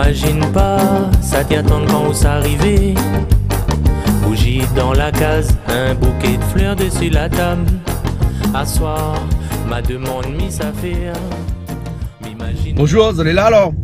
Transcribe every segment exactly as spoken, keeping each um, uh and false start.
Imazine pa, sa té atann kan ou sa arivé. Bouzi dan la kaz, in bouké d'flèr dési la tab. Aswar, ma demann mi sa fé. Bonjour, zot lé la alor ?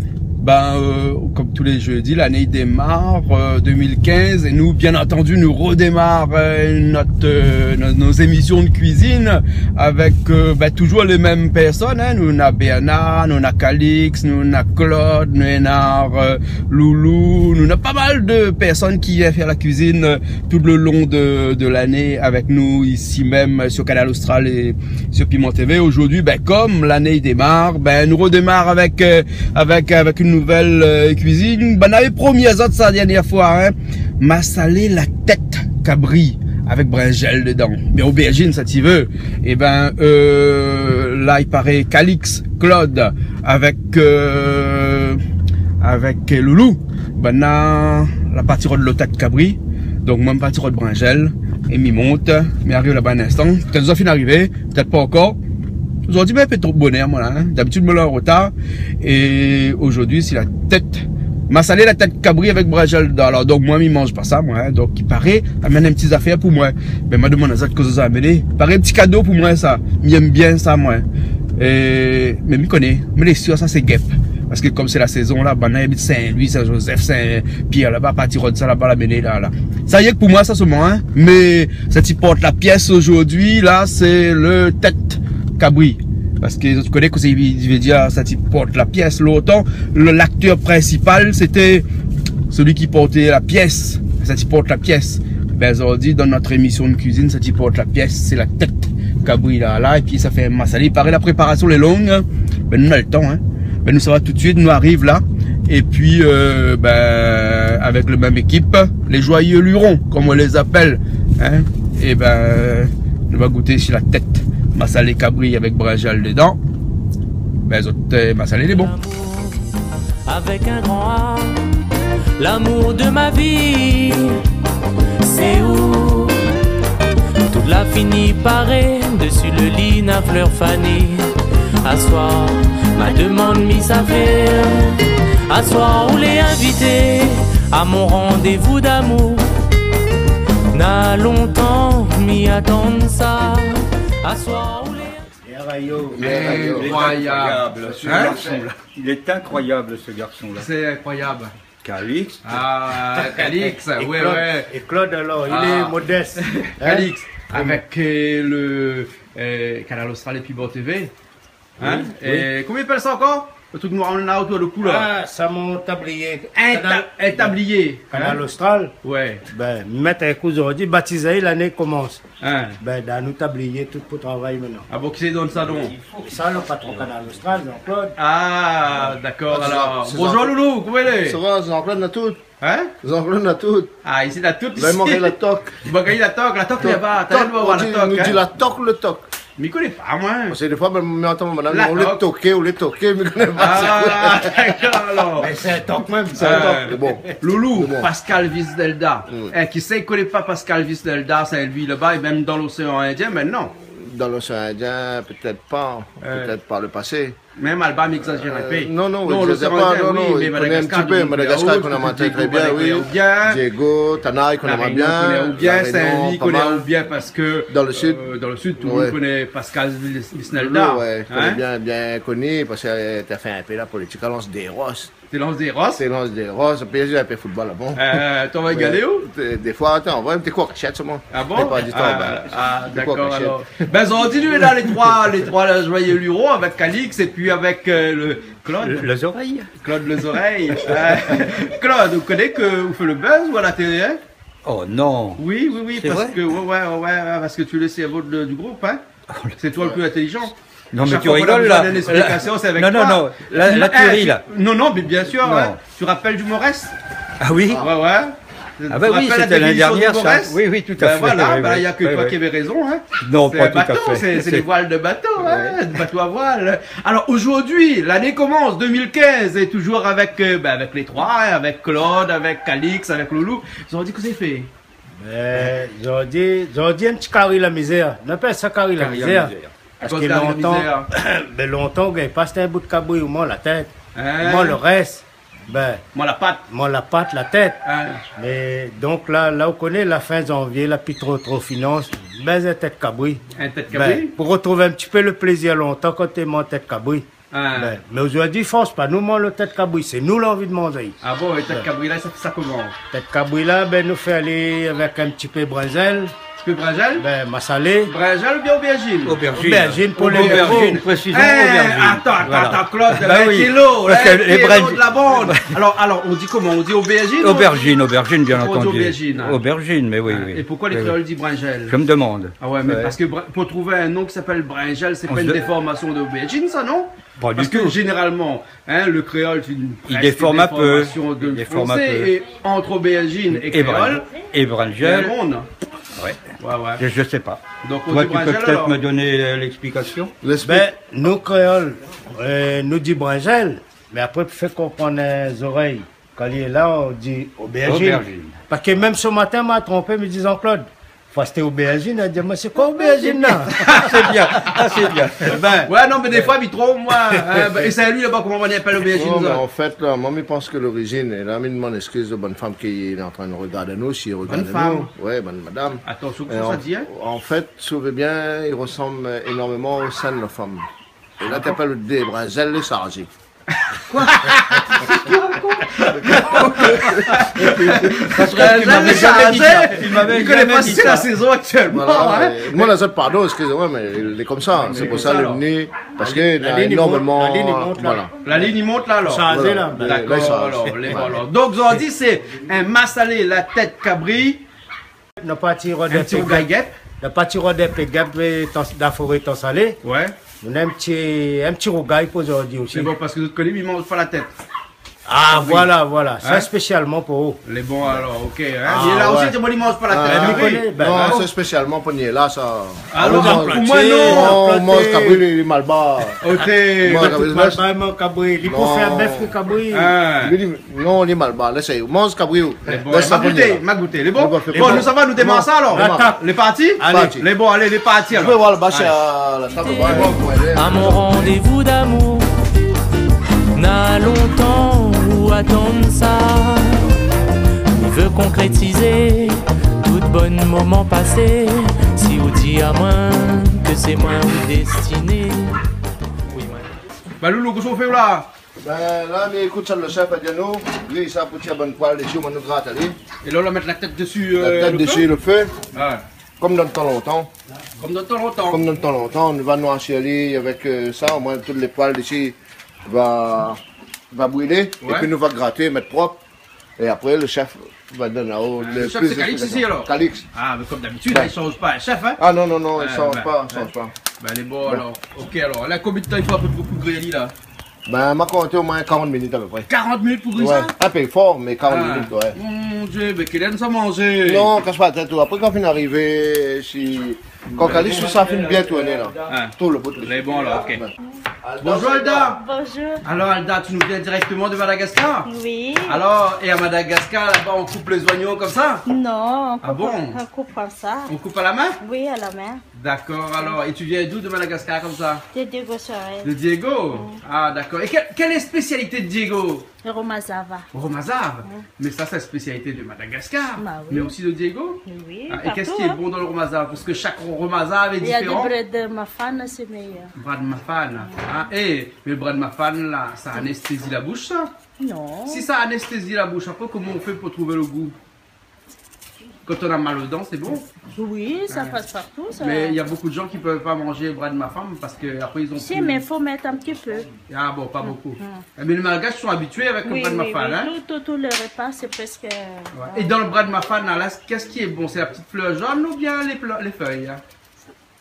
Ben, euh, kom tou lé jédi, lané i démar, euh, deux mille quinze, é nou, bien antandi, nou rodémar, euh, nout, euh, no, no zémisyon de kuizine avèk, euh, ben, toujour lé mèm pèrsone, hein. Nou na Bernard, nou na Calix, nou na Claude, nou na, euh, Loulou, nou na pa mal de pèrsone ki vien fé la kuizine, euh, tout le lon de, de lané avèk nou isi mèm, euh, sur Kanal Austral é sur Piment TV. Zordi, ben, kom lané i démar, ben, nou rodémar avèk, euh, avèk, avèk in nouvèl, euh, kuizine. Ben, nou lavé promi azot sa dèrnié foi, hein. Masalé la tèt kabri avèk brinzèl dedan. Mé obèrzine, sa ti vé. É ben, euh, la, i paré Calix, Claude, avèk, euh, avèk, euh, Loulou, banna la parti rod lo tèt kabri. Donk, moin, mi parti rod brinzèl, é mi mont, mi ariv laba in instan. Pétèt zot la fine arivé, pétèt pa ankor. Zordi, ben, in pé tro bonèr, moin, la, hein. Dabitid, moin lé an rotar. É zordi, sé la tèt, masalé la tèt kabri avèk brinzèl dedan. Alor, donk, moin, mi manz pa sa, moin, hein. Donk, i paré, amenn in ti zafèr pou moin. Ben, ma demann azot kosa zot la amené. Paré in ti kado pou moin, sa. Mi èm bien sa, moin. É, mé mi koné, mé lé sir, sa sé gèp. Parske kom sé la sézon la, banna i abit Sin-Lwi, Sin-Zozèf, Sin-Pièr, laba, parti rod sa laba, la amené la, la. Sa i yé k pou moin, sa solman, hein. Mé sa ti port la piès zordi, la, sé le tèt kabri. Parske zot i koné kosa i vé dir, sa ti port la piès. Lontan, le, laktèr prinsipal, sété sélui ki porté la piès. Sa ti port la piès. Ben, zordi, dan nout émisyon de kuizine, sa ti port la piès, sé la tèt kabri la, la, épi sa fé masalé. I paré la préparasyon lé long, hein. Ben, nou na le tan, hein. Ben, nou sava tout suit, nou ariv la. Épi, euh, ben, avèk le mèm ékip, lé Joyeux Lurons, kom on lé apèl, hein. É ben, nou va gouté si la tèt masalé kabri avèk brinzèl dedan. Ben, zot, euh, masalé lé bon. Avec un grand A, l'amour de ma vie, c'est où ? Tout la fini paré, dessus le lit na flèr fané. Aswar, ma demann mi sa fé. Aswar, ou lé invité à mon rendez-vous d'amour. Na lontan mi atann sa. Aswar, ou lé Incroyable. Incroyable, ce garçon-là. Il est incroyable, ce garçon-là. C'est incroyable. Calix. Ah, Calix, ouais, ouais. Et Claude, alors, il est modeste. Calix, avec, euh, le, euh, Kanal Austral et Piment TV. Hein ? Oui, oui. Et comment il appelle ça encore ? Le truc noir là autour du cou, là. Ah, sa mon tablié. Un ta-, un tablier. Kanal Austral. Ouais. Ben, mèt in kou zordi, batizé, lané i komans. Hein. Ben, dan nout tablié, tout pou travay mintnan. Ah bon, kisa i donn sa, donk ? Sa, le patron Kanal Austral, Jean-Claude. Ah, d'accord, alors. Bonjour, Loulou, koman i lé ? Sa va, Jean-Claude, na tout. Hein ? Jean-Claude, na tout. Ah, isi, na tout, isi. Ben, i mank la tok. I mank la tok, la tok, laba. Tok, nou di la tok, le tok. Mi koné pa, moin. Parske défoi, ben, mi antann madam, ou lé toké, ou lé toké, mi koné pa. Ah, d'accord, alors. Mé sé tok mèm. Sé tok, mé bon. Loulou, Pascal Visnelda. Mm. Eh, kisa i koné pa Pascal Visnelda, Sin-Lwi laba, é mèm dan l'océan Indien mintnan ? Dan l'océan Indien, pétèt pa, pétèt par le pasé. Mèm Alba, mi égzazèr in pé. Non, non, ou égzazèr pa, non, non, mi koné in ti pé. Madagascar, i koné amoin tré, tré bien, oui. Diego, Tana, i koné amoin bien. La Réunion, i koné amoin bien. Sin-Lwi, i koné amoin bien parske dan le sud, tout le moun i koné Pascal Vis-, Visnelda. Loulou, ouais, i koné bien, bien koni, parske, euh, té fé in pé la politik a Lans-dé-Ros. Té Lans-dé-Ros ? Té Lans-dé-Ros, épi mi zoué in pé football laba. Euh, ou té va galé ou ? Défoi, atann, ou té kour kashèt solman. Ah bon ? Ah, d'accord, alors. Ben, zordi, nou lé la, lé troi, lé troi, la, Joyeux Lurons, avèk Calix épi avèk, euh, le Claude. Le, le Zorèy. Claude le Zorèy. Euh, Claude, ou koné ke ou fé le buzz ou a la télé, hein ? Oh non. Oui, oui, oui, parske, ouais, ouais, ouais, ouais, parske ou lé le cerveau de, du groupe, hein ? Sé toi le pli intélizan. Non, mé ou rigol, la. Chaque fois qu'on a besoin d'une explication, c'est avec toi. Non, non, non, la, la, tu ris, la. Non, non, mais bien sûr, hein. Tu te rappelles du Morès ? Ah oui. Ouais, ouais. Ah ben oui, c'était l'année dernière, ça. Oui, oui, tout à fait. Ben voilà, ben, il y a que toi qui avais raison, hein. Non, pas tout à fait. C'est un bateau, c'est, c'est les voiles de bateau, hein, de bateau à voile. Alors aujourd'hui, l'année commence, deux mille quinze, et toujours avec, euh, ben, avec les trois, hein, avec Claude, avec Calix, avec Loulou. Zordi, kosa i fé ? Ben, zordi, zordi, in ti kari la mizèr. Nou apèl sa kari la mizèr. Kari la mizèr. Parske lontan, ben, lontan, ou gingn pa ashté in bout kabri, ou manz la tèt. Hein ? Ou manz le rès. Bin, moin la pat. Moin la pat, la tèt. Ah. Mé donk la, la ou koné, la fin zanvié, la pi tro, tro finans. Bin, in tèt kabri. In tèt kabri ? Bin, pou rotrouv in ti pé le plézir lontan kan té manz tèt kabri. Ah. Bin, mé zordi, fors pa nou manz lo tèt kabri, sé nou la anvi de manzé. Ah bon, é tèt kabri la, sa, sa koman ? Tèt kabri la, bin, nou fé alé avèk in ti pé brinzèl. Ti pé brinzèl ? Bin, masalé. Brinzèl oubien obèrzine ? Obèrzine. Obèrzine pou lé... Obèrzine, présizon, obèrzine. Atann, atann, atann, Claude, in kilo, in kilo de la bann. Alor, alor, on di koman ? On di obèrzine ou... Obèrzine, obèrzine, bien antandu. Obèrzine, mé oui, oui. É poukoué lé kréol i di brinzèl ? Je me demande. Ah ouais, mé parske brin-, pou trouv in non ki apèl brinzèl, sé pa in déformasion de obèrzine, sa, non ? Pas du tout. Parske zénéralman, in, le kréol, sé in déformasion de le fransé, é ant obèrzine é kréol, é brinzèl. Ouais. Ouais, ouais. Je, je sais pas. Donk, on di brinzèl, alor. Toi, tu peux peut-être me donner, euh, l'explication. Bin, nou kréol, euh, nou di brinzèl, mé apré, pou fé konprann, euh, zorèy, kan li lé la, on di obèrzine. Obèrzine. Parske mèm se matin, ma tronpé, mi di Jean-Claude, fo ashté obèrzine, la di amoin, sé koi obèrzine la ? Ah, c'est bien. Ah, c'est bien. Bin. Ouais, non, mé défoi, mi tronp, moin. In, bin, é sé li laba koman i apèl obèrzine, sa ? Non, mé an fèt, la, moin, mi pans ke lorizine, é la, mi demann éskiz o bann fanm ki lé antrin de rogard anou, si i rogard anou. Bann fanm. Ouais, bann madam. Atansion, kosa sa di, in ? É an, an fèt, si ou vé bien, i resanm, euh, énormeman o sin de la fanm. É la, té apèl dé brinzèl lé sharzé. Koi ? Brinzèl lé sharzé. Li koné pa si sé la sézon aktièlman, in. Voilà, euh, moin, la zot, pardon, éskiz amoin, mé lé konmsa. Sé pou sa, alor. Parske la lign i mont, la lign i mont la. Voilà. La lign i mont la, alor. Sharzé la. Voilà. Dakor, alor, lé bon, alor. Donk, zordi, sé in masalé la tèt kabri. Nou la parti rod in ti rougay gèp. Nou la parti rod in pé gèp, mé tan, dan la foré Tan Salé. Ouais. Nou néna in ti, in ti rougay pou zordi osi. Mé bon, parske zot i koné, mi manz pa la tèt. Ah, voilà, voilà. Sa spésialman pou ou. Lé bon, alor, OK, in. Ah, é la osi, ouais. Té, moin, mi manz pa la tèt. Ah, mi koné, bin, non, sé spésialman pou Niéla, sa. Alor, pou moin, non. Non, moin, kabri, li, li malbar. OK. Moin, kabri, li préfèr bèf ke kabri. Ah. Li, li, Non, li malbar, lès ali. Manz kabri ou. Lé bon, ma gouté, ma gouté. Lé bon. Lé bon, nou sava, nou démar sa alor. Lé parti ? Alé. Lé bon, alé, lé parti alor. Alé. À mon rendez-vous d'amour, na lontan ou atann sa. Mi vé konkrétizé tout bon moman pasé. Si ou di amoin ke sé moin ou destiné. Oui, moin. Ba, Loulou, kosa ou fé la ? Bin, la, mi ékout sak le shèf la di anou, gri sa pou tir bann poil dési, nou grat ali. É la, nou mèt la tèt dési, euh, le fé ? La tèt dési le fé. Ah. Konm dan tan lontan. Konm dan tan lontan. Konm dan tan lontan, nou va noirsi ali avèk, euh, sa, omoin tout lé poil dési va, va brilé, ouais, épi nou va graté, mèt prop. É apré, le shèf va donn aou le plis d'explikasion. Ah, le shèf, sé Calix isi, alor ? Calix. Ah, mé konm dabitid, li sanz pa, shèf, in ? Ah, non, non, non, li sanz pa, li sanz pa. Bin, lé bon, alor. OK, alor. La, konbien d'tan i fo apépré pou gri ali, la ? Bin, ma konté omoin karant minit apépré. Karant minit pou gri sa ? Ouais. In pé for, mé karant minit, ouais. Mon Dieu, mé kèl èr nou sa manzé ? Non, kas pa la tèt, ou. Apré, kan fine arivé, si Kan Calix, sa fine bien tourné la. Ah. Tout le bout. Lé bon la, OK. Ouais. Bonjour Alda. Bonjour. Alors Alda, tu nous viens directement de Madagascar ? Oui. Alors, et à Madagascar, là-bas, on coupe les oignons comme ça ? Non, on coupe, ah bon ? On coupe comme ça. On coupe à la main ? Oui, à la main. D'accord, alors, et tu viens d'où de Madagascar comme ça ? De Diego Suarez. De Diego ? Mm. Ah, d'accord. Et quelle, quelle est la spécialité de Diego ? Le romazava. Romazava ? Mm. Mais ça, c'est la spécialité de Madagascar, bah oui, mais aussi de Diego. Oui, partout, hein. Ah, et qu'est-ce qui est bon dans le romazava ? Parce que chaque romazava est différent. Il y a du brèd mafana, c'est meilleur. Brèd mafana. Mm. Ah, eh, mais le brèd mafana, là, ça anesthésie la bouche, ça ? Non. Si ça anesthésie la bouche, après, comment on fait pour trouver le goût ? Quand on a mal aux dents, c'est bon. Oui, ça passe partout, ça. Mais il y a beaucoup de gens qui peuvent pas manger brèd mafana parce que après, ils ont plus... Si, mais faut mettre un petit peu. Ah bon, pas beaucoup. Mm. Eh, mais les Malgaches sont habitués avec le brèd mafana, hein. Oui, oui, oui. Tout, tout, tout le repas, c'est presque, ouais. Et dans le brèd mafana, là, qu'est-ce qui est bon ? C'est la petite fleur jaune ou bien les pla-, les feuilles, hein ?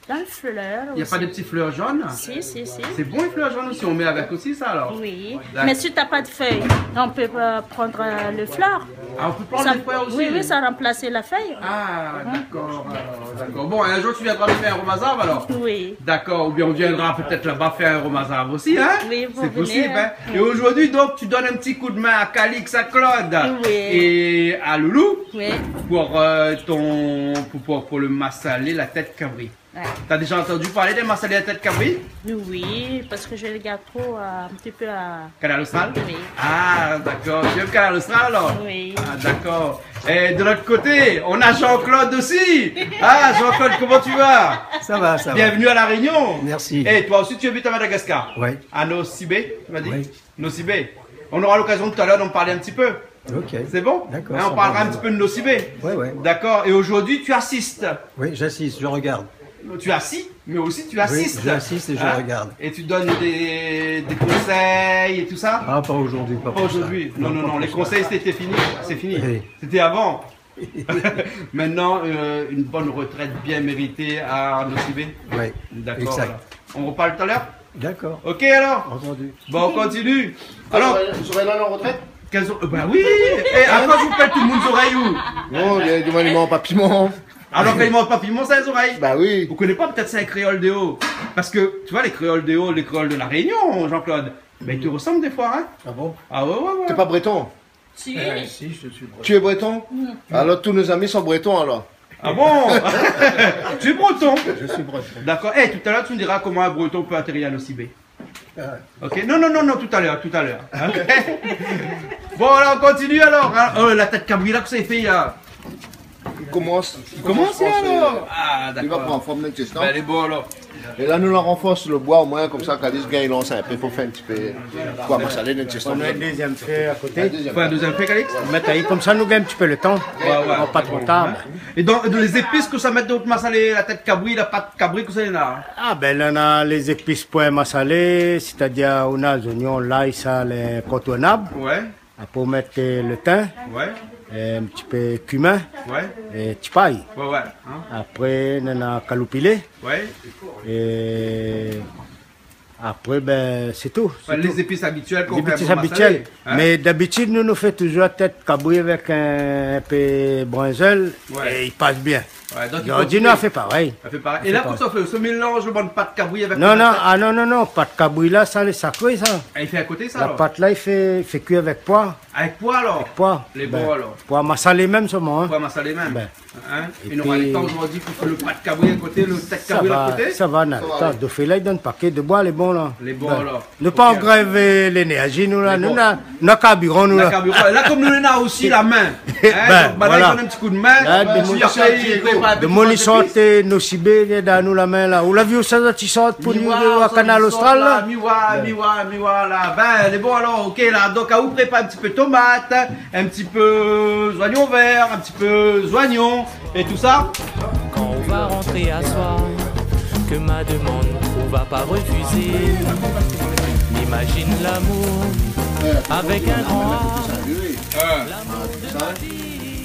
Dans le fleur aussi. Il y a pas des petites fleurs jaunes ? Si, si, si. C'est bon, les fleurs jaunes aussi, on met avec aussi ça, alors ? Oui. D'accord. Mais si t'as pas de feuilles, on peut, euh, prendre, euh, le fleur. Ah, on peut prendre les fleurs aussi ? Oui, oui, ça remplace la feuille. Ah, d'accord, alors, d'accord. Bon, un jour, tu viendras nous faire un romazava, alors ? Oui. D'accord, ou bien on viendra peut-être là-bas faire un romazava aussi, hein ? Oui, vous venez, hein. C'est possible, hein ? Oui. Et aujourd'hui, donc, tu donnes un petit coup de main à Calix, à Claude et à Loulou pour, euh, ton, pour, pour, pour le massalé, la tête cabri. Ouais. T'as déjà entendu parler des massalés à tête cabri ? Oui, parce que je regarde trop, euh, un petit peu à Kanal Austral ? Oui. Ah, d'accord. Tu aimes Kanal Austral, alors ? Oui. Ah, d'accord. Et de l'autre côté, on a Jean-Claude aussi. Ah, Jean-Claude, comment tu vas ? Ça va, ça va. Bienvenue à La Réunion. Merci. Et toi aussi, tu habites à Madagascar ? Ouais. À Nosy Be, tu m'as dit ? Oui. Nosy Be. On aura l'occasion tout à l'heure d'en parler un petit peu. Ok. C'est bon ? D'accord, ça va. Hein, on parlera un petit peu de Nosy Be. Ouais, ouais. D'accord. Et aujourd'hui, tu assistes. Oui, j'assiste, je regarde. Tu assis, mais aussi tu assistes. Oui, j'assiste et je regarde. Hein ? Et tu donnes des, des conseils et tout ça ? Ah, pas aujourd'hui, pas pour ça. Pas aujourd'hui. Non, non, non, pas pour ça. Les conseils, c'était fini. C'est fini. Oui. C'était avant. Maintenant, euh, une bonne retraite bien méritée à Nosy Be. Oui, exact. D'accord, voilà. On reparle tout à l'heure ? D'accord. Ok, alors. Entendu. Bon, on continue. Alors, zorèy, zorèy la, la retraite ? Quelles o-, euh, bah oui. Eh, à quoi vous faites tout le monde zorèy, ou ? Non, les, les aliments pas piment. Alors, quand ils mangent pas piment, ça, les oreilles. Bah oui. Vous connaissez pas, peut-être c'est un créole de haut. Parce que, tu vois, les créoles de haut, les créoles de La Réunion, Jean-Claude, mais ils te ressemblent des fois, hein ? Ah bon ? Ah ouais, ouais, ouais. T'es pas breton ? Si. Eh, si, je suis breton. Tu es breton ? Mm. Alors, tous nos amis sont bretons, alors. Ah bon ? Tu es breton ? Je suis breton. D'accord. Eh, tout à l'heure, tu me diras comment un breton peut atterrir à Nosy Be. Ah. Ok. Non, non, non, non, tout à l'heure, tout à l'heure. Ok. Bon, alors, on continue, alors, hein. Oh, la tête cabri la, kosa i fé, hein ? I komans. I komans, alor ? Ah, dakor. Li va pran form dan in ti instan. Bin, lé bon, alor. É la, nou la ranfors lo boi, omoin, konmsa, Calix i gingn lans in pé pou fé in ti pé, pou amas alé dan in ti instan. Fo in dézyèm fé a koté. In dézyèm fé. Fo in dézyèm fé, Calix ? Mèt ali, konmsa, nou gingn in ti pé lo tan. Ouais, ouais. Pa tro tar. É donk, lé zépis ke sa mèt dan out masalé, la tèt kabri, la pat kabri, kosa néna ? Ah, bin, néna lé zépis pou in masalé, sétadir, néna zoignon, lay, sa, lé inkontournab. Ouais. Apré, ou mèt, euh, lo tin, ouais, euh, in ti pé kimin, ouais, é ti pay. Ouais, ouais, hein. Apré, néna kaloupilé. Ouais. É apré, bin, sé tou, sé tou. Ouais, lé zépis abitièl k'ou fé pou masalé, hein. Lé zépis abitièl. Mé dabitid, nou, nou fé touzour tèt kabri avèk in, in pé brinzèl, ouais, é i pas bien. Ouais, donk, zordi, nou la fé parèy. Nou la fé parèy. É la, kosa ou fé, ou mélanz lo bann pat kabri avèk... Non, non, ah non, non, non, pat kabri la, sa, lé sakré, sa. Ah, i fé a koté, sa, alor ? La pat la, i fé, i fé kui avèk poi. Avèk poi, alor ? Avèk poi. Lé bon, alor. Bin, poi masalé mèm, solman, hein. Poi masalé mèm. Bin. Hein ? É nou nora lo tan zordi pou fé lo pat kabri a koté, lo tèt kabri a koté. Sa va, sa va, na lo tan. Dofé la, i donn paké de boi, lé bon, la. Lé bon, alor. Bin. Nou pa angrèv, euh, lénèrzi, nou, la. Lé bon. Nou, na, na karbiran, nou, la. Na karbiran. La, konm nou néna osi la min. Hein, bin, donk, banna, voilà, i donn in ti kou d'min. La, domoun i sort, euh, Nosy Be, vien donn anou la min, la. Ou la vi ousa zot i sort pou nou, a Kanal Ostral, la ? Mi oi, mi oi, mi oi, la. Bin, lé bon, alor, ok, la. Donk, aou prépar in ti pé tomat, in ti pé zoignon vèr, in ti pé zoignon, é tousa. Kan ou va rantré aswar, ke ma demann ou va pa refizé. Imazine lamour avèk in gran A. Hein. Lamour de ma vi.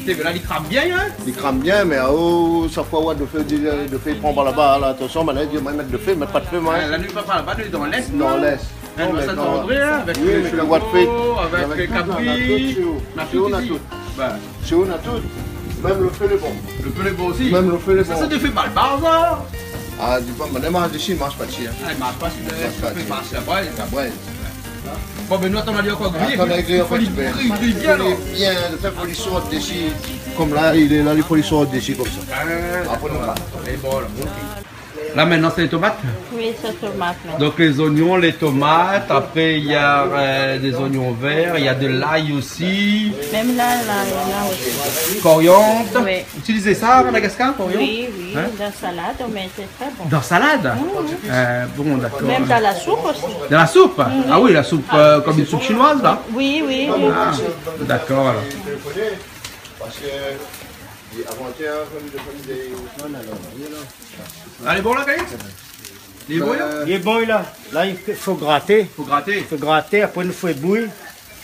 Té, mé la, li kram bien, hein ? Li kram bien, mé, oh, sa fé, ouais, dofé, dofé, pran pa laba, la. Atansion, banna i di, moin, mèt dofé, mèt pa dofé, moin. Ah, la, nou lé pa laba, nou lé dan lès, nou. Dan lès. Hein, non, mé sa, kan, sé vré, hein, avèk, oui, mé kan ou fé, avèk, avèk tout, kabri, na tout, na tout isi. Bin. Shé nou, na tout. Mèm lo fé lé bon. Lo fé lé bon osi. Mèm lo fé lé bon. Sa, sa i fé pa lo bazar, sa. Ah, di pa, mé manz isi, manz pa isi, hein. Ah, manz pa isi, sa i fé pa isi, la brèz. La brèz. Bon, bin, nou atann ali ankor griyé. Atann ali griyé ankor in ti pé. Fo li griy, griy bien, alor. Fo li bien, fo li sort dési. Konm la, li lé la, li fo li sort dési konmsa. Ah, dakor. Apré, nou va. Lé bon, la, ok. La, mintnan, sé lé tomat ? Oui, sé tomat, mintnan. Donk, lé zoignon, lé tomat, apré, néna, euh, dé zoignon vèr, néna de lay osi. Mèm la, la, la osi. Koriand. Oui. Ou itiliz sa a Madagascar, koriand ? Oui, oui, dan salad, on met, c'est très bon. Dan salad ? Mm, mm. Euh, bon, dakor. Mèm dan la soup osi. Dan la soup ? Mm, oui. Ah oui, la soup, euh, konm in soup shinoiz, la ? Oui, oui, oui. Ah, dakor, alor. Parske, avan-yèr, konm, konm dé... Ah, lé bon, la, Calix ? Lé bon, la ? Lé bon, la. La, i fo graté. Fo graté. Fo graté, apré, nou fé bouyi.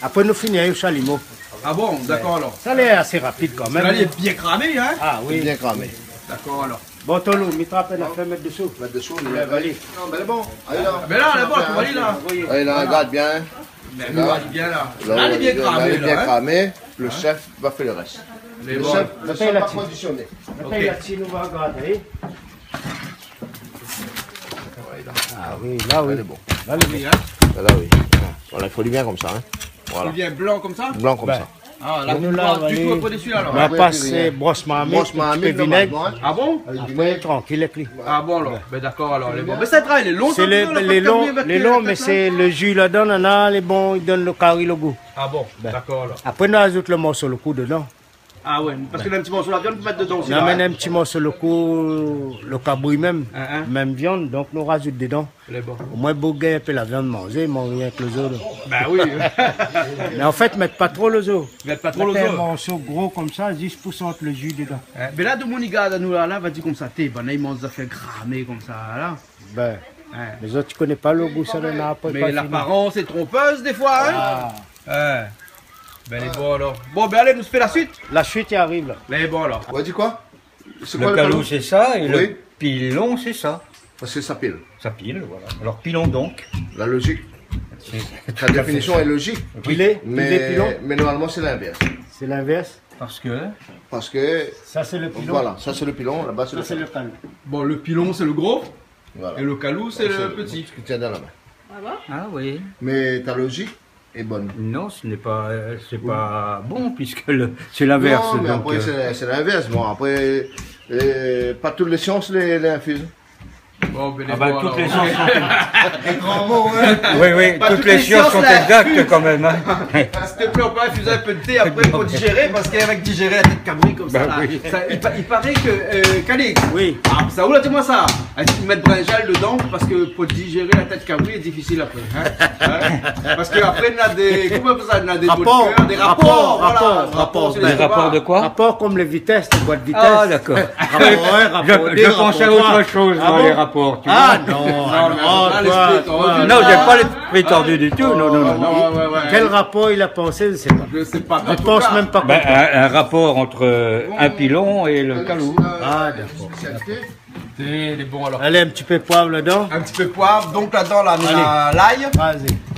Apré, nou fini avèk shalimo. Ah bon, dakor, alor. Sa lé asé rapid, kanmèm. Parske la, lé bien kramé, hein ? Ah oui. Bien kramé. Dakor, alor. Bon, Tolo, mi trap in afèr, mèt désou. Mèt désou, ouais, alé. Non, mé lé bon. Alé, la. Mé la, lé bon, fo alé, la. Alé, la, gard bien. Mé la, lé bien, la. La, lé bien kramé, la, hein. Lo shèf va fé lo rès. Lé bon. Lo shèf, lo shèf va kondisioné. Ok. Apré, la, si nou va gardé. Ah oui, la, oui. Lé bon. La, lé bon. Oui, hein. La, oui. Voilà, i fo li bien konmsa, hein. Voilà. Li vien blan konmsa ? Blan konmsa. Bin. Ah, la, nou la, nou la pas bros marmit, in ti pé vinèg. Bros marmit, normalman, in. Ah bon ? Apré, trankil èk li. Ah bon, alor. Bin, dakor, alor, lé bon. Mé sa, travay lé lon, sa, lé lon, lé lon, mé sé lo ji ladan, nana, lé bon, i donn lo kari lo gou. Ah bon, dakor, alor. Apré, nou azout lo morso lo kou dedan. Ah oué, parske néna in ti morso la viann pou mèt dedan osi la, in. Nou amèn in ti morso lo kou, lo kabri mèm, mèm viann, donk nou razout dedan. Lé bon. Omoin, boug i gingn in pé la viann manzé, i manz rienk lo zo, donk. Bin oui. Mé an fèt, mèt pa tro lo zo. Mèt pa tro lo zo. Mèt in morso gro konmsa, zis pou sant lo ji dedan. In, mé la, domoun i gard anou la, la, va di konmsa, té, banna i manz zafèr kramé konmsa, la. Bin, lézot, i koné pa lo gou, sa, la, apré, mé pa fini. Laparans lé tronpèz défoi, in. Ah. Bin, lé bon, alor. Bon, bin, alé, nou fé la suit. La suit i ariv, la. Lé bon, alor. Ou la di koi ? Sé koi lo kalou ? Sé sa, é lo pilon, sé sa. Parske sa pil. Sa pil, voilà. Alor, pilon donk. La lozik. La définision lé lozik. Pilé, pilé, pilon. Mé normalman, sé linvèrs. Sé linvèrs. Parske ? Parske sa, sé lo pilon. Voilà, sa, sé lo pilon, laba, sé lo kalou. Bon, lo pilon, sé lo gro. Voilà. É lo kalou, sé lo pti. Sé lo pti ke ou tien dan la min. Ah bon ? Ah oui. Mé ta lozik, lé bone. Non, ce n'est pas, euh, c'est pas bon, puisque le, c'est l'inverse, donc, euh. Non, mé apré, sé, sé linvèrs. Bon, apré, euh, pa tout lé sians lé, lé infuz. Bon, bin, lé bon, alor. Ah bin, tout lé sians sont... Lé gran mo, in. Oui, oui, toutes les sciences sont exactes quand même, hein. S'il te plaît, on peut infuser un peu de thé après pour digérer, parce qu'avec digérer la tête cabri comme ça, là, ça, il pa-, il paraît que, euh, Calix, ah, sa ou la di amoin sa. Bin oui. Èske i mèt brinzèl dedan parske pou digéré la tèt kabri lé difisil apré, in ? In ? Parske apré, néna dé, koman i apèl sa, néna dé maux de cœur, dé rapor, voilà, rapor, rapor, rapor, sé léstomak. Dé rapor de koi ? Rapor konm lé vitès, lé bwat vitès. Ah, dakor. Rapor, in, rapor dé, rapor troi. Je, je pensais à autre chose, moi, les rapports, tu vois. Ah bon ? Ah non, non, mé la, lespri lé tordu. Non, j'ai pas l'esprit tordu du tout, non, non, non. Ah, ouais, ouais, ouais. Kèl rapor li la pansé, mi koné pa. Mi koné pa. Mi pans mèm pa. Ben, un, un rapport entre, euh, un pilon et le kalou. Ah, dakor. Té, lé bon, alor. Alé, in ti pé poiv ladan. In ti pé poiv. Donk ladan, la, néna lay,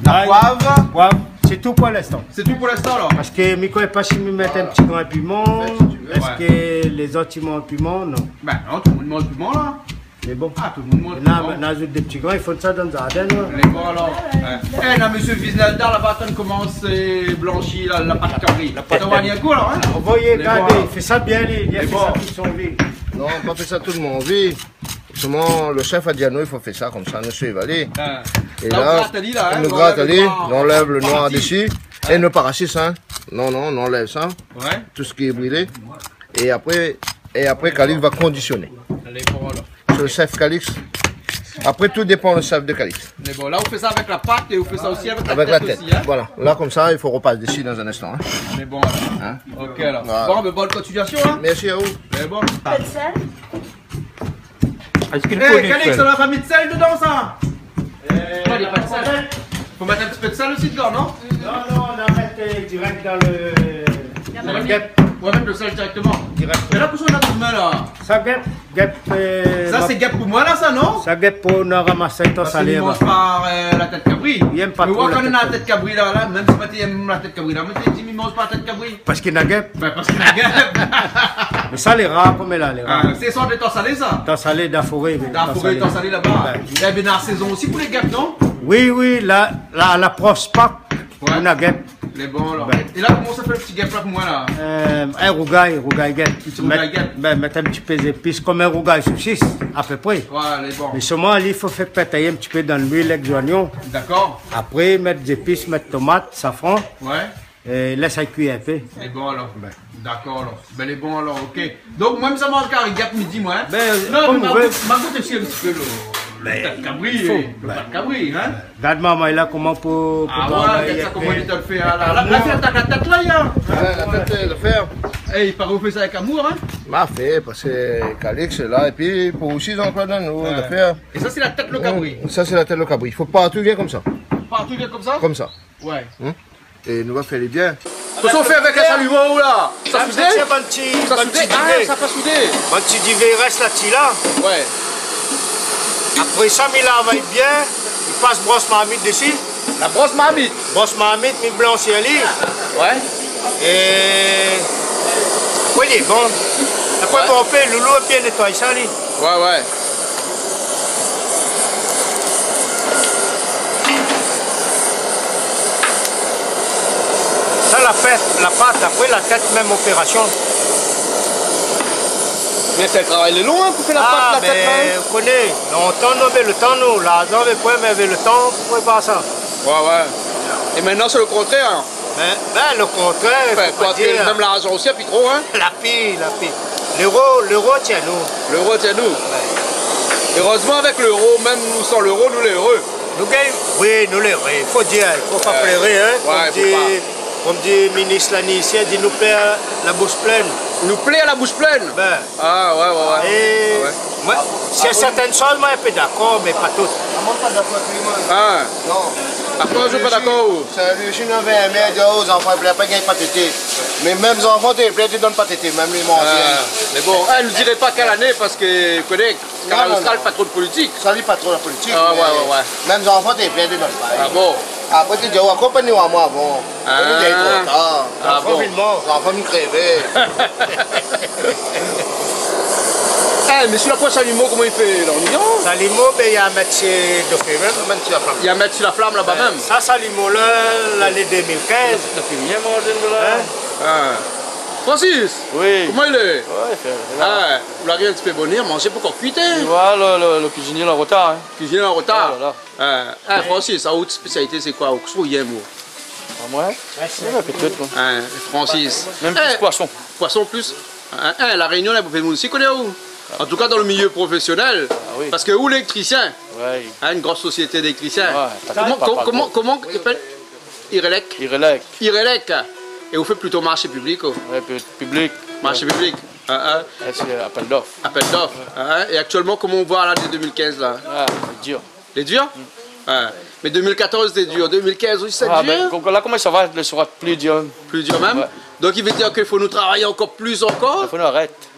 la poiv. Poiv. Sé tout pou linstan. Sé tout pou linstan, alor. Parske mi koné pa si mi mèt in ti grin piman. Fé si ou vé. Èske lézot i manz piman ? Non. Ben non, tout le moun i manz piman, la. Mé bon. Ah, tout le moun i manz piman. La, nou azout dé ti grin, i fo sa dan zardin, non ? Lé bon, alor. In. Eh, la, mésyé Viznelda, laba, atann, i komans, euh, blanshi la, la pat kabri. Lé bon. Sa va bien gou, alor, in ? Anvoy gardé, li fé sa bien, li, li fé sa tout son vi. Non, pa fé sa tout mon vi. Solman, lo shèf la di anou, i fo fé sa konmsa, nou suiv ali. Ah. É la, nou grat ali, nou anlèv lo noir dési. Parti. É nou lé pa rasis, in. Non, non, nou anlèv sa. Ouais. Tout sak lé brilé. É apré, é apré, Calix va kondisioné. Lé bon, alor. Sé lo shèf Calix. Apré, tout i dépan lo shèf de Calix. Mé bon, la, ou fé sa avèk la pat é ou fé sa osi avèk la tèt osi, in ? Avèk la tèt. Voilà. La, konmsa, i fo ropas dési dan in instan, in. Mé bon, alor. In ? Ok, alor. Voilà. Bon, mé bonne continuation, in. Merci à vous. Mé bon. Pèt sèl ? Èske i fo... Eh, Calix, sa la pa mèt sèl dedan, sa ? Eh, non, na pa de sèl. Fo mèt in ti pé de sèl osi dedan, non ? Non, non, nou la mèt, euh, dirèk dan lo, dan lo gèp. Ou va mèt lo sèl dirèkteman. Dirèkteman. Mé la, kosa ou néna dan out min, la ? Sa, gèp, gèp, euh... Sa, sé gèp pou moin, la, sa, non ? Sa, gèp pou nou ramas sa, étan salé, la. Parske li manz pa, euh, la tèt kabri. Li èm pa tro la tèt kabri. Mé moin, kan néna la tèt kabri, la, la, mèm si moin té èm la tèt kabri, la, moin té di, mi manz pa la tèt kabri. Parske na gèp. Ben, parske na gèp. Mé sa, lé rar, koméla, lé rar. Ah, sé sort létan salé, sa ? Létan salé, dan la foré, oui. Dan la foré, létan salé laba. Ouais. Eh ben, na sézon osi pou lé gèp, non ? Oui, oui, la, la, la prospèk, ouais, na gèp. Lé bon, alor. Ouais. É la, koman sa fé lo ti gèp la pou moin, la ? Euh, in rougay, rougay gèp. In ti rougay gèp. Mèt, ben, mèt in ti pé zépis, konm in rougay sosis, apépré. Ouais, lé bon. Mé solman, li, i fo fé pétay in ti pé dan luil èk zoignon. Dakor. Apré, mèt zépis, mèt tomat, safran. Ouais. É lès ali kui in pé. Lé bon, alor. Ben. Dakor, alor. Ben, lé bon, alor, ok. Donk, moin, sa manz kari gèp midi, moin, in. Ben, non, konm mé ou vé. Ma gout, ma gout osi in ti pé lo, lo tèt kabri, lo pat kabri, in. Gard momon la, koman pou, pou travay, ouais, gard sa, koman li fé, in, la. La, la, sé la tèt, la tèt la, in. Ouais, la tèt, euh, la fé. Eh, i paré ou fé sa avèk amour, in. Ma fé, parske Calix lé la, épi pou osi, Jean-Claude, nou, la fé. É sa, sé la tèt lo kabri. Sa, sé la tèt lo kabri. Fo partou i vien konmsa. Partou i vien konmsa ? Konmsa. Ouais. Hmm ? É nou va fé ali bien. Kosa ou fé avèk la salimo, ou, la ? Sa soudé ? Sa, sé bann ti, sa bann ti divé. Ah, sa pa soudé. Bann ti divé i rès la, ti la. Ouais. Apré sa, mi lav ali bien, mi pas bros marmit dési. La bros marmit ? Bros marmit, mi blanshi ali. Ouais. É, oui, lé bon. Apré, ouais, bon, ou pé, Loulou, bien nétoy sa, li. Ouais, ouais. Sa, La pat, la pat, apré la tèt, mèm opérasion. Mé sé in travay lé lon, in, pou fé la pat, la tèt, in. Ah, bin, ou koné, lontan nou navé lo tan, nou, larzan navé poin, mé navé lo tan pou prépar sa. Ouais, ouais. É mintnan, sé lo kontrèr, in. Bin, bin, lo kontrèr, fo pa dir. Anfin, mèm larzan osi, na pi tro, in. La pi, la pi. Léro, léro i tien anou. Léro i tien anou. Ouais. Érèzman, avèk léro, mèm nou, san léro, nou lé éré. Nou gingn, oui, nou lé éré. Fo dir, fo pa pléré, in. Ouais, fo pa. Konm di, konm di minis la ni isi, li di nou plèr la boush plèn. Nou plèr la boush plèn. Bin. Ah, ouais, ouais, ouais. É moin, si sèrtin shoz, moin, in pé dakor, mé pa tout. Ah. Non. Akoz ou pa dakor, ou ? Sé, si nou navé in mèr, di, oh, zanfan i plèr, pa gingn pa tété. Mé mèm zanfan té plèr, té donn pa tété, mèm lé manzé. Ah, mé bon, eh, nou diré pa kèl ané, parske, ou koné, Kanal Austral, pa tro de politik. Non, non, non. Sa li pa tro la politik, mé mèm zanfan té plèr, té donn pa. Ah bon ? Apré, té di, oh, akonpagn amoin avan. Ah. Ou lé tro tar. Ah bon. Konfinman. Zanfan i krévé. Eh, mé si la poin salimo, koman i fé la ? On y est ? Salimo, bin, i mèt si do fé mèm. I mèt si la flam. I mèt si la flam laba mèm. Sa, salimo la, lané deux mille quinze. Sa fé bien manzé, la. In ? Ah. Francis, oui, koman i lé ? Ouais, i fé, la. Ah, ou la ariv in ti pé bonèr, manzé pankor kui, in. Voilà, lo, lo, lo kuizinié an rotar, in. Kuizinié an rotar. Oh là là. Ah, ah, Francis, out spésialité, sé koi ? Ou, kosa ou yèm, ou ? Ah, moin ? Mersi. Ouais, pétèt, moin. Ah, Francis. Mèm plis poison. Eh, poison plis. In, in, La Rényon, la, pou fé moun osi koné, ou. An tou ka, dan lo milié profésionèl. Ah oui. Parske ou lé éléktrisien. Ouais. In, in gro sosiété d'éléktrisien. Ouais, koman, pa-, koman, koman i apèl ? Irelec. Irelec. Irelec. É ou fé plito marshé piblik, ou ? Ouais, pu-, piblik. Marshé piblik. In, in. Ouais, sé apèl d'offre. Apèl d'offre. Ouais. In, in. É aktièlman, koman ou voi lané deux mille quinze, la ? Ah, sé dir. Lé dir ? Mm. Ouais. Mé deux mille quatorze, té dir. Deux mille quinze osi, sé dir ? Ah, bin, kom, la, koman sa va, lé sora pli dir. Pli dir mèm ? Ouais. Donk, i vé dir ke fo nou travay ankor plis ankor ? Fo nou arèt.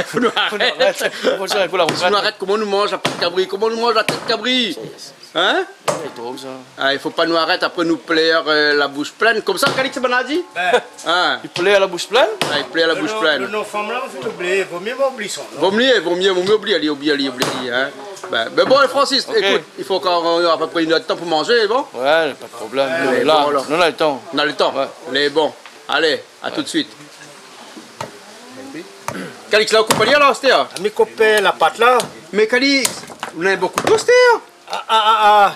Fo nou arèt. Fo nou arèt. Fo nou arèt. Si nou arèt, koman nou manz la tèt kabri ? Koman nou manz la tèt kabri ? In ? Lé drol, sa. Ah, i fo pa nou arèt, apré nou plèr, euh, la boush plèn. Konmsa, Calix, sa banna la di ? Bin. In. I plèr la boush plèn ? Ah, i plèr la boush plèn. Lo non, lo non fanm la, ou la oubli. Vo mié oubli son non. Vo mié, vo mié, vo mié oubli, alé, oubli, alé, oubli, in. Bin, mé bon, Francis, ékout, i fo ankor, euh, apépré in èr d'tan pou manzé, bon ? Ouais, pa de problèm. Alé, nou la, bon, alor. Nou na lo tan. Nou na lo tan. Ouais. Alé, bon. Alé, a tout de suite. Calix, la, ou koup ali, alor, astèr ? Mi koup, euh, la pat, la. Mé Calix, ou na in bon kouto, astèr ? Ah, ah, ah, ah.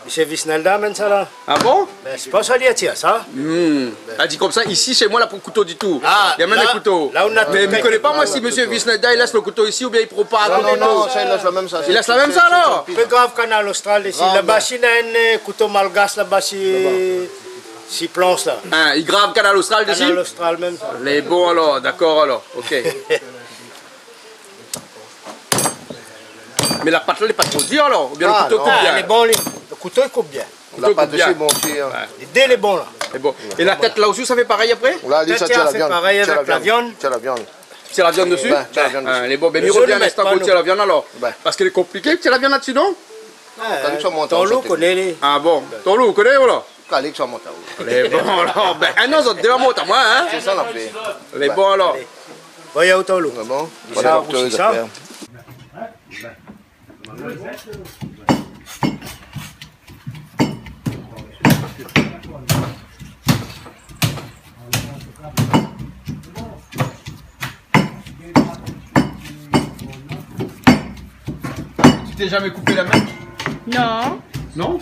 Mésyé Visnelda amèn sa la. Ah bon ? Bin, sé pa sa li la tir sa. Hmm. La di konmsa, isi shé moin, la poin kouto ditou. Ah, la, la ou na tout. Mé mi koné pa, moin, si mésyé Visnelda i lès lo kouto isi oubien i prépar lo kouto. Non, non, non, sa i lès la mèm sa. I lès la mèm sa, alor ? Pé grav Kanal Austral isi. Grav, laba, si na in, euh, kouto malgash laba, si, si plansh la. In, i grav Kanal Austral desi ? Kanal Austral mèm sa. Lé bon, alor, dakor, alor. OK. Mé la pat la, lé pa tro dir, alor ? Oubien lo kouto i koup bien ? Ah, non, lé bon, li. Lo kouto i koup bien. Kouto i koup bien. La pat osi, bon osi, in. Ouais. Lé dé lé bon, la. Lé bon. É la tèt la osi, ou sa fé parèy apré ? Tèt, sa i fé parèy avèk la viann. Tir la viann desi ? Ouais, tir la vian desi. Ah, lé bon, bin, mi rovien in instan pou tir la viann, alor. Ouais. Parske lé konpliké, tir la viann la dsi, non ? Ouais, Calix, sa mont, Tolo, sa, koné li. Ah bon ? Tolo, ou koné, ou la ? Calix, sa mont, ou. Lé bon, alor, bin, in an, zot dé va mont amoin, in ? Sé sa, la fé. Lé bon, alor. Alé. Voyé ou, Tolo. Lé bon. Sa, voilà, ou osi, sa. Tu t'es jamais coupé la main ? Non. Non ?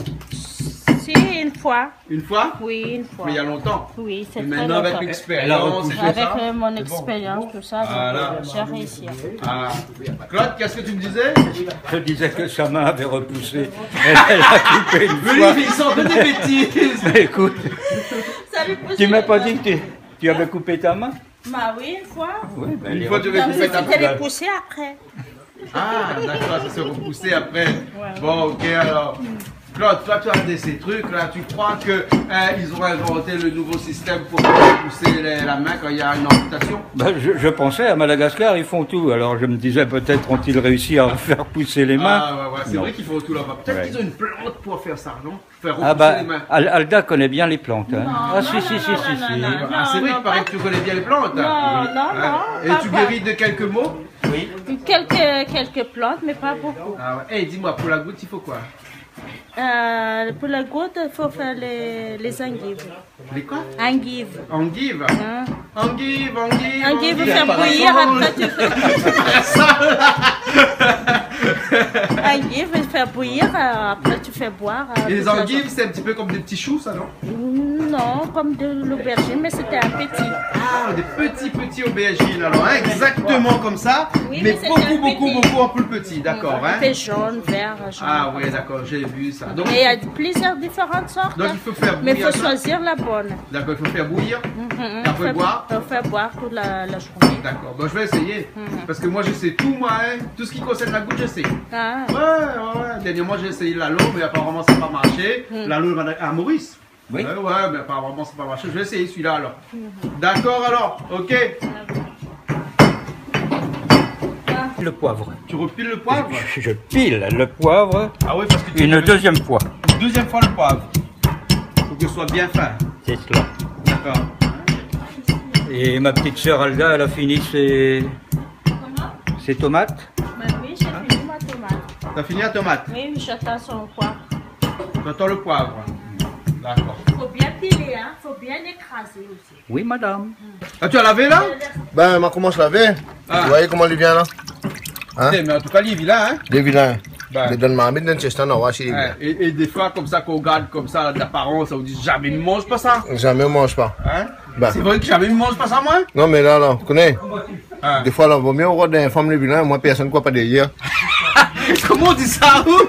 Si, une fois. Une fois ? Oui, une fois. Mais il y a longtemps. Oui, c'est très longtemps. Mais maintenant, avec l'expérience et tout ça, c'est bon. Avec, euh, mon expérience, tout ça, donc, euh, j'ai réussi. Voilà. Ah. Claude, qu'est-ce que tu me disais ? Je disais que sa main avait repoussé. Elle, elle a coupé une fois. Mais lui, il sort que des bêtises. Écoute, tu m'as pas dit que tu, tu avais coupé ta main ? Bah oui, une fois. Oui, ben, une fois, tu avais coupé ta main. C'était les poussées après. Ah, d'accord, ça s'est repoussé après. Ouais. Bon, OK, alors. Claude, toi, tu as des, ces trucs-là, tu crois que, euh, ils ont inventé le nouveau système pour faire pousser les, la main quand il y a une amputation ? Ben, je, je pensais, à Madagascar, ils font tout. Alors, je me disais, peut-être ont-ils réussi à faire pousser les mains. Ah, ouais, ouais, c'est vrai qu'ils font tout là-bas. Non. Ouais. Peut-être qu'ils ont une plante pour faire ça, non ? Faire repousser les mains. Ah, bah, Al-, Alda connaît bien les plantes, hein. Non, non, non, non, non. Ah, si, si, si, si. Ah, c'est vrai qu'il paraît que tu connais bien les plantes, hein. Non, non, non, pas, pas. Hein ? Et tu guéris de quelques maux ? Oui. Quelques, quelques plantes, mais pas beaucoup. Ah ouais. Eh, dis-moi, pour la goutte, il faut quoi ? Euh, pour la gourde, il faut faire les, les endives. Les quoi ? Endives. Endives ? Hein ? Endives, endives, endives, endives. Fais bouillir, après tu fais... Ça, là. Endives, fais bouillir, euh, après tu fais boire, euh, toute la journée. Et les endives, c'est un petit peu comme des petits choux, ça, non ? Non, comme de l'aubergine, mais c'était un petit. Ah, des petits, petits aubergines, alors, hein, exactement comme ça, mais beaucoup, beaucoup, beaucoup en plus petit, d'accord, hein. Oui, mais c'était un petit. Mm. Il fait jaune, vert, jaune. Ah ouais, d'accord, j'ai vu ça. Donc, mais il y a plusieurs différentes sortes, hein. Donc, il faut faire bouillir ça. Mais il faut choisir la bonne. D'accord, il faut faire bouillir. Mhm. Et après boire. Faut faire, faut faire boire toute la, la journée. D'accord, bon, je vais essayer. Mhm. Parce que moi, je sais tout, moi, hein. Tout ce qui concerne la gourde, je sais. Ah. Ouais, ouais, ouais. Dernièrement, j'ai essayé l'alo, mais apparemment, ça n'a pas marché. Mhm. L'alo à Maurice. Oui. Ouais, ouais, mais apparemment, ça n'a pas marché. Je vais essayer celui-là, alors. Mhm. D'accord, alors. Ok. Le poivre. Tu repiles le poivre ? Je, je pile le poivre. Ah oui, parce que tu... Une deuxième fois. Une deuxième fois le poivre. Faut que ce soit bien fin. C'est cela. D'accord. Et ma petite sœur Alda, elle a fini ses, ses tomates. Bah oui, j'ai fini ma tomate. T'as fini la tomate ? Oui, oui, j'attends son poivre. T'attends le poivre. D'accord. Faut bien piler, hein, faut bien écraser aussi. Oui, madame. Ah, tu as lavé, là ? Ben, ma komans lavé. Ah. Ou voi koman li vien, la ? Hein ? Putain, mais en tout cas, li lé vilin, hein ? Li lé vilin. Ben. Li donn marmit, donn tiestan, non, ouais, si li lé vilin. Ouais, et, et des fois, comme ça, qu'on regarde comme ça, d'apparence, on dit, jamais mi manz pa sa. Jamais mi manz pa. Hein ? Ben. C'est vrai que jamais mi manz pa sa, moi. Non, mais là, là, ou koné. Ah. Des fois, là, vo mié ou rod in fanm lé vilin, omoin pèrsone i kour pa dèrièr. Comment on dit ça, ou ?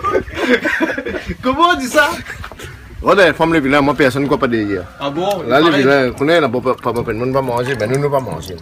Comment on dit ça ? Rod in fanm lé vilin, omoin pèrsone i kour pa dèrièr. Ah bon ? La, lé vilin, ou koné, la, pa, pa, pa, nou va manzé, ben nou, nou va manzé.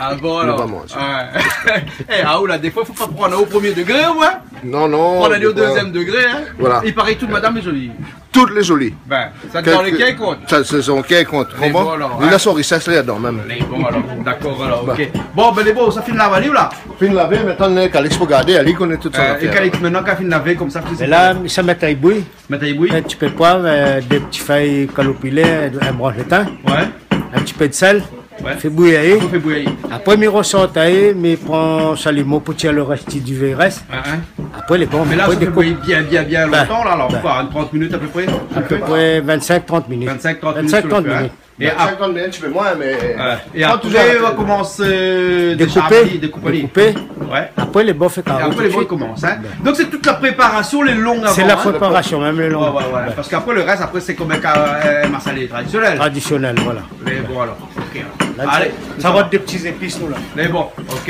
Ah bon, alors. Nou va manzé. Ouais. Eh, ah, ou la, des fois, faut pas prendre au premier degré, ouais. Non, non, des fois. Faut aller au deuxième degré, hein. Voilà. Il paraît que toute madame est jolie. Tout lé zoli. Ben, sa, dan le kèr i kont. Sa, sé son kèr i kont. Lé bon, alor, hein. Li na son richès ladan mèm. Lé bon, alor. D'accord, alor, ok. Bon, ben, lé bon, sa fine lavé, ou la ? Fine lavé, mintnan, néna Calix pou gardé, li koné tout sa. Euh, é Calix, mintnan k'la fine lavé konmsa, mé la, sa mèt a ébouyi. Mèt a ébouyi. In ti pé poiv, euh, dé ti fèy kaloupilé, in bransh de tin. Ouais. In ti pé de sèl. Ouais. Fé bouyi. Apré, fé bouyi. Apré, mi rosort ali, mi pran salimo pou tir le rès, ti divé i rès. Hein, hein. Apré, lé bon. Mé la, apré, sa fé dékoup. Bouyi bien, bien, bien lontan, la, alor, koi, in trant minit a pé pré, su le fé ? A pé pré vinn-sink, trant minit. Vinn-sink, trant minit su le fé, hein. Vinn-sink, trant minit. É ap-, vinn-sink, trant minit, in ti pé moin, mé... Ouais. É apré, ou va komansé dékoupé. Dékoupé. Dékoupé. Ouais. Apré, lé bon, fé kari tout de suit. É apré, lé bon, i komans, hein. Ouais. Donk, sé tout la préparasion, lé long avan, hein, la préparasion mèm, lé long. Ouais, ouais, ouais. Ouais. Parske apré, le rès, apré, sé konm in ka-, euh, masalé tradisionèl. Tradisionèl, voilà. Mé bon, alor, ok, alor. La, alé, sa va èt dé ti zépis, nou, la. Mé bon, ok.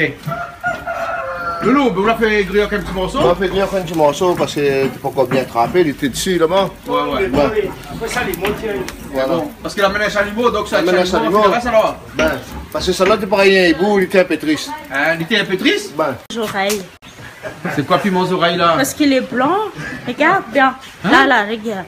Loulou, ben, ou la fé griyoté in ti morso ? Ou la fé griyoté in ti morso parske té pankor bien trapé, li té dsi, laba. Ouais, ouais. Apré sa, li mont, voilà. Bon, parske la amenn salimo, donk sa, la amenn salimo, salimo. Apré sa, alor ? Ben, parske sa la, té parèy, in ébou, li té in pé tris. Hein, li té in pé tris ? Ben. Zorèy. Sé koi piman zorèy, la ? Parske lé blan. Regard bien. Hein ? La, la, regard.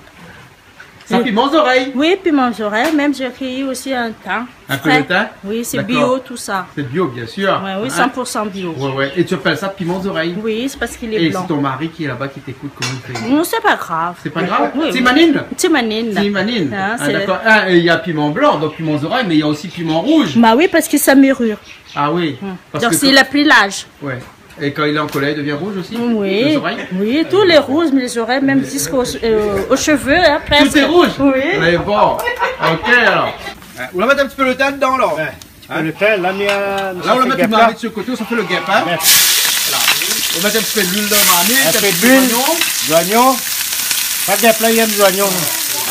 Sa, piman zorèy ? Oui, piman zorèy. Mèm, mi la kueyi osi in tan. In pé le tin ? Fré. Oui, sé bio, tout sa. D'accord. Sé bio, bien sûr. Ouais, oui, hein ? Cent pour cent bio. Ouais, ouais. É ou apèl sa piman zorèy ? Oui, sé parske lé blan. É si ton mari ki lé laba, ki t'ékout, koman i fé ? Non, sé pa grav. Sé pa grav ? Oui, oui. Ti manine ? Ti manine. Ti manine. Ah, d'accord. Ah, é néna piman blan, donk piman zorèy, mé néna osi piman rouz. Bah oui, parske sa i mèr. Ah oui. Hmm. Donk, sé la pli laz. Ouais. Et quand il est en colère, il devient rouge aussi ? Oui. Les oreilles ? Oui, tout lé rouz, mé lé zorèy, mèm ziska o, euh, o shové, hein, prèsk. Tout est rouge ? Oui. Mé bon. Ok, alor. Hein, ou la mèt in ti pé le tin dedan, alor. Ouais. Hein ? Le tin, la, mi, euh, la, ou la mèt le marmit su le koté, sa fé le gèp, hein ? Gèp. Voilà. Ou mèt in ti pé d'luil dan le marmit, in ti pé d'luil, zoignon. Sa, gèp la, i èm zoignon.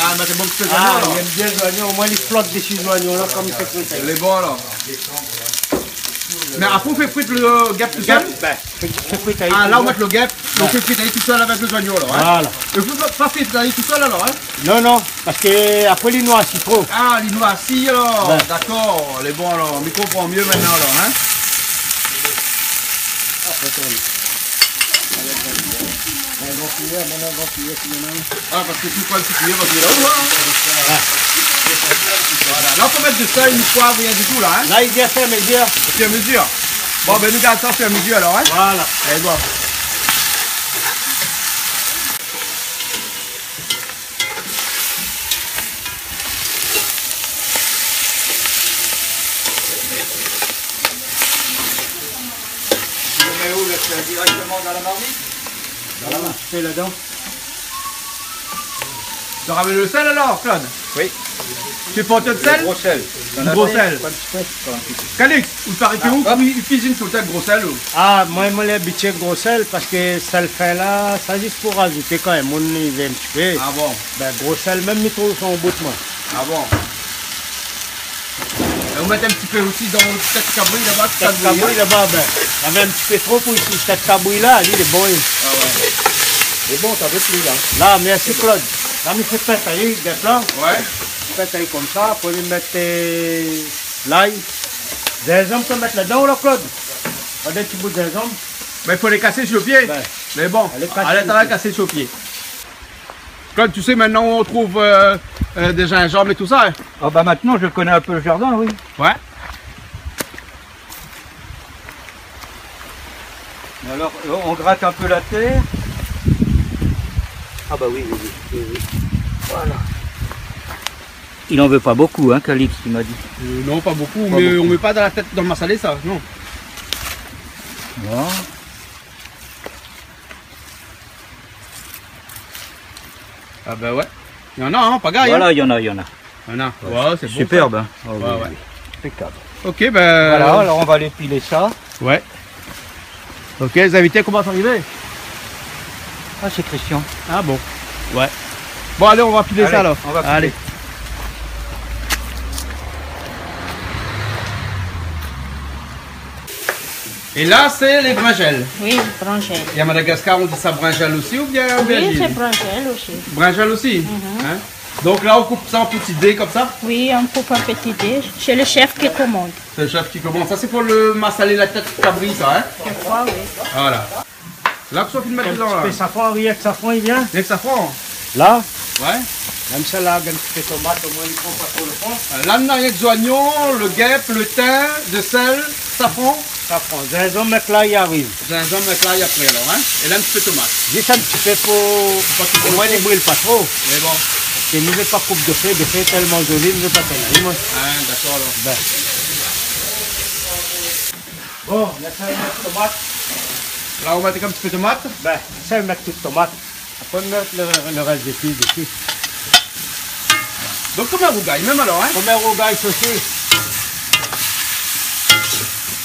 Ah, mèt in bon ti pé zoignon, alor. Ah, i èm bien zoignon. Omoin, li flot dési zoignon, la, konm i fé frit. Lé bon, alor. Mé apré, ou fé frir le gèp tousèl ? Gèp, ben, fé, fé frir ali tousèl. Ah, la, ou mèt le gèp, donk, ouais, fé frir ali tousèl avèk le zoignon, alor, hein ? Voilà. É ou fé pa fé frir ali tousèl, alor, hein ? Non, non, parske apré, li noirsi tro. Ah, li noirsi, alor. Ouais. D'accord, lé bon, alor. Mi konpran mié mintnan, alor, hein ? Apré, tourn. In gran kuiyèr, mintnan, in gran kuiyèr, si mintnan. Ah, parske si ou pran in ti kuiyèr, parske la, ou voi, hein. Voilà. Voilà. La, ou pé mèt de sèl, ni poiv, rien du tout, la, hein. La, i vien fé mezir. Au fur et à mesure. Bon, ben, nou gard sa au fur et à mesure, alor, hein. Voilà. Alé, bon. Tu le mets où, là, directement dans la marmite ? Voilà, fé ladan. Ou la ramèn lo sèl alor, Claude ? Oui. Ou port lo sèl ? Lo gro sèl. Lo gro sèl. Ankor in ti pé. Ankor in ti pé. Calix, i paré ke ou, ou kuizine toultan gro sèl, ou ? Ah, moin, moin lé abitié gro sèl parske sèl fin la, sa zis pou razouté kan in moun i vé in ti pé. Ah bon ? Bin, gro sèl, mèm mi trouv son bout, moin. Ah bon ? É ou mèt in ti pé osi dan lo tèt kabri laba, tèt kabri laba, bin, navé in ti pé tro pou isi. Tèt kabri la, li lé bon, li. Ah ouais. Lé bon, sa vé pli la. La, mèrsi Claude. La, mi fé pintay, gèt la. Ouais. Pintay konmsa, apré mi mèt, euh, lay. Zinzanm, ou pé mèt ladan, la, Claude ? Gard in ti bout zinzanm. Mé i fo lé kasé su lo pié. Ouais. Mé bon, alé, kasé su lo pié. Claude, tu sais, maintenant on trouve, euh, euh, des gingembre et tout ça, hein. Ah bah maintenant, je connais un peu le jardin, oui. Ouais. Mais alors, euh, on gratte un peu la terre. Ah bah oui, oui, oui, oui, oui. Voilà. Il en veut pas beaucoup, hein, Calix, tu m'as dit. Euh, non, pas beaucoup, mais on met pas dans la tête, dans le massalé, ça, non. Non. Ah ben ouais. Il y en a, hein, pagaille, hein. Voilà, il y en a, il y en a. Il y en a. Ouais, c'est beau, ça. Superbe, hein. Ah oui, oui, oui. Impeccable. Ok, ben. Voilà, alors on va aller piler ça. Ouais. Ok, les invités commencent à arriver. Ah, c'est Christian. Ah bon. Ouais. Bon, allez, on va piler ça alors. Allez, on va piler. Allez. Et là, c'est les brinjelles. Oui, brinjelles. Et à Madagascar, on dit ça brinjelle aussi ou bien en Belgique ? Oui, c'est brinjelle aussi. Brinjelle aussi, hein ? Donc là, on coupe ça en petits dés comme ça ? Oui, on coupe en petits dés. C'est le chef qui commande. C'est le chef qui commande. Ça, c'est pour le massalé la tête cabri, ça, hein ? Je crois, oui. Voilà. La ou la fine mèt dedan la. In ti pé safran, rienk safran i vien. Rienk safran ? La. Ouais. Mèm sa la, in ti pé tomat, omoin i pran pa tro lo fon. La, nou na rienk zoignon, lo gèp, lo tin, de sèl, safran. Safran. Zinzanm èk lay i ariv. Zinzanm èk lay apré alor, hein ? É la, in ti pé tomat. Zis in ti pé pou, pou pa tro, omoin i bril pa tro. Mé bon. Parske nou vé pa koup de fé, de fé tèlman zoli, nou vé pa tèlman. Ah, dakor alor. Bin. Bon, la sa i mèt tomat. La, ou mèt in ti pé tomat. Bin, sa i mèt tout tomat. Apré, nou mèt lo, lo rès zépis dési. Donk, konm in rougay mèm alor, hein ? Konm in rougay sosis.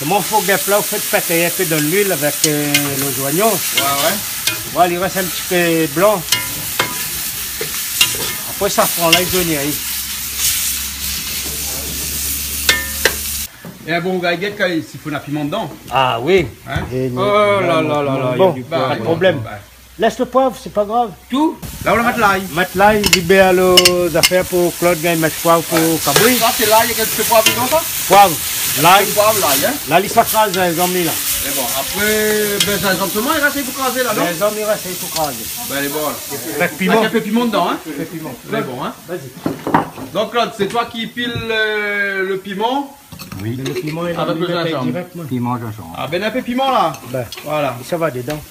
Koman fo gèp la, ou fé pintay in pé dan luil avèk, euh, lo zoignon. Ouais, ouais. Voilà, i rès in ti pé blan. Apré, safran la, i zoni, hein. É in bon rougay gèp, kan i fo na piman dedan. Ah oui. Hein ? Oh la la la la, bon, pa de problèm. Lès lo poiv, sé pa grav. Tout ? La, ou la mèt lay. Mèt lay, libèr lo zafèr pou Claude gingn mèt poiv pou kabri. Sa, sé lay, èk in ti pé poiv dedan, sa ? Poiv, lay. Poiv, lay, hein ? La, li sa kraz zinzanm li la. Mé bon, apré, bin, zinzanm solman i rès pou krazé la, non ? Zinzanm i rès pou krazé. Bin, lé bon la. Avèk piman. Avèk in pé piman dedan, hein ? In pé piman. Lé bon, hein ? Vas-y. Donc, Claude, c'est toi qui piles, euh, le piment ? Oui. Mé lo piman, avèk lo zinzanm. Dirèkteman. Piman, zinzanm. Ah, bin, in pé piman la. Bin, voilà. Sa va dedan.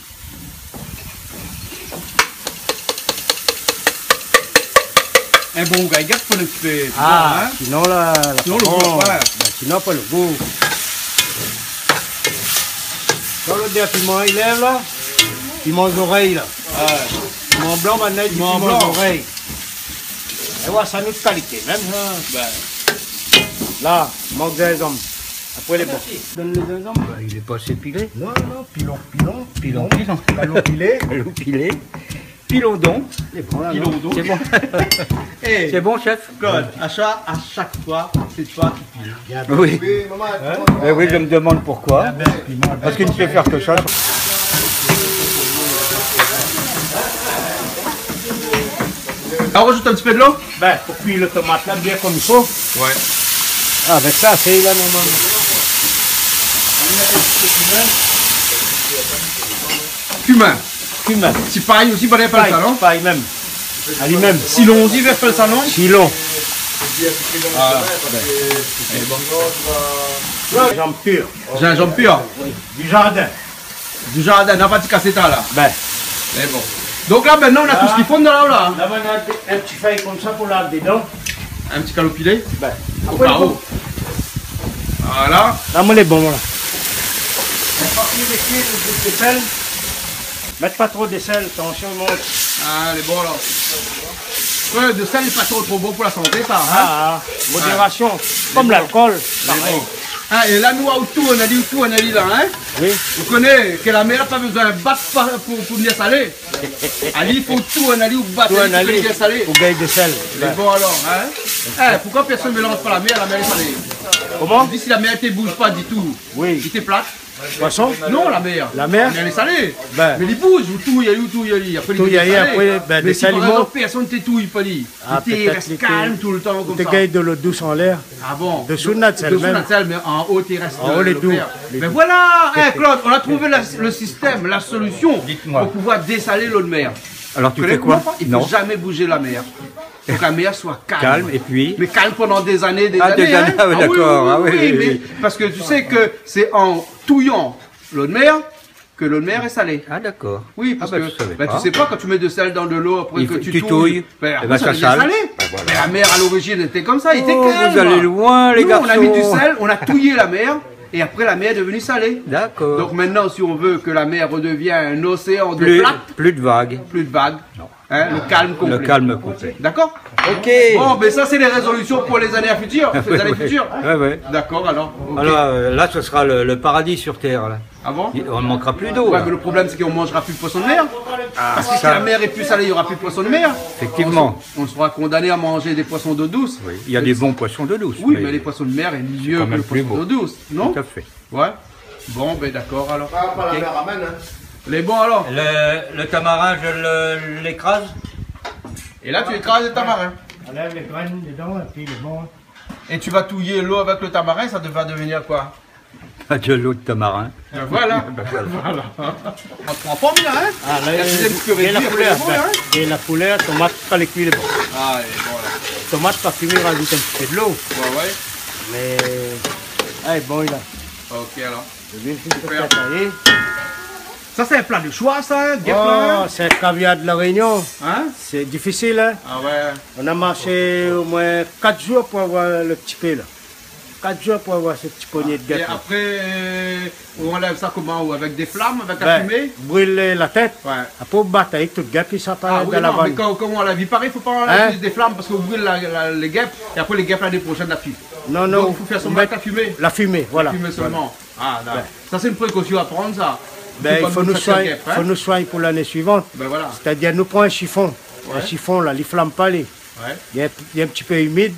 In bon rougay gèp, fo in ti pé piman, hein ? Ah, sinon la, la, sinon lo gou, ouais. Bin, sinon pa lo gou. Kan lodèr piman i lèv la, piman zorèy la. Ouais. Piman blan, mintnan i di piman zorèy. Piman blan. É ouais, sa nout kalité mèm, hein. Bin. La, mank zinzanm. Apré, lé bon. Donn lo zinzanm. Bin, li lé pa asé pilé. Non, non, pilon, pilon. Pilon, pilon. Pilon pilé. Pilon pilé. Pilon don. Lé bon la, non ? Pilon don. Sé bon. Eh, sé bon, chef ? Claude, à cha-, à chaque fois, c'est toi qui piles. Oui. Oui, maman, hein ? Ben oui, je me demande pourquoi. Parce qu'il ne sait faire que ça. Ah, on rajoute un petit peu de l'eau ? Bin, pou kui lo tomat la bien konm i fo. Ouais. Avèk sa, sé la, normalman. Kumin. Kumin. Ti pay osi, banna i apèl sa, non ? Ti pay mèm. Ali mèm. Silon osi i apèl sa, non ? Silon. Voilà. Zinzanm pir. Zinzanm pir. Du jardin. Du jardin, na pa ti kasé ta la. Bin. Mé bon. Donk la, mintnan, nou na tout sak i fo dedan la, la. La, nou na in ti fèy konmsa pou lav dedan. In ti kaloupilé. Bin. Apré, o karo. Voilà. La, moin lé bon, la. Mèt pa tro de sèl. Mèt pa tro de sèl, tansion i mont. Ah, lé bon, la. Ouais, de sèl lé pa tro, tro bon pou la santé, sa, hein ? Ah, ah, modération. Ouais. Kom lalkol, parèy. Mé bon. Ah, é la, nou, otour, nou la di, otour, nou la di la, hein ? Oui. Ou koné ke la mèr la pa bezoin bat pa, pou, pou vni salé. Ali, fo otour, nou la di, ou bat, pou vni salé. Pou gingn de sèl. Mé bon, alor, hein ? Eh, poukosa pèrsone i mélanz pa la mèr, la mèr lé salé ? Koman ? Ou di si la mèr té bouz pa ditou, oui, li té plat. Poison ? Non, la mèr. La mèr ? La mèr lé salé. Ben. Mé li bouz, ou touy, ou touy, apré li touy, touy, salé. Apré, ben, mé si par égzanp pèrsone té touy pa li, ah, li té pétèt rès kalm toultan konmsa. Li té gingn de lo dous anlèr. Ah bon ? Désou, désou, mèm. Désou, mé an o, té rès lo fèr. An o, lé dou. Mé voilà, eh, Claude, on a trouvé la, le système, la solution pour pouvoir dessaler l'eau de mer. Dites-moi. Alors, tu fais quoi ? Vous connaissez pas ? Non. Il faut jamais bouger la mer. Fo ke la mèr soi kalm. Kalm, épi ? Mé kalm pandan dé zané, dé zané, hein. Ah, dé zané, ah oui, d'accord, ah oui, oui, oui, mé parske tu sais que c'est en touillant l'eau de mer que l'eau de mer est salée. Ah, d'accord. Ah, ben, je savais pas. Oui, parce que, ben, tu sais pas, quand tu mets de sel dans de l'eau, après que tu touilles, ben, après, ça devient salé. Eh ben, ça sale. Ben, voilà. Mais la mer, à l'origine, était comme ça, il était calme. Oh, vous allez loin, les garçons. Nous, on a mis du sel, on a touillé la mer, et après, la mer est devenue salée. D'accord. Donc maintenant, si on veut que la mer redevienne un océan d'eau plate, plus de vagues. Plus de vagues. Non. Hein, le calme complet. Le calme complet. D'accord ? Ok. Bon, ben ça, c'est les résolutions pour les années à futur, les années futures. Oui, oui. Ouais, ouais. D'accord, alors. Ok. Alors, euh, là, ce sera le, le paradis sur terre, là. Ah bon ? On ne manquera plus d'eau, là. Ouais, mais le problème, c'est qu'on mangera plus de poisson de mer. Ah, ça. Parce que si la mer est plus salée, il y aura plus de poisson de mer. Effectivement. On se-, on sera condamné à manger des poissons d'eau douce. Oui, il y a des bons poissons d'eau douce, mais c'est quand même plus beau. Oui, mais les poissons de mer est mieux que le poisson d'eau douce, non ? Tout à fait. Ouais. Bon, ben d'accord, alors. Pa, pa la mèr amèn, hein. Ok. Lé bon, alors. Le, le tamarin, je le, l'écrase. Et là, tu écrases le tamarin. Enlèv lé grin dedan, épi lé bon. Et tu vas touiller l'eau avec le tamarin, ça va devenir quoi ? De l'eau de tamarin. Ben voilà. Ben voilà. Voilà. On te prend pas, là, hein ? Ah, là, il y a un petit peu réduit, après, c'est bon, hein ? Gingn la koulèr, tomat, kan lé kui, lé bon. Ah, lé bon, là. Tomat pa fimé, rajout in ti pé de lo. Ouais, ouais. Mé, ah, lé bon, la. Ok, alors. Super. Ça, c'est un plat de choix, ça, hein, guêpe, là, hein ? Oh, c'est un caviar de la Réunion. Hein ? C'est difficile, hein ? Ah ouais. On a marché au moins quatre jours pour avoir le petit peu, là. Quatre jours pour avoir ce petit poignet de guêpe, là. Et après, euh, on enlève ça comment ? Ou avec des flammes, avec la fumée ? Ben, brûler la tête. Ouais. Après, on bat avec tout guêpe, ça part dans la vanne. Ah oui, non, mais quand, quand on enlève, il paraît, faut pas enlever des flammes parce qu'on brûle la, la, les guêpes, et après, les guêpes, l'année prochaine, la fumée. Non, non, donc, il faut faire seulement avec la fumée. La fumée, voilà. La fumée seulement. Voilà. Ah, d'accord. Ouais. Ça, c'est une précaution à prendre, ça. Ben, il faut nous soigner, hein. Faut nous soigner pour l'année suivante. Ben voilà. C'est-à-dire, nou pran un chiffon. Ouais. Un chiffon, là, li flam pa, li. Ouais. Il est, il est un petit peu humide,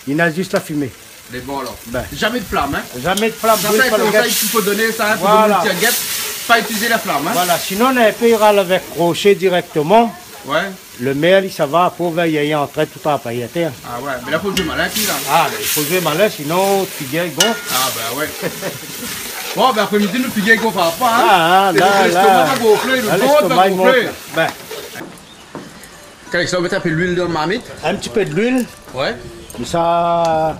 il a juste la fumée. Lé bon, alors. Ben. Jamais de flamme, hein. Jamais de flamme, brûle pas le guêpe. Ça, c'est un conseil qu'il faut donner, ça, hein, pour les petits guêpes, pas utiliser la flamme, hein. Voilà. Sinon, on peut y aller avec crochet directement. Ouais. Lo mèr, li sava, apré, vèy, li antrèn tout apayé atèr. Ah ouais, mé la, fo zoué malin, pi, la. Ah, mé fo zoué malin, sinon, out figir i gonf. Ah, ben ouais. Bon, ben, apré-midi, nout figir i gonf pa, hein. Ah, ah, la, la. Léstomak va gonflé, lo vant va gonflé. Léstomak i mont. Ben. Calixte, on met un peu d'huile dans la marmite. Un petit peu d'huile. Ouais. Konmsa,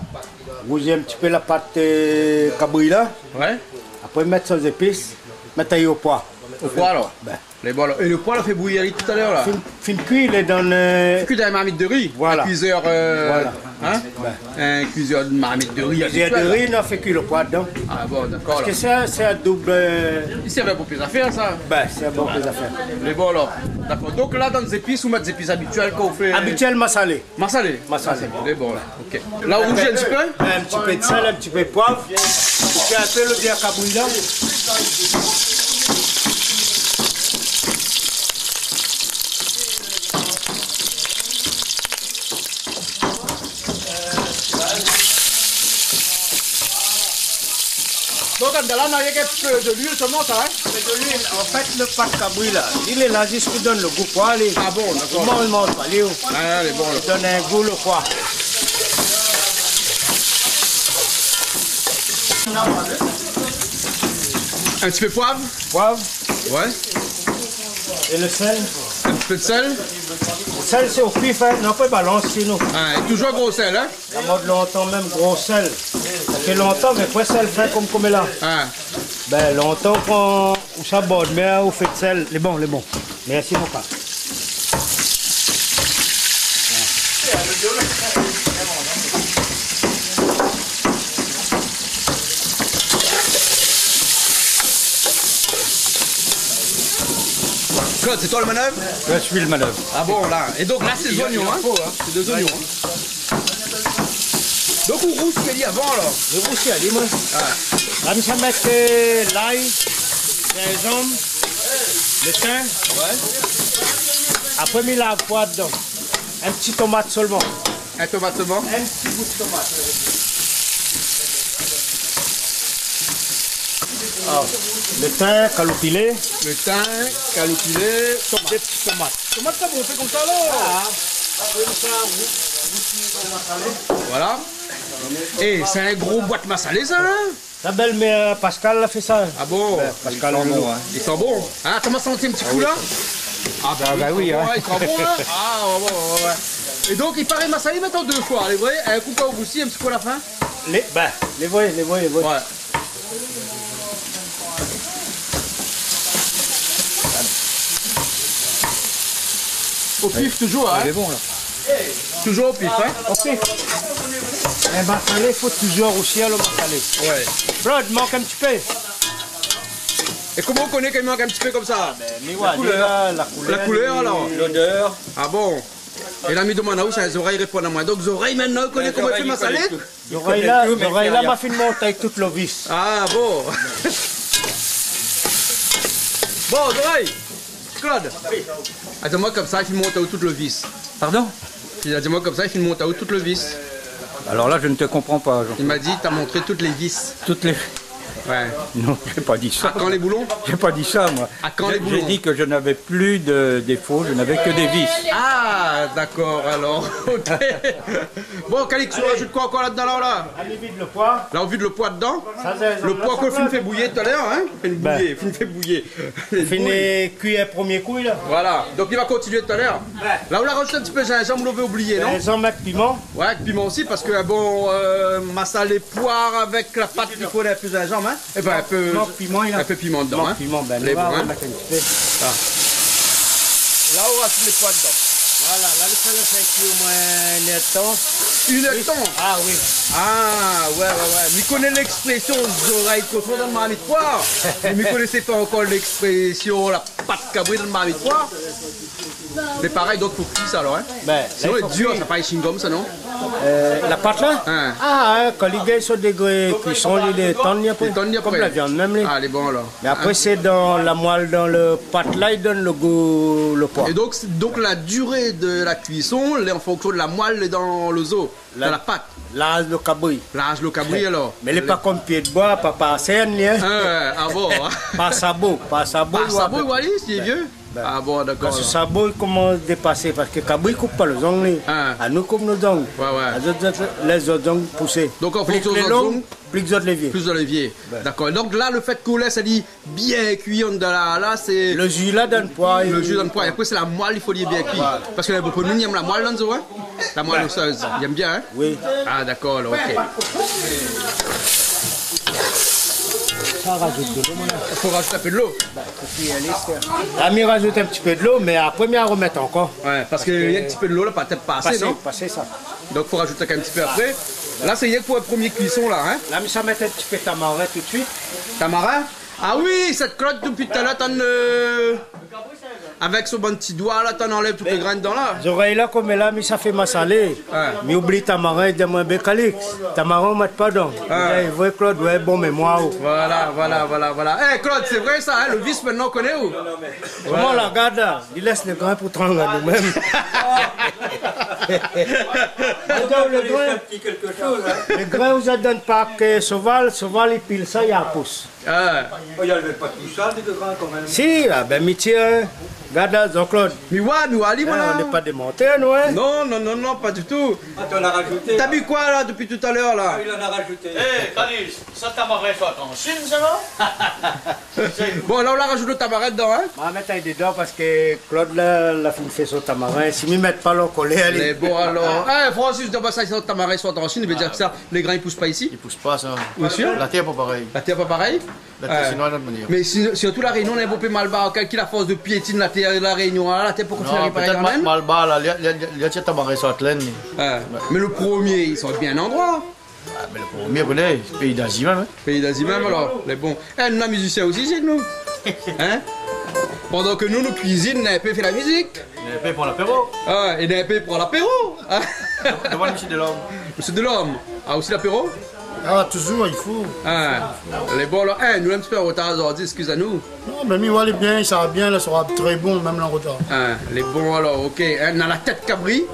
rouzi in ti pé la pat, euh, kabri la. Ouais. Apré, mèt son zépis, mèt ali o poi. O poi, alor. Ben. Lé bon, alor. É lo poi, la fé bouyir ali talèr, la. Fine, fine kui, lé dan, euh, kui dan in marmit de ri. Voilà. In kuizèr, euh, hein ? Voilà. Ben. In kuizèr de marmit de ri abitièl. Kuizèr de ri, nou la fé kui lo poi dedan. Ah bon, dakor, alor. Parske sa, sé in doub, euh, isi, navé pou pli zafèr, sa. Ben, sé in bon pli zafèr. Lé bon, alor. Dakor. Donk la, dan zépis, ou mèt zépis abitièl kan ou fé... Abitièl, masalé. Masalé. Masalé. Masalé, lé bon, la. Ok. La, ou rouzi in ti pé ? In ti pé de sèl, in ti pé poiv. Épi in pé lo bien kabri la. Donk, la, nou la rienk in ti pé de luil solman, sa, hein ? Mé de luil, an fèt, lo pat kabri la, li lé la zis pou donn lo gou poi, li. Ah bon, dakor. Ou manz, manz pa, li, ou. Ah, lé bon, la. Donn in gou lo poi. In ti pé poiv ? Poiv. Ouais. É lo sèl. In ti pé de sèl ? Lo sèl, sé o pif, hein. Nou pé balans, sinon. Ah, é toujour gro sèl, hein ? La mod lontan mèm, gro sèl. Sa fé lontan, mé poin sèl fin kom, kom la. Ah. Ben, lontan, kan ou sa bord mèr, ou fé de sèl. Lé bon, lé bon. Mèrsi, mon frèr. Claude, sé toi le manèv ? Je suis le manœuvre. Ah bon, la. É donk la, sé zoignon, in ? Sé dé zoignon, in ? Donk ou rousi ali avan, alor ? Mi rousi ali, moin. Ah. La, mi sa mèt, euh, lay, zinzanm, le tin. Ouais. Apré, mi lav poi dedan. In ti tomat solman. In tomat solman ? In ti bout tomat. Ah, le tin kaloupilé. Le tin kaloupilé, tomat. Dé ti tomat. Tomat, sa bon, fé konmsa, la. Ah. Voilà. É sé in gro boit masalé, sa, in ? Sa bèlmèr Pascal la fé sa. Ah bon ? Bin, Pascal Lolo. I san bon, in ? I san bon. In, koman, santi in ti kou la ? Ah bin, oui, in. Ouais, i san bon, in ? Ah, ouais, ouais, ouais, ouais. É donk, i paré masalé mintnan dé foi, lé vré ? In kou kan ou rousi, in ti kou a la fin ? Lé, bin, lé vré, lé vré, lé vré. Ouais. O pif, toujour, in ? Lé bon, la. Toujour o pif, in ? O pif. In masalé, fo toujour rousi le masalé. Ouais. Claude, mank in ti pé. É koman ou koné k'i mank in ti pé konmsa ? Bin, mi voi la koulèr. La koulèr, alor. Lodèr. Ah bon ? É la, mi domann aou, sé zorèy i réponn amoin. Donk zorèy, mintnan, ou koné koman i fé masalé ? Zorèy la, zorèy la, ma fine mont avèk tout lo vis. Ah bon ? Bon, zorèy, Claude. Oui. Atann, moin konmsa, i fine mont avèk tout lo vis. Pardon ? Li la di amoin konmsa, i fine mont avèk tout lo vis. Alors là, je ne te comprends pas, Jean. Il m'a dit, t'as montré toutes les vis. Toutes les... Ouais. Non, j'ai pas dit ça. À quand les boulons ? J'ai pas dit ça, moi. À quand les boulons ? J'ai dit que je n'avais plus de défauts, je n'avais que des vices. Ah, d'accord, alors. Ok. Bon, Calix, ou rajout koi ankor ladan, la, la ? La, mi vid lo poi. La, ou vid lo poi dedan. Sa, sé... Lo poi k'ou la fine fé bouyir talèr, in ? Fine bouyir, fine fé bouyir. Fine kui promié kou, la. Voilà. Donk, li va kontinié talèr. Ouais. La, ou la rajout in ti pé zinzanm, ou lavé oublié, non ? Zinzanm avèk piman. Ouais, avèk piman osi, parske, bon, euh, masalé poir avèk la pat, i fo in pé zinzanm, in ? É bin, in pé, mank piman, la. In pé piman dedan, in ? Mank piman, bin, lé bon, in ? Mèt in ti pé. Ah. La, ou rajout lo poi dedan. Voilà, la, sa la fé kui omoin in èr d'tan. In èr d'tan ? Ah oui. Ah, ouais, ouais, ouais. Mi koné lèksprésion zorèy koshon dan marmit poir. Mé mi koné pa ankor lèksprésion la pat kabri dan marmit poir. Mé parèy, donk, fo kui sa, alor, in ? Bin, sinon, la, i fo dir, kui. Sa parèy shingom, sa, non ? Euh, la pat, la ? In. Ah, in, kan li gingn son dégré kuison, li lé tann, li, apré. Li tann, li, apré. Konm la viann mèm, li. Ah, lé bon, alor. Mé apré, in, sé dan la moil, dan lo pat, la, i donn lo gou, lo poi. É donk, sé, donk, la durée de la cuisson, lé an fonksion de la moil dan lo zo. La, dan la pat. Laz lo kabri. Laz lo kabri, alor. Mé li lé pa konm pié d'boi, pa par sèn, li, in. Ah, ah bon, in. Par sabo, par sabo, par sabo, i voi ali, si lé vié. Bin. Ah bon, dakor, alor. Parske sabo i komans dépasé, parske kabri i koup pa lo zong, li. Ah. Anou i koup nout zong. Ouais, ouais. Lézot, zot, lézot zong i pous. Donk, an fonksion de zot zong, pli lé long, pli zot lé vié. Pli zot lé vié. Bin. Dakor. Donk la, lo fèt k'ou lès ali bien kui andan la, la, sé lo ji la dan poi, lo ji dan poi. É apré, sé la moil, i fo li lé bien kui. Voilà. Parske na bonpé moun i èm la moil dan lo zo, in. La moil osèz, i èm bien, in. Oui. Ah, dakor, alor, ok. Sa rajout dolo, mon ami. I fo rajout in pé dolo. Bin, fo kui ali, sé... Ah, mi rajout in ti pé dolo, mé apré, mi armèt ankor. Ouais, parske... Parske néna in ti pé dolo la, pétèt pa asé, non ? Pa asé, pa asé, sa. Donk, fo rajout in ti pé apré. La, sé rienk pou in promié kuison, la, in. La, mi sa mèt in ti pé tamarin tout suit. Tamarin ? Ah oui, sé Claude, dopi talèr, tann, euh, avèk son bann ti doi la, tann anlèv tout lé grin dedan la. Zorèy la, konm la, mi sa fé masalé. Ouais. Mi oubli tamarin, i di amoin, bin, Calix, tamarin, ou mèt pa dedan. Ouais. Mi di, vré, Claude, ouais, bon mémoir. Voilà, voilà, voilà, voilà. Eh, Claude, sé vré sa, in, lo vis, mintnan, ou koné, ou ? Koman la, gard la, li lès lé grin pou trinbl anou mèm. Atann, lé grin. Lé grin, ou sa donn pa ke soval, soval, i pil sa, i apous. Ah. Oh, i anlèv pa tout sa, dé gran kanmèm. Si, ah bin, mi tir, in. Gard la, Jean-Claude. Mi voi, mi voi ali, voilà. Eh, nou lé pa dé mantèr, nou, in. Non, non, non, non, pa ditou. Atann, ou la rajouté, la. Ou la bu koi, la, dopi talèr, la ? Ah, li la rajouté. Eh, Calix, sa tamarin sort an Chine, sa, la ? Bon, la, ou la rajout lo tamarin dedan, in ? Ma mèt ali dedan parske Claude, la, la fine fé son tamarin. Si mi mèt pa, lé an kolèr, li. Mé bon, alor. Eh, Francis, d'abor, sa, son tamarin sort an Chine, i vé dir ke sa, lé grin i pous pa isi ? I pous pa, sa. Bien sûr. La tèr pa parèy. La tèr pa parèy ? La tèr, euh, sé noir, nout manièr. Mé si, sirtou La Rényon, néna bonpé malbar, kèl ki la fors de piétine la tèr La Rényon, la, la tèr pokor fine réparé kan mèm. Non, pétèt mal-, malbar, la, li, li, li, li la tir tamarin sort Inde, li. Ah, mé lo promié, i sort bien landroi. Ah, mé lo promié, ou koné, péi d'Azi mèm, in. Péi d'Azi mèm, alor, lé bon. Eh, nou néna mizisien osi, sé nou. Hein ? Pandan ke nou, nou kuizine, néna in pé fé la mizik. Néna in pé pou lapéro. Ah, é néna in pé pou lapéro. Hein ? Domann Mésyé Delorme. Mésyé Delorme, ah, osi lapéro ? Ah, touzour, i fo. Ah, lé bon, alor. Hein, nou lé in ti pé an rotar zordi, eskiz anou. Non, mé mi oi, lé bien, sa va bien, la, sa sera très bon, mèm an rotar. Ah, lé bon, alor, OK. Hein, na la tèt kabri,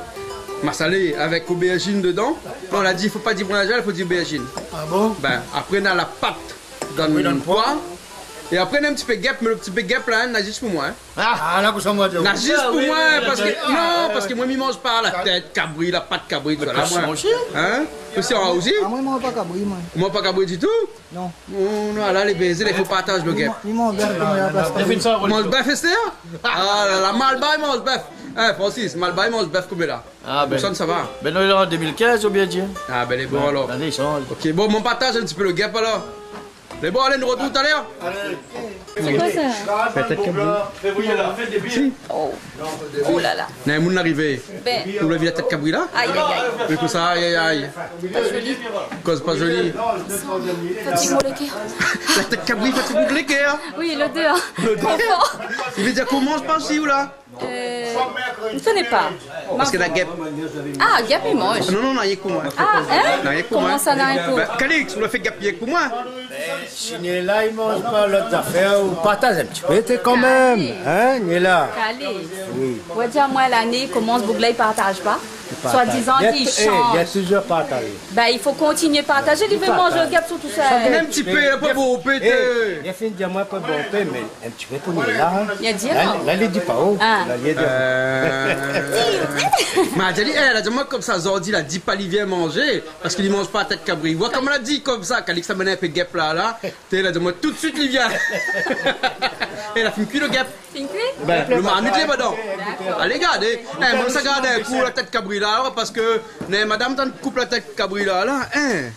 masalé, avèk obèrzine dedan. Non, la di, fo pa di brinzèl, fo di obèrzine. Ah bon ? Ben, apré, na la pat dan le poi. Oui, dan le poi. É apré, na in ti pé gèp, mé le ti pé gèp la, hein, na zis pou moin, hein. Ah, la, pou sa, moin, na zis pou moin, parske, non, parske moin, mi manz pa la tèt kabri, la pat kabri, tousa la, moin. Hein ? Ou osi ? Ah, moin, mi manz pa kabri, moin. Ou manz pa kabri ditou ? Non. Non, non, la, lé bézé, la, i fo partaz le gèp. Mi manz bèf, koman i apèl sa ? Manz bèf, èstèr ? Ah la la, Malbar i manz bèf. Hein, Francis, Malbar i manz bèf koméla. Ah, ben. Sa, sa va. Ben, nou lé an deux mille quinze, oubien di. Ah, ben, lé bon, alor. L'année change. OK, bon, mi partaz in ti pé le gèp, alor. Lé bon, alé, nou retrouv talèr. Alé. Sé koi sa ? Pétèt ke oui. Février, la fête des bières. Si. Oh. Oh la la. Néna moun arivé. Ben. Ou la vi la tèt kabri la ? Ay, ay, ay. Mé kosa, ay, ay, ay. Pa zoli. Kosa pa zoli ? Fatig mon lékèr. La tèt kabri fatig out lékèr ? Oui, l'odèr. L'odèr. Tro for. I vé dir koman, sé pa si ou la ? Euh, mi koné pa. Parske la gèp. Ah, gèp i manz. Non, non, non, rienk pou moin. Ah, hein ? Non, rienk pou moin. Koman sa, non, rienk pou ? Ben, Calix, ou la fé gèp rienk pou moin. Si néna la i manz pa lot zafèr, ou partaz in ti pé, té, kan mèm. Calix. Hein, néna la. Calix. Oui. Ou di amoin, lané i komans, boug la i partaz pa. Soi-dizan, i shanz. Néna touzour partaz. Ben, i fo kontinié partazé, li vé manz le gèp sirtou sa. Partaz. In ti pé, pa bonpé, té. Eh, li la fine di amoin pa bonpé, mé in ti pé pou néna la, hein. Li la di, la, non ? La, li di pa, oh. Ah. La, li la di. Euh. Ma di, eh, la di amoin konmsa, zordi, la di pa li vien manzé, parske li manz pa tèt kabri. Oi koman la di konmsa, Calix la amenn in pé gèp la, la. Té, la di amoin tout suit li vien. É la fine kui le gèp. Fine kui ? Ben, le marmit lé dedan. Dakor. Alé gard, hein. Eh, moin sa gard in kou la tèt kabri la, alor, parske, néna madam tann koup la tèt kabri la, la, hein.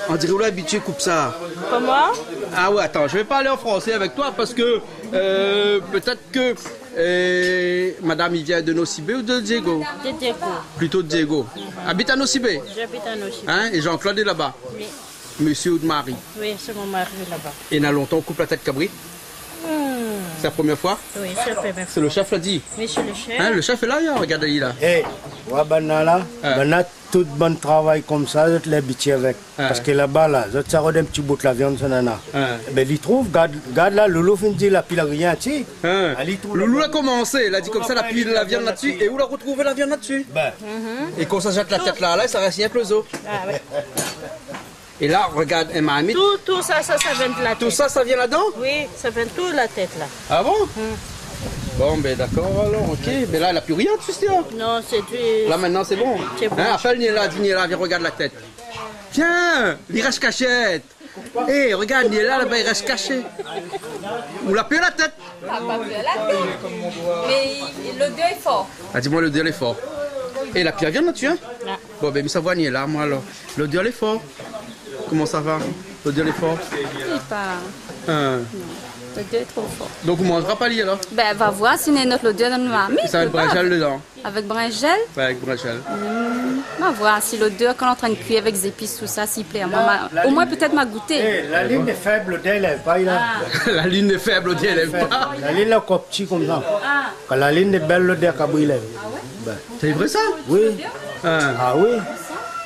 On diré ou la abitié koup sa. Koman ? Ah ouais, attends, je vais parler en français avec toi parce que, euh, peut-être que, euh, madame i vien de Nosy-Be ou de Diego ? De Diego. Plutôt de Diego. Abit à Nosy-Be ? J'habite à Nosy-Be. Hein ? Et Jean-Claude est là-bas ? Oui. Monsieur ou mari ? Oui, c'est mon mari là-bas. É na lontan ou koup la tèt kabri ? Hmm. C'est la première fois ? Oui, c'est la première fois. C'est le chef la di. Oui, c'est le chef. Hein, le chef est là, regarde, il est là. Eh, oi banna la, banna tout bann travay konmsa, zot lé abitié avèk. Ah. Parske laba la, zot sa rod in ti bout la viann, sa nana. Ah. Ben, li trouv, gard, gard la, Loulou fine di, la pil rien, ti. Ah. Ah, li trouv Loulou la komansé, la di konmsa, la pil la viann la dsi, é ou la retrouv la viann la dsi. Ben. É kan sa zèt la tèt la, la, sa rès rienk le zo. Ah, ouais. É la, regard, in marmit. Tout, tout sa, sa, sa vien de la tèt. Tout sa, sa vien ladan ? Oui, sa vien tout la tèt la. Ah bon ? Hmm. Bon, ben, dakor, alor, OK. Ben la, la pi rien dsi, hein. Non, c'est du... La, maintenant, c'est bon. C'est bon. Hein, apèl Niela, di Niela, vien regard la tèt. Tiens, li rès kashèt. Eh, regard, Niela, laba, li rès kashé. Ou la pèr la tèt ? Ah, pa pèr la tèt. Mé i, i, l'odèr lé for. Ah, di amoin, l'odèr lé for. É la pi la viann la dsi, hein ? Ah. Bon, ben, mi sa voir Niela, moin, alor. L'odèr lé for. Koman sa va ? L'odèr lé for. Lé pa... Hein. Non. L'odèr lé tro for. Donk, ou manzra pa li, alor ? Ben, va voir si néna in ot l'odèr dan le marmit. Sa va èt brinzèl dedan. Avèk brinzèl ? Ouais, avèk brinzèl. Hmm. Va voir si l'odèr, kan lé antrin kui avèk zépis, tousa, si i plé amoin, ma, omoin, pétèt, ma gouté. Eh, la line lé fèb, l'odèr i lèv pa, la. Ah. La line lé fèb, l'odèr i lèv pa. La line lé ankor pti konmsa. Ah. Kan la line lé bèl, l'odèr kabri i lèv. Ah ouais ? Ben. Sé vré sa ? Oui. Ah. Ah oui.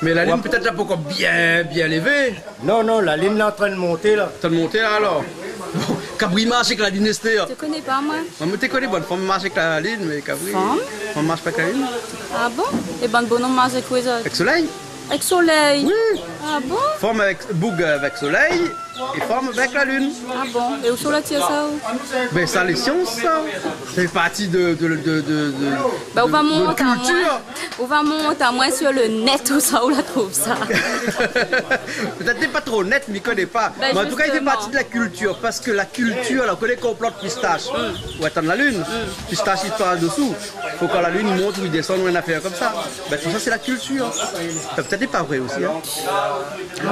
Mé la line, pétèt, la pankor bien, bien lévé. Non, non, la line lé antrin monté la. Antrin monté la, alor. Bon, kabri i marsh avèk la line, èstèr. Mi koné pa, moin. Moin, mi koné bann fanm i marsh avèk la line, mé kabri... Fanm ? Fanm i marsh pa avèk la line. Ah bon ? É bann bonom i marsh avèk koué, sa ? Avèk solèy. Avèk solèy ? Oui. Ah bon ? Fanm avèk, boug avèk solèy, é fanm avèk la line. Ah bon ? É ousa ou la tir sa, ou ? Ben, sa, lé sians, sa. Sa i fé parti de, de, de, de, de, ben, ou va mont amoin. Culture. Ou va mont amoin sur le net, ousa ou la trouv sa. Pétèt lé pa tro net, mi koné pa. Ben, mé an tou ka, i fé parti de la kiltir, parske la kiltir, la, ou koné kan ou plant pistash, ou atann la line, pistash i par dosou. Fo kan la line i mont ou i désann ou in afèr konmsa. Ben, tousa, sé la kiltir. Sa pétèt lé pa vré osi, hein. Ah,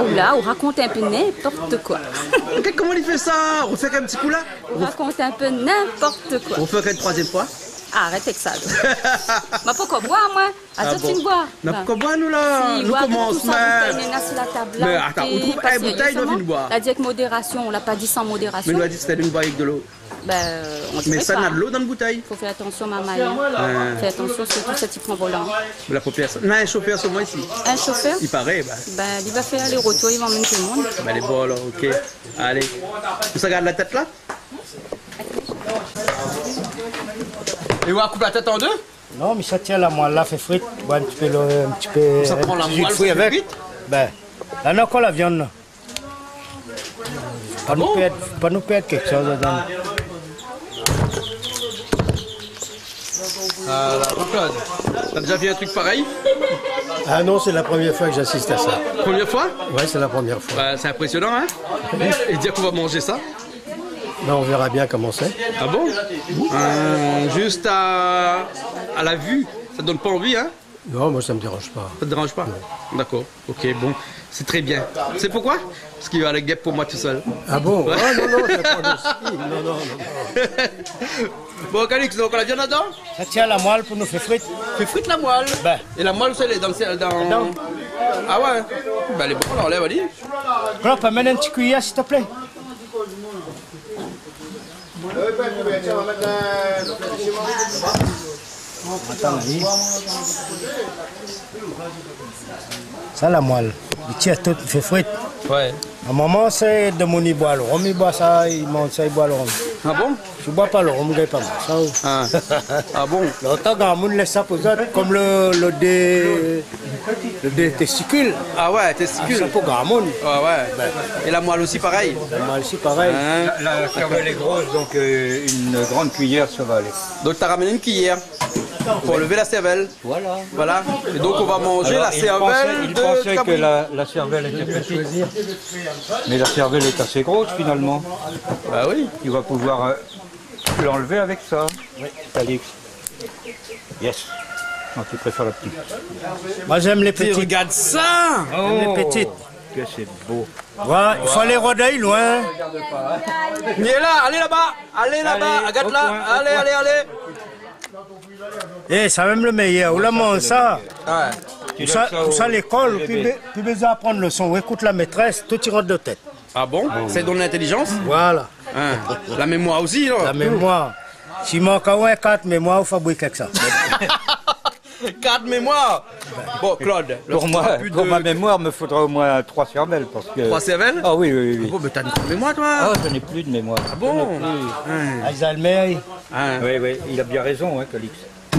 ou la, ou rakont in pé ninport koi. OK, koman i fé sa ? Ou fé in ti kou la ? Ou rakont in pé ninport koi. Ou fé in troizièm foi ? Arèt èk sa. Ma pankor boir, moin. Ah bon ? Fine boir. Na pankor boir, nou, la. Si, nou boir, komans, tout sa, mé boutèy néna si la tab la. Mé atann, ou trouv in boutèy, nou fine boir. La di avèk modérasion, la pa di san modérasion. Mé nou la di, sé in boir avèk dolo. Bin, on dirait pas, hein. Mé sa, na dolo dan boutèy. Fo fé atansion, marmay, hein. Fé atansion, sirtou sak i pran volan. La propriété. Na in shofèr solman isi. In shofèr ? I paré, bin. Bin, li va fé alé-rotour, li va amenn tout le monde. Bin, lé bon, alor, OK. Alé. Ou sa gard la tèt, la ? É ou la koup la tèt an dé ? Non, mi sa tir la moil la, fé frit, boir in ti pé lo, in ti pé, in ti ji de fri avèk. Ou sa pran la moil, fé frit ? Bin, la, na ankor la viann, la. Pa nou pèrd, pa nou pèrd kékshoz ladan. Ah bon ? Alor, Jean-Claude, t'as déjà vu un truc pareil ? Ah non, c'est la première fois que j'assiste à ça. Première fois ? Ouais, c'est la première fois. Bah, c'est impressionnant, hein ? Et dire qu'on va manger ça ? Ben, on verra bien comment c'est. Ah bon ? Euh, juste à, à la vue, ça donne pas envie, hein ? Non, moi, ça me dérange pas. Ça te dérange pas ? Non. D'accord. OK, bon, c'est très bien. C'est pourquoi ? Parce qu'il y a la guêpe pour moi tout seul. Ah bon ? Ouais. Ah non, non, c'est pas possible. Non, non, non, non. Bon, Calix, donk la viann ladan ? Sa tir la moil pou nou fé frit. Fé frit la moil. Ben. É la moil, sé lé dan, dan... Ladan. Ah ouais. Ben, lé bon, alor, anlèv, alé. Claude, amèn in ti kuiyèr, s'il te plaît. Atann, oui. Sa la moil, li tir tout, fé frit. Ouais. Normalman, sé demoun i boir lo rom, i boir sa, i manz sa, i boir lo rom. Ah bon ? Si ou boir pa lo rom, gingn pa manz sa, ou. Ah. Ah bon ? Lontan, gramoun i lès sa pou zot, kom lo, lo dé, lo dé testikil. Ah ouais, testikil. Ah, sa pou gramoun. Ouais, ouais. Ben. É la moil osi, parèy. La moil osi, parèy. Hein ? La, la cervelle est grosse, donc, euh, une grande cuillère, ça va aller. Donk, t'as ramené une cuillère pour enlever la cervelle. Voilà. Voilà. Et donc, on va manger la cervelle de cabri. Alors, il pensait, il pensait que la, la cervelle était petite. Mais la cervelle est assez grosse, finalement. Bah oui. Tu vas pouvoir, euh, l'enlever avec ça, Calix. Yes. Non, tu préfères la petite. Moi, j'aime les petites. Regarde ça ! J'aime les petites. Oh, que c'est beau. Ouais, i fo alé rod ali loin. Lé la, alé laba, alé laba, alé, gard la, alé, alé, alé. Eh, sa mèm lo méyèr, ou la manz sa. Ouais. Ou sa, ou sa lékol, pi be-, pi bezoin aprann leson, ou ékout la métrès, tout i rant dan tèt. Ah bon ? Sa i donn lintélijans ? Voilà. Hein. La mémoir osi, non ? La mémoir. Si mank aou in kart mémoir, ou fabrik èk sa. Kart mémoir. Bon, Claude, pour moi, pour ma mémoire, me faudra au moins trois cervelles, parce que... Trois cervelles ? Ah oui, oui, oui, oui. Ah bon, mais t'as une grande mémoire, toi. Ah, je n'ai plus de mémoire. Ah bon ? Je n'ai plus. Hein. Alzheimer. Hein. Oui, oui, il a bien raison, hein, Calix.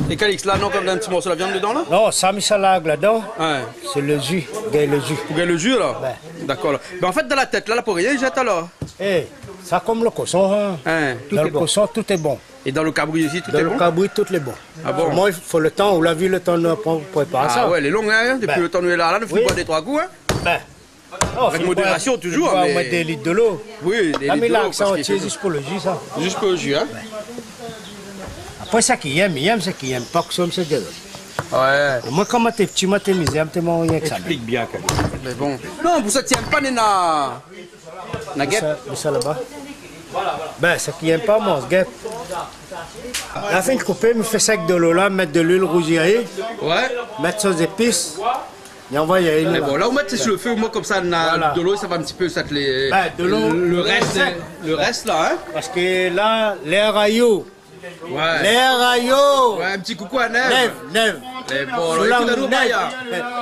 É Calix, la, non, kan mèm, in ti morso la viann dedan, la ? Non, sa, mi sa larg ladan. Hein. Sé lo ji, gingn lo ji. Pou gingn lo ji, la ? Ben. Dakor, la. Ben, an fèt, dan la tèt, la, la pou rien, i zèt, alor. Eh, sa kom lo koshon, hein. Hein. Dan lo koshon, tout lé bon. É dan lo kabri osi, tout lé bon ? Dan lo kabri, tout lé bon. Ah bon ? Solman, i fo lo tan, ou la vi lo tan nou pran pou prépar sa. Ah ouais, lé long, hein, dopi lo tan nou lé la, la, nou fé boir dé troi kou, hein. Ben. Avèk modérasion, toultan, mé... Mèt dé lit dolo. Oui, dé lit dolo, parske... Zis pou lo ji, sa. Zis pou lo ji, hein. Apré, sak i yèm, i yèm, sak i yèm pa, kosa mi sé dolo. Ouais. Moin, kan moin té pti, moin té mizèr, moin té manz rienk sa. Explik bien, Calix. Mé bon. Non, pou sak i yèm pa, néna Na gèp. Sa, mé sa laba. Ben, sak i yèm pa manz gèp. La fine koupé, mi fé sa èk dolo la, mèt de luil, rouzi a lèv. Ouais. Mèt sos zépis. É anvoy ali la. Mé bon, la ou mèt sur le feu, au moins comme ça, na dolo, sa va un petit peu, sa, le, le reste, le reste là, hein. Parce que là, l'air à you. Ouais. L'air à yo. Ouais, un petit coucou à Nèv. Nèv, Nèv. Lé bon, alor, ékout anou, Nèv.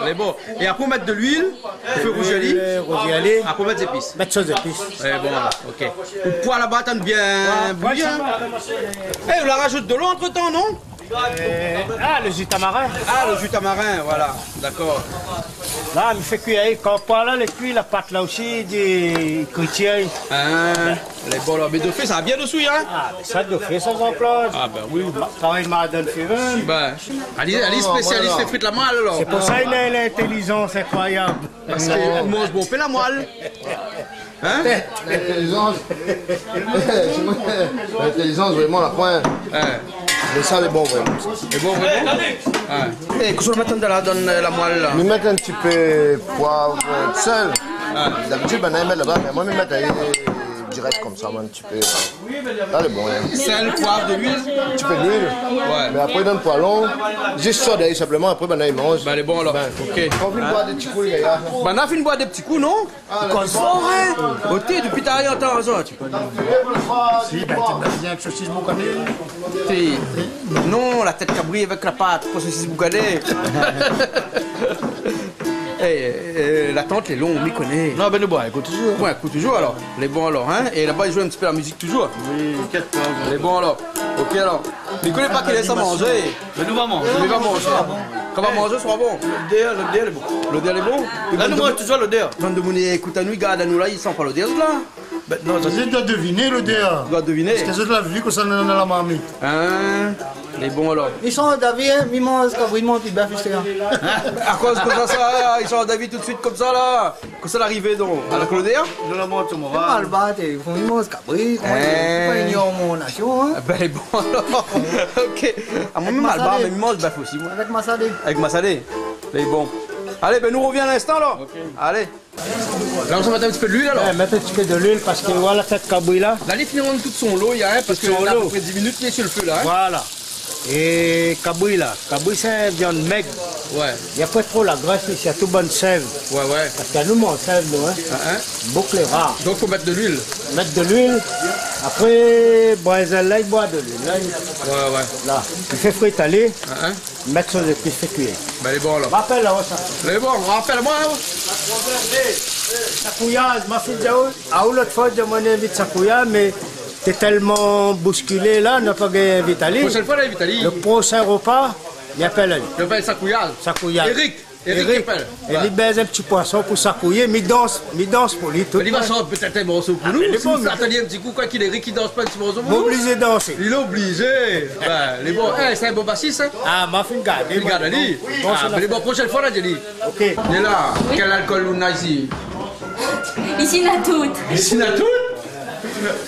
Mé bon. É apré, ou mèt de luil, ou fé rouzi ali. Rouzi ali. Apré, ou mèt zépis. Mèt sos zépis. Lé bon, alor, OK. Ou poi laba, tann bien bouyi, hein. Eh, ou la rajout dolo antretan, non ? Ah, le jus tamarin. Ah, le jus tamarin, voilà. Dakor. La, mi fé kui, kan poi la lé kui, la pat la osi, di, i kri. Ah. Lé bon, la. Mé dofé, sa va bien dosou, hein ? Ah, mé sa dofé, sa, Jean-Claude. Ah, ben oui. Travay Madame Feven. Ben, ali, ali lé spésialis, fé frit la moil, alor. Sé pou sa li na in intélizans inkroiyab. Parske li manz bonpé la moil. Hein ? L'intélizans, l'intélizans, vréman, la poin. Hein. Mé sa lé bon, vréman. Lé bon, vréman ? Hein. Eh, kosa ou mèt dan la, dan la moil, la ? Mi mèt in ti pé poiv, sèl. Ah. D'abitid, banna i mèt laba, mé moin, mi mèt, eh, Dirèk konmsa, in ti pé. Alé, bon, in. Sèl, poiv, de luil. In ti pé d'luil. Ouais. Mé apré, dann poison, zis sodèy sinploman, apré, banna i manz. Bin, lé bon, alor. Bin, OK. Kan ou fine boir dé ti kou, lé gayar, la. Banna fine boir dé ti kou, non ? Ah, la, koz for, in. Oté, dopi talèr, antann sa. Si, bin, té bien sosis boukané. Té, non, la tèt kabri avèk la pat, pa sosis boukané. Eh, eh, la tant lé long, mi koné. Non, bin, nou boir in kou toujour. Ouais, in kou toujour, alor. Lé bon, alor, in ? É laba, i zoué in ti pé la mizik toujour. Oui, kèt pa. Lé bon, alor. OK, alor. Mi koné pa kèl èr sa manzé. Mé nou va manzé. Nou va manzé. Kan va manzé, sra bon. Lodèr, lodèr lé bon. Lodèr lé bon ? La, nou manz toujour lodèr. Bann demoun i ékout anou, i gard anou la, i san pa lodèr, zot la. Bin, non, sa, zot i doi deviné lodèr. I doi deviné. Parske zot la vi kosa néna dan la marmit. In ? Lé bon, alor. I san David, in, mi manz kabri, mi manz pi bèf, isi, in. Akoz konmsa, sa, i san David tout suit konmsa, la. Kosa la arivé, donk ? Avèk lodèr ? Nou la mont sou moral. Malbar, té, fo mi manz kabri, koman i di, sé pa inion mon nasion, in. Ah bin, lé bon, alor. OK. Ah, moin, mi manz malbar, mé mi manz bèf osi, moin. Avèk masalé. Avèk masalé. Lé bon. Alé, bin, nou rovien in instan, alor. OK. Alé. La, nou sa mèt in ti pé d'luil, alor. Ouais, mèt in ti pé d'luil parske, voilà, tèt kabri la. La, li fine rann tout son lo, in, parske li na apépré dis minit, li lé si lo fé, la, in. Voilà. É kabri la, kabri sé in viann mèg. Ouais. Na pa tro la grès isi, na tout bann sèv. Ouais, ouais. Parske nou manz sèv, nou, in. In, in. Bouk lé rar. Donk, fo mèt de luil. Mèt de luil. Apré, brinzèl la, i boir de luil. La, i... Ouais, ouais. La, i fé frit, alé. In, in. Mèt son zépis, fé kui. Bin, lé bon, alor. Rapèl la, sa. Lé bon, rapèl amoin, in. Sakouyaz, ma fine di aou, aou lot foi, di amoin, nou invit Sakouyaz, mé té tèlman bouskilé la, na pa gingn invit ali. Proshèn foi, nou invit ali. Lo proshin ropa, mi apèl ali. Mi apèl Sakouyaz. Sakouyaz. Eric. Eric, Eric i apèl. É li bèz in ti poison pou Sakouyé, mi dans, mi dans pou li, tout. Li va shant pétèt in morso pou nou. Ah, lé bon, si nou atann in ti kou, koi, ki Eric i dans pa in ti morso pou nou ? Oblizé dansé. Li lé oblizé. Bin, lé bon. Eh, sé in bon basis, in. Ah, ma fine gard. Li gard ali. Bon, ah, sé mé la lé bon, proshèn foi, la, Jenny. OK. Lé la, oui. Kèl alkol nou na isi ? Isi, na tout. Isi, na tout ?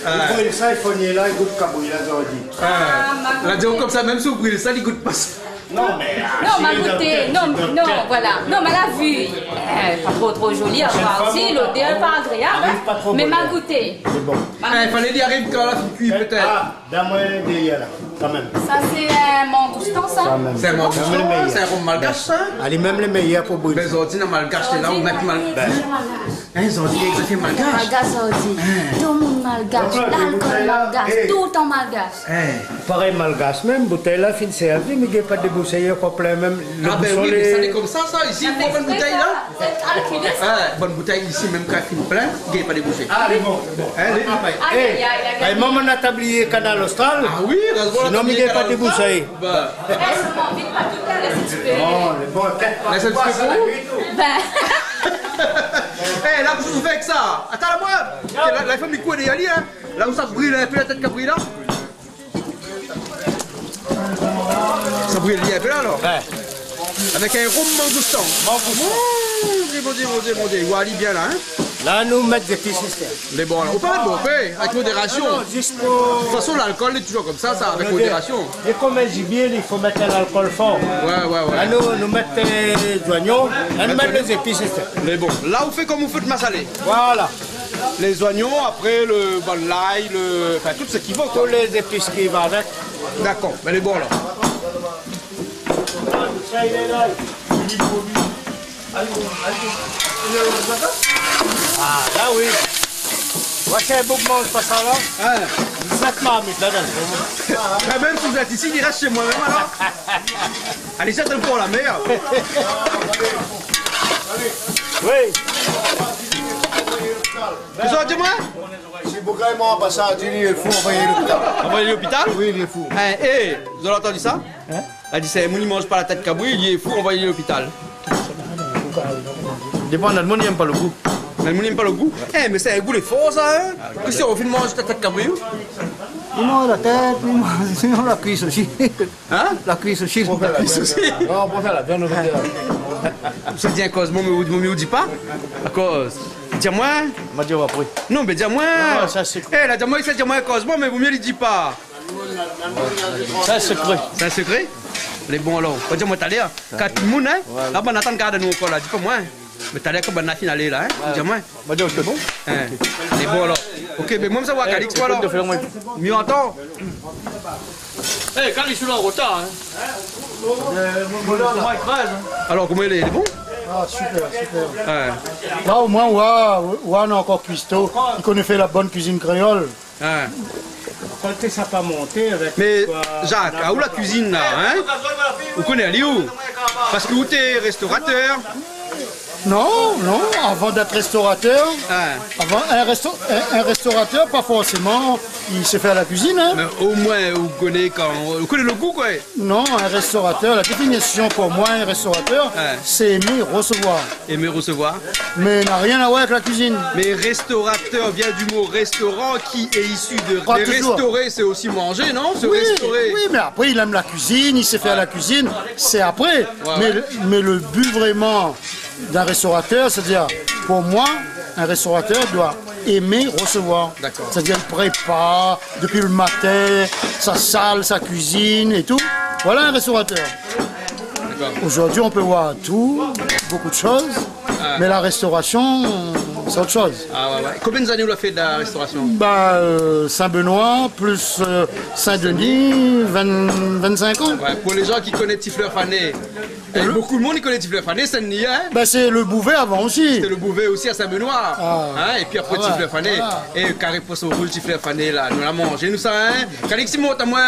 Ah. Ou bril sa, i fo ni la, i gout kabri la, zordi. Ah, ma gout. La di konmsa, mèm si ou bril sa, li gout pa sa. Non, mé, ah, non, ma gouté. Non, non, voilà. Non, mé la vi, eh, pa tro, tro zoli a voir osi, lodèr pa agréab, in. Mé ma gouté. Sé bon. Ma gouté. Eh, falé li ariv kan la fine kui, pétèt. Ah. Done amoin dèrièr la, kanmèm. Sa, sé in mangoustan, sa ? Kanmèm. Sé in mangoustan, sé in rom malgash, sa ? Alé, mèm lé méyèr pou bril. Bin, zordi, na malgash, lé la, ou mèt mal-, bin. In, zordi, lé zafèr malgash. Malgash, zordi. In. Tout moun malgash, lalkol malgash, toultan malgash. In. Parèy malgash, mèm boutèy la, fine sèrvi, mé gingn pa débousé, ankor plin, mèm lo boushon lé... Ah bin oui, mé sa lé konmsa, sa, isi, ou voi bann boutèy la ? Sa lé kalkilé, sa. Ah, bann boutèy isi, mèm kan fine plin, gingn pa débousé. Ah, lé bon, lé bon. In, lé bon. Ay, ay, ay, ay, ay. Ay, momon, na tablié Kanal Austral. Ah oui, la, sinon, mi gingn pa débousé. Bin. Eh, sa manz vit pa tout, lès in ti pé. Non, lé bon, OK. Lès in ti pé pou ou. Bin. Eh, la, kosa ou fé avèk sa ? Atann, la, moin. La, la, i fo mi koué dèrièr li, in. La, ou sa bril in pé la tèt kabri la. Sa bril li in pé la, alor ? Ouais. Avèk in rom mangoustan. Mangoustan. Mon Dié, mon Dié, mon Dié, mon Dié. Ou voi ali bien la, in ? La, nou mèt zépis, sister. Lé bon, la. Ou pa mèt bonpé, avèk modérasion. Ah non, zis pou... De tout fason, lalkol lé toujour konmsa, sa, avèk modérasion. Lé konm in zibié, i fo mèt lalkol for. Ouais, ouais, ouais. La, nou, nou mèt, euh, zoignon, la, nou mèt lé zépis, sister. Lé bon. La, ou fé konm ou fé out masalé. Voilà. Lé zoignon, apré le, bon, lay, le, anfin, tout sak i vo, koi. Tout lé zépis ki va avèk. Dakor, bin, lé bon, la. Ah, la, oui. Moin, sé in boug manz pa sa, la. In. Zèt marmit la, dan le fon. Kanmèm, si zot lé isi, li rès shé moin mèm, alor. Alé, zèt le fon la mèr. Oui. Kosa ou di amoin ? Si boug la i manz pa sa, di li lé fou, anvoy ali lopital. Anvoy ali lopital ? Oui, li lé fou. In, eh, zot la antann sa ? In ? La di, si in moun i manz pa la tèt kabri, li lé fou, anvoy ali lopital. Dépan, na demoun i èm pa lo gou. Na demoun i èm pa lo gou ? Eh, mé sé in gou lé for, sa, in ? Kosa ou fine manz la tèt kabri, ou ? I manz la tèt, i manz, sinon la kuis osi. In ? La kuis osi. La kuis osi. Non, pou fé la viann, nou vé dir. Sé bien kozman, mé ou, mé ou di pa. Akoz ? Di amoin. Ma di aou apré. Non, mé di amoin. Non, sa, sé... Eh, la di amoin, sa, di amoin kozman, mé vo mié li di pa. Sa, sé sekré. Sé in sekré ? Lé bon, alor. Ou va di amoin talèr. Kat moun, in ? Voilà. La, bann atann gard anou ankor la. Di pa moin. Mé talèr, kan bann la fine alé la, in ? Voilà. Di amoin. Ma di aou, sé bon ? In. Lé bon, alor. Ok, bin moin, sa va, Calix, voilà. Mi antann. Eh, Calix, ou lé an rotar, hein. Alor, koman i lé ? Lé bon ? Ah, super, super. Ouais. La, omoin, ou la, ou la, nou na ankor Cuisto, ki koné fé la bone kuizine kréol. Hein. Kan té sa pa monté avèk... Mé, Jacques, aou la kuizine la, hein ? Ou koné ali ou ? Parske ou té restoratèr. Non, non, avan d'èt restoratèr, avan, in resto-, in, in restoratèr, pa forséman i sé fé la kuizine, hein. Mé omoin, ou koné kan, ou koné lo gou, koi. Non, in restoratèr, la définision pou moin, in restoratèr, sé émé resevoir. Émé resevoir. Mé na rien a voir avèk la kuizine. Mé restoratèr vien du mo restaurant ki lé isi de... Pas toujours. Restaurer, sé osi manzé, non ? Se restorer. Oui, oui, mé apré, li èm la kuizine, li sé fé la kuizine, sé apré. Ouais, mé, mé le but vréman d'in restoratèr, sétadir, pou moin, in restoratèr i doi émé resevoir. D'accord. Sétadir, li prépar, dopi lo matin, sa sal, sa kuizine é tou. Voilà in restoratèr. D'accord. Zordi, on pé voir tou, bonpé de shoz, mé la restorasion, sé ot shoz. Ah ouais, ouais. Konbien d'ané ou la fé de la restorasion ? Ba, euh, Saint-Benoît, plis, euh, Saint-Denis, vingt, vingt-cinq an. Ouais, pou lé zan ki koné Ti Flèr Fané, é bonpé d'moun i koné Ti Flèr Fané, Saint-Denis, hein ? Bin, sé lo Bouvé avan osi. Sété lo Bouvé osi a Saint-Benoît. Ah. Hein ? É pi apré, Ti Flèr Fané. Ah ouais, voilà. É kari poison rouz, Ti Flèr Fané, la, nou la manzé, nou, sa, hein ? Calix, i mont amoin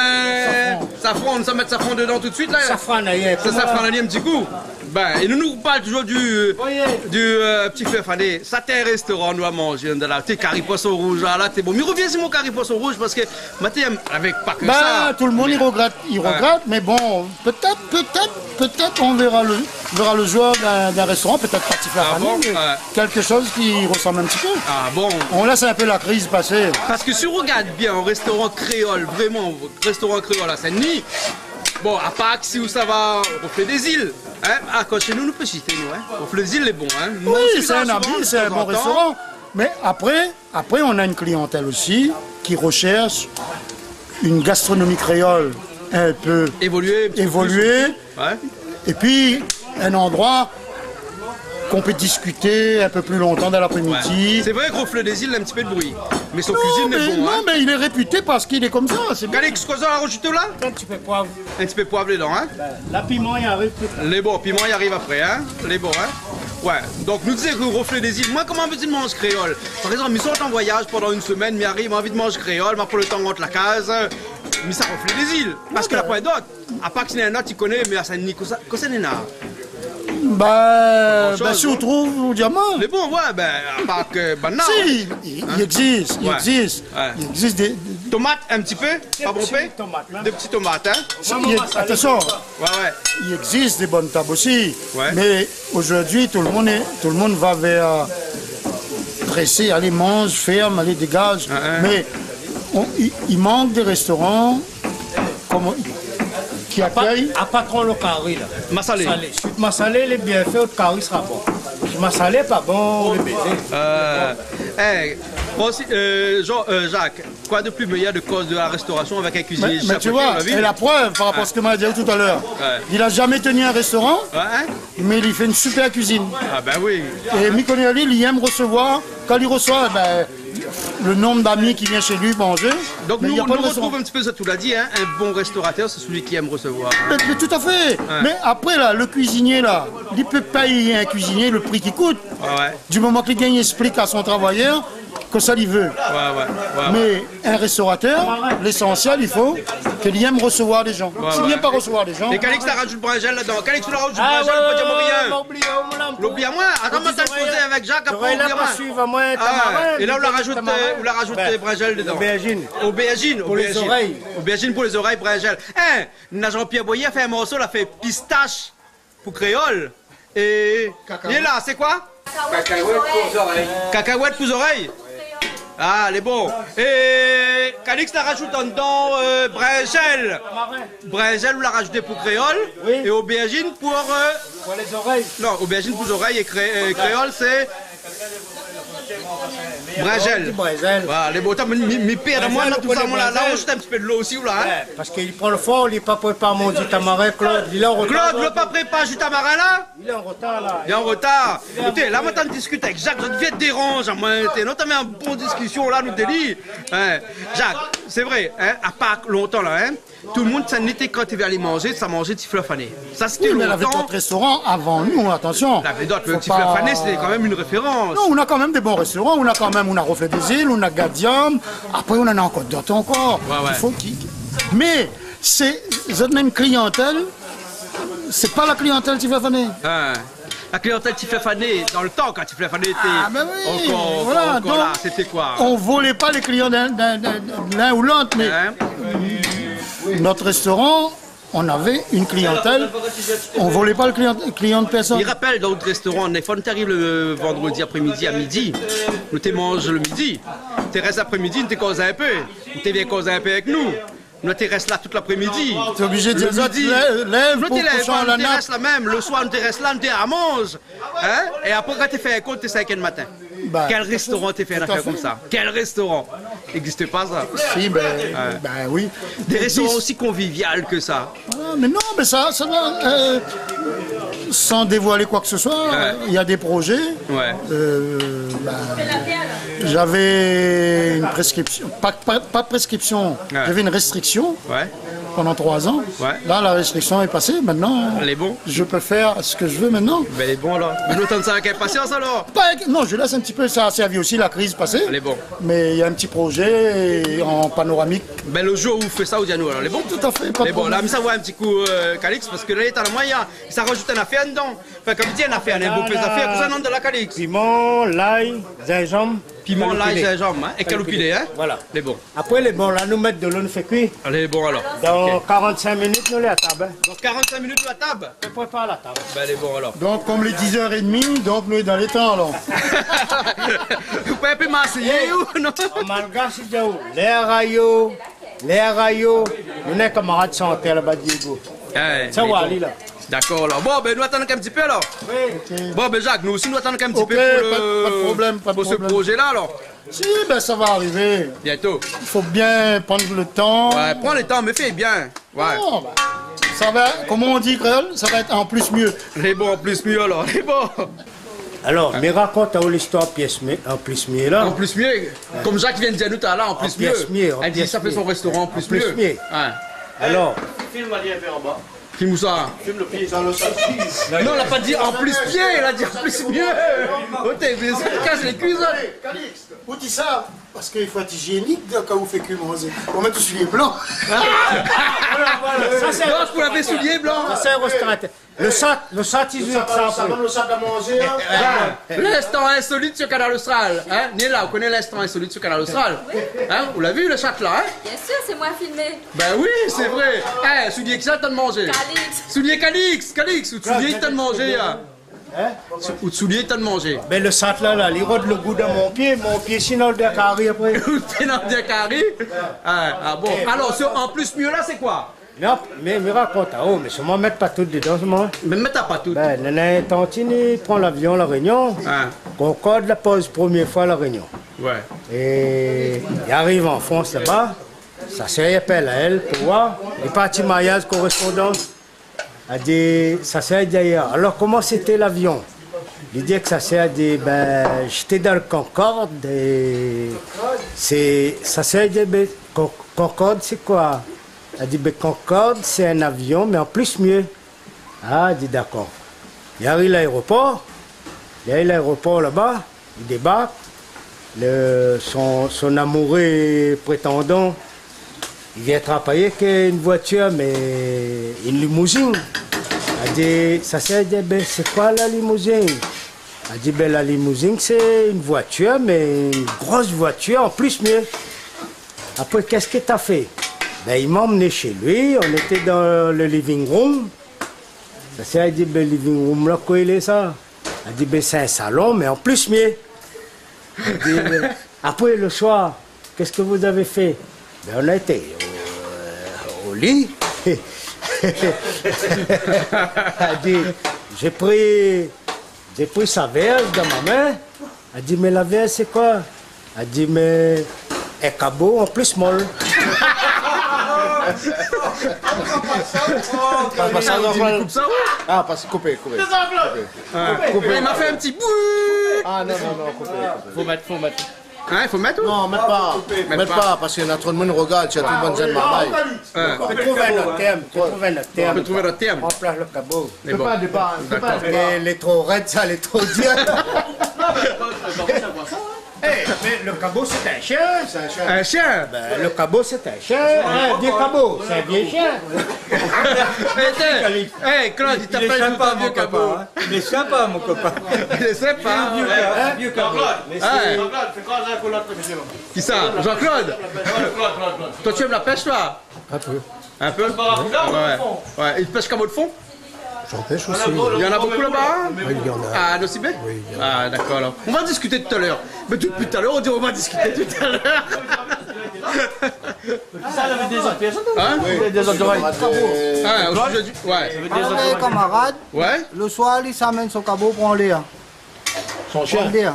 safran. Safran, nou sa mèt safran dedan tout suit, la. Safran, ayi, safran, ayi, in ti kou. Bin, é nou, nou parl toujour du, du, euh, Ti Flèr Fané. Sa té in restoran, nou la manzé, nou la, té kari poison rouz, la, la, té bon. Mi rovien si mon kari poison rouz, parske, matin, avèk pa ke sa. Bin, tout lo moun i rogrèt, i rogrèt, mé bon, pétèt, pétèt, pétèt, on verra le, verra le jour d'in, d'in restoran, pétèt pa Ti Flèr Fané, mé kékshoz ki resanm in ti pé. Ah bon ? On lès in pé la kriz pasé. Parske si ou rogard bien, in restoran kréol, vréman, restoran kréol a Saint-Denis, bon, apar si ou sava Reflet des Îles, hein, ah, kan shé nou, nou pé sité, nou, hein. Reflet des Îles lé bon, hein. Oui, sé in ami, sé in bon restoran. Mé apré, apré, on a une clientèle aussi qui recherche une gastronomie créole un peu évoluée, un petit peu plus soutenue. Ouais. Et puis, un endroit qu'on peut discuter un peu plus longtemps dans l'après-midi. Ouais. Sé vré ke Reflet des Îles, in ti pé de bri. Mé son kuizine lé bon, hein. Non, mé il est réputé parce qu'il est comme ça, c'est bien. Calix, kosa ou la rajout la ? In ti pé poiv. In ti pé poiv dedan, hein ? Bin, la, piman i ariv tout. Lé bon, piman i ariv apré, hein ? Lé bon, hein ? Ouais. Donk, nou té di ke Reflet des Îles. Moin, koman mi manz kréol ? Par égzanp, mi sort an voiyaz pandan in semèn, mi ariv, mi anvi manz kréol, ma pran lo tan rant la kaz, mi sa Reflet des Îles. Parske la poin dot. Apar ke si néna in ot i koné, mé a Saint-Denis, kosa, kosa néna ? Ba, ba, si ou trouv, ou di amoin. Lé bon, ouais, bin, apar ke banna, si, i, i égzis, i égzis. Ouais. I égzis dé, dé tomat, in ti pé, pa bonpé. Dé ti tomat, hein. Si, i, atansion. Ouais, ouais. I égzis dé bone tab osi. Ouais. Mé zordi, tout lo moun lé, tout lo moun va vèr, euh, présé, alé manz, fèrm, alé dégaz. Ouais, ouais. Mé on, i, i mank dé restoran, koman, ki akèy. Apa, apa tro lo kari, la. Masalé. Masalé. Si out masalé lé bien fé, out kari sra bon. Si masalé pa bon, lé bézé. Euh, eh, bon, si, euh, Jean, euh, Jacques, quoi de plus meilleur de cause de la restauration avec un cuisinier ? Mé, mé tu vois, é la preuve, par rapport à ce que m'a dit tout à l'heure, il a jamais tenu un restaurant, mé li fé une super cuisine. Ah ben oui. É mi koné ali, li èm resevoir. Kan li resevoir, ben, le nombre d'amis qui vient chez lui manger, ben, il y a pas de restaurant. Donc nous, nous retrouvons un petit peu ce que tu l'as dit, hein, un bon restaurateur, c'est celui qui aime recevoir, hein. Mais, mais tout à fait. Ouais. Mais après, là, le cuisinier, là, li pé péy in kuizinié le pri ki kout. Ouais, ouais. Du moment ke li gingn ésplik a son travayèr kosa li vé. Ouais, ouais, ouais, ouais. Mé in restoratèr, lésansièl, i fo ke li èm resevoir lé jan. Ouais, ouais. Si li èm pa resevoir lé jan... É Calix la rajout brinzèl ladan. Calix, ou la rajout brinzèl, ou pé di amoin rien. Ah ouais, ouais, ouais, ma oubli, oh, mon amour. Oubli amoin. Atann, ma té kozé avèk Jacques, apré oubli amoin. Ah, é la, ou la rajout, euh, ou la rajout brinzèl dedan. Obèrzine. Obèrzine, obèrzine. Pou lé zorèy. Obèrzine pou lé zorèy, brinzèl. Hein, na Jean-Pierre Boyer la fé in morso, la fé pistash pou kréol. É, é la, sé koi ? Kakawèt pou zorèy. Kakawèt pou zorèy. Ah, lé bon. É Calix la rajout andan, euh, brinzèl. Brinzèl, ou la rajouté pou kréol. Oui. É obèrzine pou, euh... Pou lé zorèy. Non, obèrzine pou zorèy é kré-, euh, kréol, sé Brinzèl. Di brinzèl. Voilà, lé bon. Atann, mi, mi, mi pèrd amoin la, tout sa, moin la, la, ou azout in ti pé dolo osi, ou la, hein ? Brinzèl, ou koné brinzèl ? Ouais, parske li pran lo for, li la pa prépar mon ji tamarin, Klod. Li la o retard. Klod, ou la pa prépar ji tamarin la ? Li lé an retard la. Li lé an retard. Ékout, la, moin té antrinn diskit avèk Jak, zot i vien déranz amoin, té, nou té avé in bon diskision la, nou té di. Hein, Jak, sé vré, hein, apar lontan la, hein, tout lo moun, sa nété kan té vé alé manzé, sa manzé Ti Flèr Fané. Sa sété lontan. Oui, mé navé dot restoran avan nou, atansion. Navé dot, mé Ti Flèr Fané, sété kan mèm in référans. Non, nou na kan mèm dé bon restoran, nou na kan mèm, nou na Reflet des Îles, nou na Gadium, apré nou na ankor dot ankor. Ouais, ouais. I fo ki, mé sé, zot mèm kliantèl, sé pa la kliantèl Ti Flèr Fané. Hein. La kliantèl Ti Flèr Fané, dan lo tan, kan Ti Flèr Fané té ankor, ankor la, sété koi ? Ah, ben oui, voilà, donk, on volé pa lé klian d'in, d'in, d'in, l'un ou l'autre, mé nout restoran, nou navé in kliantèl, nou volé pa lo klian, klian de pèrsone. Mi rapèl, dan nout restoran, défoi nou té ariv lo vandrodi aprémidi a midi, nou té manz lo midi, té rès aprémidi, nou té koz in pé, nou té vien koz in pé avèk nou. Nou té rès la tout laprémidi. Té oblizé dir, lèv, lèv pou proshin la nat. Lo midi. Nou té lèv pa, nou té rès la mèm. Lo soir, nou té rès la, nou té a manz. Hein ? É apré, kan té fé in kont, té sink èr d'matin. Kèl restoran té fé in afèr konmsa ? Tout à fait. Kèl restoran ? I égzis pa sa. Si, ben, ben oui. Dé restoran osi konvivial ke sa. Voilà, mé non, mé sa, sa va, euh, san dévoilé koi ke se soi, il y a des projets. Ouais. Euh, ben, j'avais une prescription, pas, pas, pas prescription, j'avais une restriction pendant trois ans. Ouais. Là, la restriction est passée. Maintenant, je peux faire ce que je veux maintenant. Lé bon. Lé bon, alor. Mé nou atann sa avèk inpasians, alor. Pas avec, non, je laisse un petit peu, ça a servi aussi la crise passée. Lé bon. Mais il y a un petit projet en panoramique. Ben, lo jour ou fé sa, ou di anou, alor, lé bon ? Tout à fait, pas de problème. Lé bon, la, mi sa voir in ti kou, euh, Calix, parske la, li lé talman, li la, li sa razout in afèr dedan. Anfin, konm mi di, in afèr, in bonpé zafèr, tout sa, non, dan la Calix. Piman, lay, zinzanm, kaloupilé. Piman, lay, zinzanm, hein, é kaloupilé, hein. Voilà. Lé bon. Apré, lé bon, la, nou mèt dolo, nou fé kui. Alé, bon, alor. OK. Dan karant-sink minit, nou lé a tab, hein. Dan karant-sink minit, nou lé a tab. Prépar la tab. Ben, lé bon, alor. Donk, konm lé diz èr é dmi, donk nou lé dan lé tan, alor. Ou pé in pé marséyé, ou non ? An malgash, i di aou, lèr ayo, lèr ayo, nou néna in kamarad shantèr laba, Diego. Ah ouais, sa, Diego. Dakor, alor. Bon, ben, nou atann in ti pé, alor. Oui. OK. Bon, ben, Jak, nou osi, nou atann in ti pé pou lo, pa de problèm, pa de problèm, pou se projé-la, alor. Si, ben, ça va arriver. Bientôt. Il faut bien prendre le temps. Ouais, prends le temps, mais fais bien. Ouais. Non, ben, ça va, comme on dit en créole, ça va être en plus mieux. Lé bon, an plis myé, alor. Lé bon. Alor, mi rakont aou listoir pièce, mé an plis myé la. An plis myé. Konm Jak i vien di anou talèr, an plis myé. An plis myé, an plis myé. Èl i di sa i fé son restoran an plis myé. An plis myé. Ouais. Alor. Film, alé in pé anba. Film ousa ? Film lo pié. Non, la pa di an plis myé, la di an plis myé. Oté, mé sa i kas lé kui, sa. Ou di sa parske i fo èt izyénik, donk, kan ou fé kui manzé, ou mèt soulié blan. Voilà, voilà. Sa sé... Donk, ou lavé soulié blan. Sa sé in restoran. Lo sat, lo sat, i zoué sa, lo sat, lo sat la manzé, hein. L'instant insolite sur Kanal Austral, hein. Néna, ou koné l'instant insolite sur Kanal Austral, hein. Ou la vi, lo sat la, hein. Bien sûr, c'est moi filmé. Ben oui, c'est vrai. Eh, soulié kisa i tann manzé ? Calix. Soulié Calix, Calix, ou soulié i tann manzé, hein. Hein ? Ou soulié i tann manzé. Ben, lo sat la, la, li rod lo gou dan mon pié, mon pié, sinon, lo dé kari apré. Ou pié dan lo dé kari ? Ah, ah bon. Alor, sé an plis myé la, sé koi ? Non, mé, mé rakont, ah, oh, mé solman mèt pa tout dedan, solman. Mé mèt pa tout. Ben, néna in tantine i pran lavion La Rényon. Ah. Concorde la poz promié foi La Rényon. Ouais. É i ariv an Frans laba. Sa sèr i apèl aèl pou voir. Li parti maryaz korèspondans. Èl i di, sa sèr i di, alor, koman sété lavion ? Li di èk sa sèr, èl i di, ben, j'étais dans le Concorde et c'est, sa sèr i di, ben, Con-, Concorde, c'est quoi ? Èl i di, ben, Concorde, c'est un avion, mais en plus mieux. Ah, li di, dakor. Li ariv laéropor. Li ariv laéropor laba. Li débark. Lo, son, son amouré prétandan, li vien travay èk in voitir, mé in limouzine. Èl i di, sa sèr i di, ben, c'est quoi la limousine ? Èl i di, ben, la limousine, c'est une voiture, mais une grosse voiture, en plus mieux. Après, qu'est-ce que t'as fait ? Ben, il m'a emmené chez lui, on était dans le living room. Sa sèr i di, ben, living room la, koi i lé sa ? Èl i di, ben, c'est un salon, mais en plus mieux. Èl i di, ben, après, le soir, qu'est-ce que vous avez fait ? Ben, on a été au, au lit. Èl i di, j'ai pris, j'ai pris sa verge dans ma main. Èl i di, mais la verge, c'est quoi ? La di, mé in kabo an plis mol. Pas, pas sa, non, koup sa, ou ? Ah, pas, koupé, koupé. Koupé. Ah, koupé. Li la fé in ti bout. Ah, non, non, non, koupé, koupé. Fo mèt, fo mèt. Hein, fo mèt ou ? Non, mèt pa. Mèt pa, parske na tro d'moun i rogard, sé tout bann zèn marmay. Hein. Fo trouv in ot tèrm, fo trouv in ot tèrm. Fo trouv in ot tèrm. Ranplas lo kabo. Mé bon. Dakor. Lé, lé tro rèd sa, lé tro dir. Eh, mé lo kabo sé in shien. In shien ? Bin, lo kabo sé in shien. In vié kabo, sé in vié shien. Eh, Claude, li apèl tout in vié kabo. Lé sinpa, mon kopa. Lé sinpa. Vié kabo. Jean-Claude, fé koi sa pou lot émision ? Kisa ? Jean-Claude ? Toi, tu aimes la pêche, toi ? Un peu. Un peu ? Ouais. Ouais. Ils pêchent kabo de fond ? J'en pêche aussi. Il y en a beaucoup là-bas, hein ? Oui, il y en a. À Nosy Be ? Oui, il y en a. Ah, d'accord, alors. On va discuter tout à l'heure. Mais depuis tout à l'heure, on dit on va discuter tout à l'heure. Hein ? Oui. Ah, au sujet du, ouais. Parèy, kamarad. Ouais. Lo soir, li sa amenn son kabo pran lèr. Son shien. Pran lèr.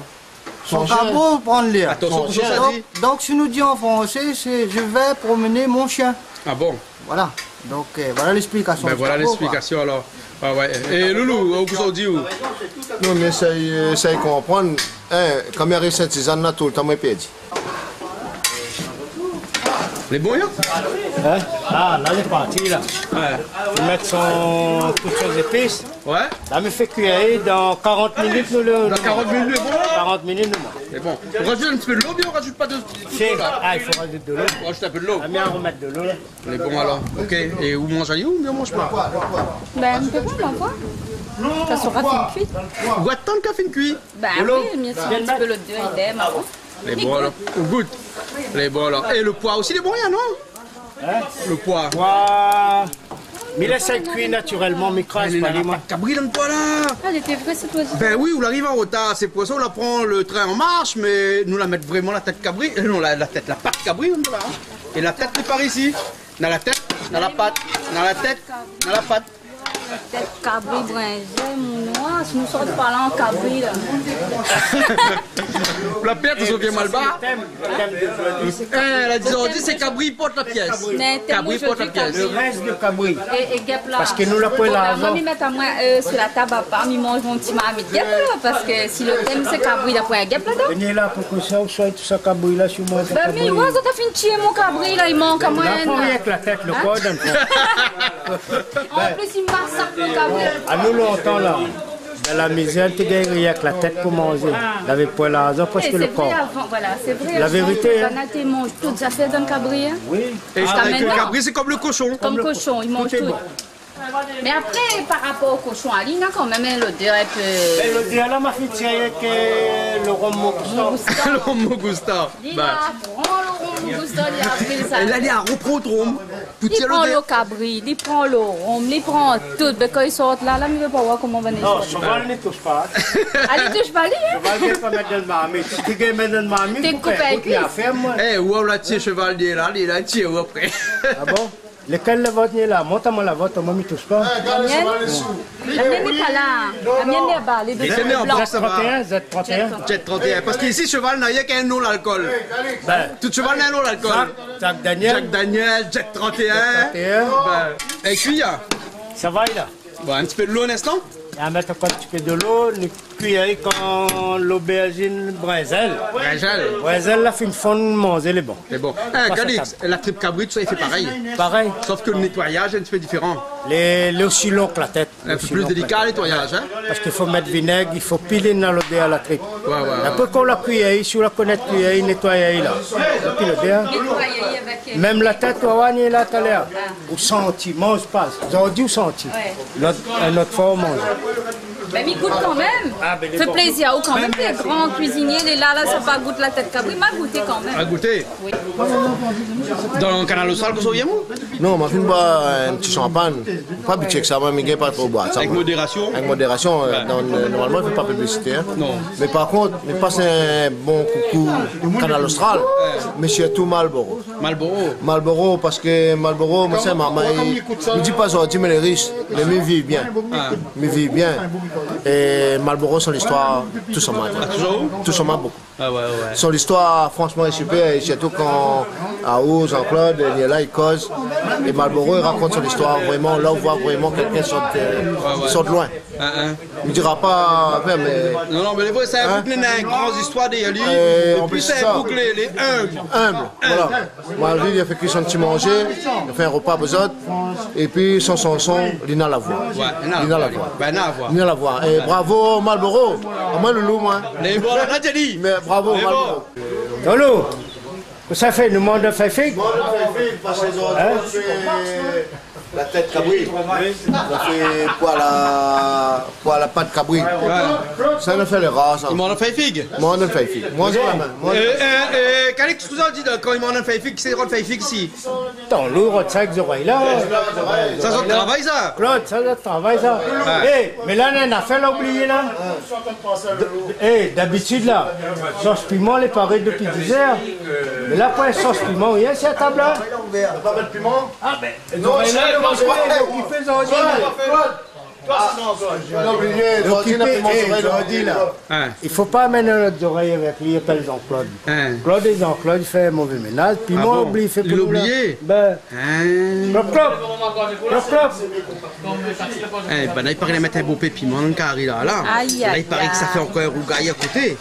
Son kabo pran lèr. Atansion, kosa sa di ? Donk, donk, si nou di an fransé, sé : « Je vais promener mon chien. » Ah bon ? Voilà. Donk, euh, voilà lèksplikasyon. Bin voilà lèksplikasyon, alor. Ah ouais. É Loulou, kosa ou di, ou ? Non, mé sa, euh, sa i konprann. Hein, kan mi ariv Sint-Sizane la, toultan moin lé pèrdi. Lé bon, ya ? Hein ? Ah, la, lé parti, la. Ouais. Li mèt son, tout son zépis. Ouais. La, mi fé kui dan karant minit, nou, le, dan karant minit, lé bon ? Karant minit, nou, bon. Lé bon. On rajoute un petit peu de l'eau, bien, on rajoute pas de, de l'eau, là. Ah, i fo rajout de lo. On rajoute un peu de l'eau. La, mi armèt de lo, la. Lé bon, alor. Ok. É ou manz ali, ou bien ou manz pa ? Bin, in pé, ma foi. Sa sra fine kui. Ou atann k'la fine kui ? Bin oui, mi mèt in ti pé lodèr, lé bon. Lé bon, alor. Ou gout. Lé bon, alor. É lo poi osi, lé bon, ya, non ? Hein ? Lo poi. Poi. Mi lès ali kui natirèlman, mi kraz pa li, moin. Mé néna la pat kabri dan lo poi, la. Ah, lété vré, sé toi. Bin oui, ou la ariv an rotar. Sé pou sa ou la pran lo trin an marsh, mé nou la mèt vréman la tèt kabri. Euh, non, la, la tèt, la pat kabri, nou, la, hein. É la tèt lé par isi. Na la tèt, na la pat, na la tèt, na la pat. Tèt kabri, brinzèl, mon noir, si nou sort pa la an kabri, la. La pèrt son vié malbar. Tèm, tèm de zordi, sé kabri. Eh, la di zordi, sé kabri i port la piès. Mé tèm zordi, kabri. Kabri i port la piès. Lo rès de kabri. É, é gèp la. Parske nou la poin larzan. Moin, mi mèt amoin, euh, sir la tab apar, mi manz mon ti marmit gèp la, parske si lo tèm sé kabri, la poin gèp ladan. Vni la pou ke sa, ou soi tout sa kabri la, si moin, sa kabri. Bin, mi, moin, sa la fine tié mon kabri la, i mank amoin. La pa rienk la tèt, lo kor dan lo fon. An plis, i masak lo kabri. Anou, lontan la, dan la mizèr, té gingn rienk la tèt pou manzé. Navé poin larzan, prèsk lo kor. É sé vré, avan, voilà, sé vré, avan, banna té manz tout zafèr dan kabri, hein. Oui. É lo kabri, sé kom lo koshon. Kom koshon, i manz tout. Mé apré, par rapor o koshon, ali, na kanmèm in lodèr in pé. Mé lodèr la, ma fine tir èk, euh, lo rom Mougousta. Lo rom Mougousta. Li la pran lo rom Mougousta, li la pri sa. É la, li la ropran lo rom. Pou tir lodèr. Li pran lo kabri, li pran lo rom, li pran tout. Bin, kan li sort la, la, mi vé pa oir koman va sort. Non, shoval, li toush pa. Ah, li toush pa, li, hein ? Shoval, li pa mèt dan marmit. Si té gingn mèt dan marmit, té koup ali kui. Eh, ou la tié shoval, li la, li la tié, ou apré. Ah bon ? Lékèl la vot néna la ? Mont amoin la vot, moin mi toush pa. La mienne ? La mienne lé pa la. La mienne lé ba, lé dé blan. Lékèl lé an blan, sa va. Z trente et un, Z trente et un. Z trente et un. Parske isi, shoval na rienk in non lalkol. Bin. Tout shoval na in non lalkol. Jack, Jack Daniel. Jack Daniel, Jack trente et un. Jack trente et un. Bin, é kui, hein ? Sa va, la. Bon, in ti pé de lo, in instan. É mèt ankor in ti pé de lo, nou kui ali kan lobèrzine, brinzèl. Brinzèl. Brinzèl la fine fonn, manzé lé bon. Lé bon. Eh, Calix, la trip kabri, tout sa, i fé parèy. Parèy. Sof ke lo nétoiyaz lé in ti pé diféran. Lé, lé osi lon ke la tèt. In pé pli délika, lo nétoiyaz, hein. Parske i fo mèt vinèg, i fo pilé dan lodèr la trip. Ouais, ouais, ouais. Apré, kan ou la kui ali, si ou la konèt kui ali, nétoy ali la. Épi lodèr. Mèm la tèt, ou va oir, ni la talèr. Ou santi, manz pa. Zordi ou santi. Ouais. Lot, in ot foi ou manz. Bin, mi gout kanmèm. Ah, bin, lé bon. Fé plézir aou kanmèm, lé gran kuizinié, lé la, la, sa pa gout la tèt kabri, ma gouté kanmèm. A gouté. Oui. Dan Kanal Austral, kosa ou yèm, ou ? Non, ma fine boir in ti shanpagn. Pa abitié èk sa, moin, mi gingn pa tro boir sa, moin. Avèk modérasion ? Avèk modérasion, euh, ouais. Dan, euh, normalman, i fé pa piblisité, hein. Non. Mé par kont, mi pas in bon koukou Kanal Austral, mé sirtou Marlboro. Marlboro. Marlboro, parske Marlboro, moin, sé marmay, mi di pa zordi, mé lé rish, mé mi viv bien. Ah. Mi viv bien. É Marlboro, sé listoir, toush amoin. Ah, toush aou ? Toush amoin bokou. Ah ouais, ouais. Son listoir, fransman, lé sipèr. É sirtou kan Aou, Jean-Claude, li lé la, li koz. É Malboro, li rakont son listoir vréman. La, ou voi vréman kèlkin i sort, euh, ouais, ouais, i sort loin. Hein, hein. Mi dira pa, mé... Non, non, mé lé vré, sé in boug, li na in gran zistoir dèryèr li. É an plis, sé in boug, li lé inb. Inb, voilà. Moin la vi, li la fé kui son ti manzé, li la fé in ropa pou zot. Épi son shanson, li na la voi. Ouais, li na la voi. Li na la voi. Li na la voi. É bravo, Malboro. Amoin, loulou, moin. Lé bon, la, la, Thierry. Mé bravo, Malboro. Lolo, kosa i fé, nou manz fèy fig ? Manz fèy fig, parske zordi, hein ? La tèt kabri. Sa fé poir la, poir la pat kabri. Ouais. Sa, nou fé lé rar, sa. I manz fèy fig. Manz fèy fig. Moin, sé la min. Moin, euh, euh, euh, Calix, kosa ou di, kan i manz fèy fig, sé rod fèy fig isi. Atann, lou, rod sa èk zorèy la. Sa, sa travay, sa. Claude, sa, sa travay, sa. Ouais. Eh, mé la, néna in nafèr la, oublié, la. Eh, dabitid, la, sos piman, lé paré dopi dizèr. Mé la, poin sos piman, rien, sé a tab, la. Pa mèt piman ? Ah, ben, non, zorèy la, sé pa, lé okipé, zorèy la. Ah, non, oublié, lé zorèy la, okipé, zordi, la. Hein. I fo pa amenn lot zorèy avèk li, i apèl Jean-Claude. Hein. Claude é Jean-Claude, i fé mové ménaz. Piman, ah bon ? Oublié, fé pou nou, la. Li la oublié ? Ben. Hein. Klop, klop. Klop, klop. Eh, ben, la, i paré li la mèt in bonpé piman dan kari, la, la. Aïe, aïe, aïe. La, i paré ke sa fé ankor in rougay a koté.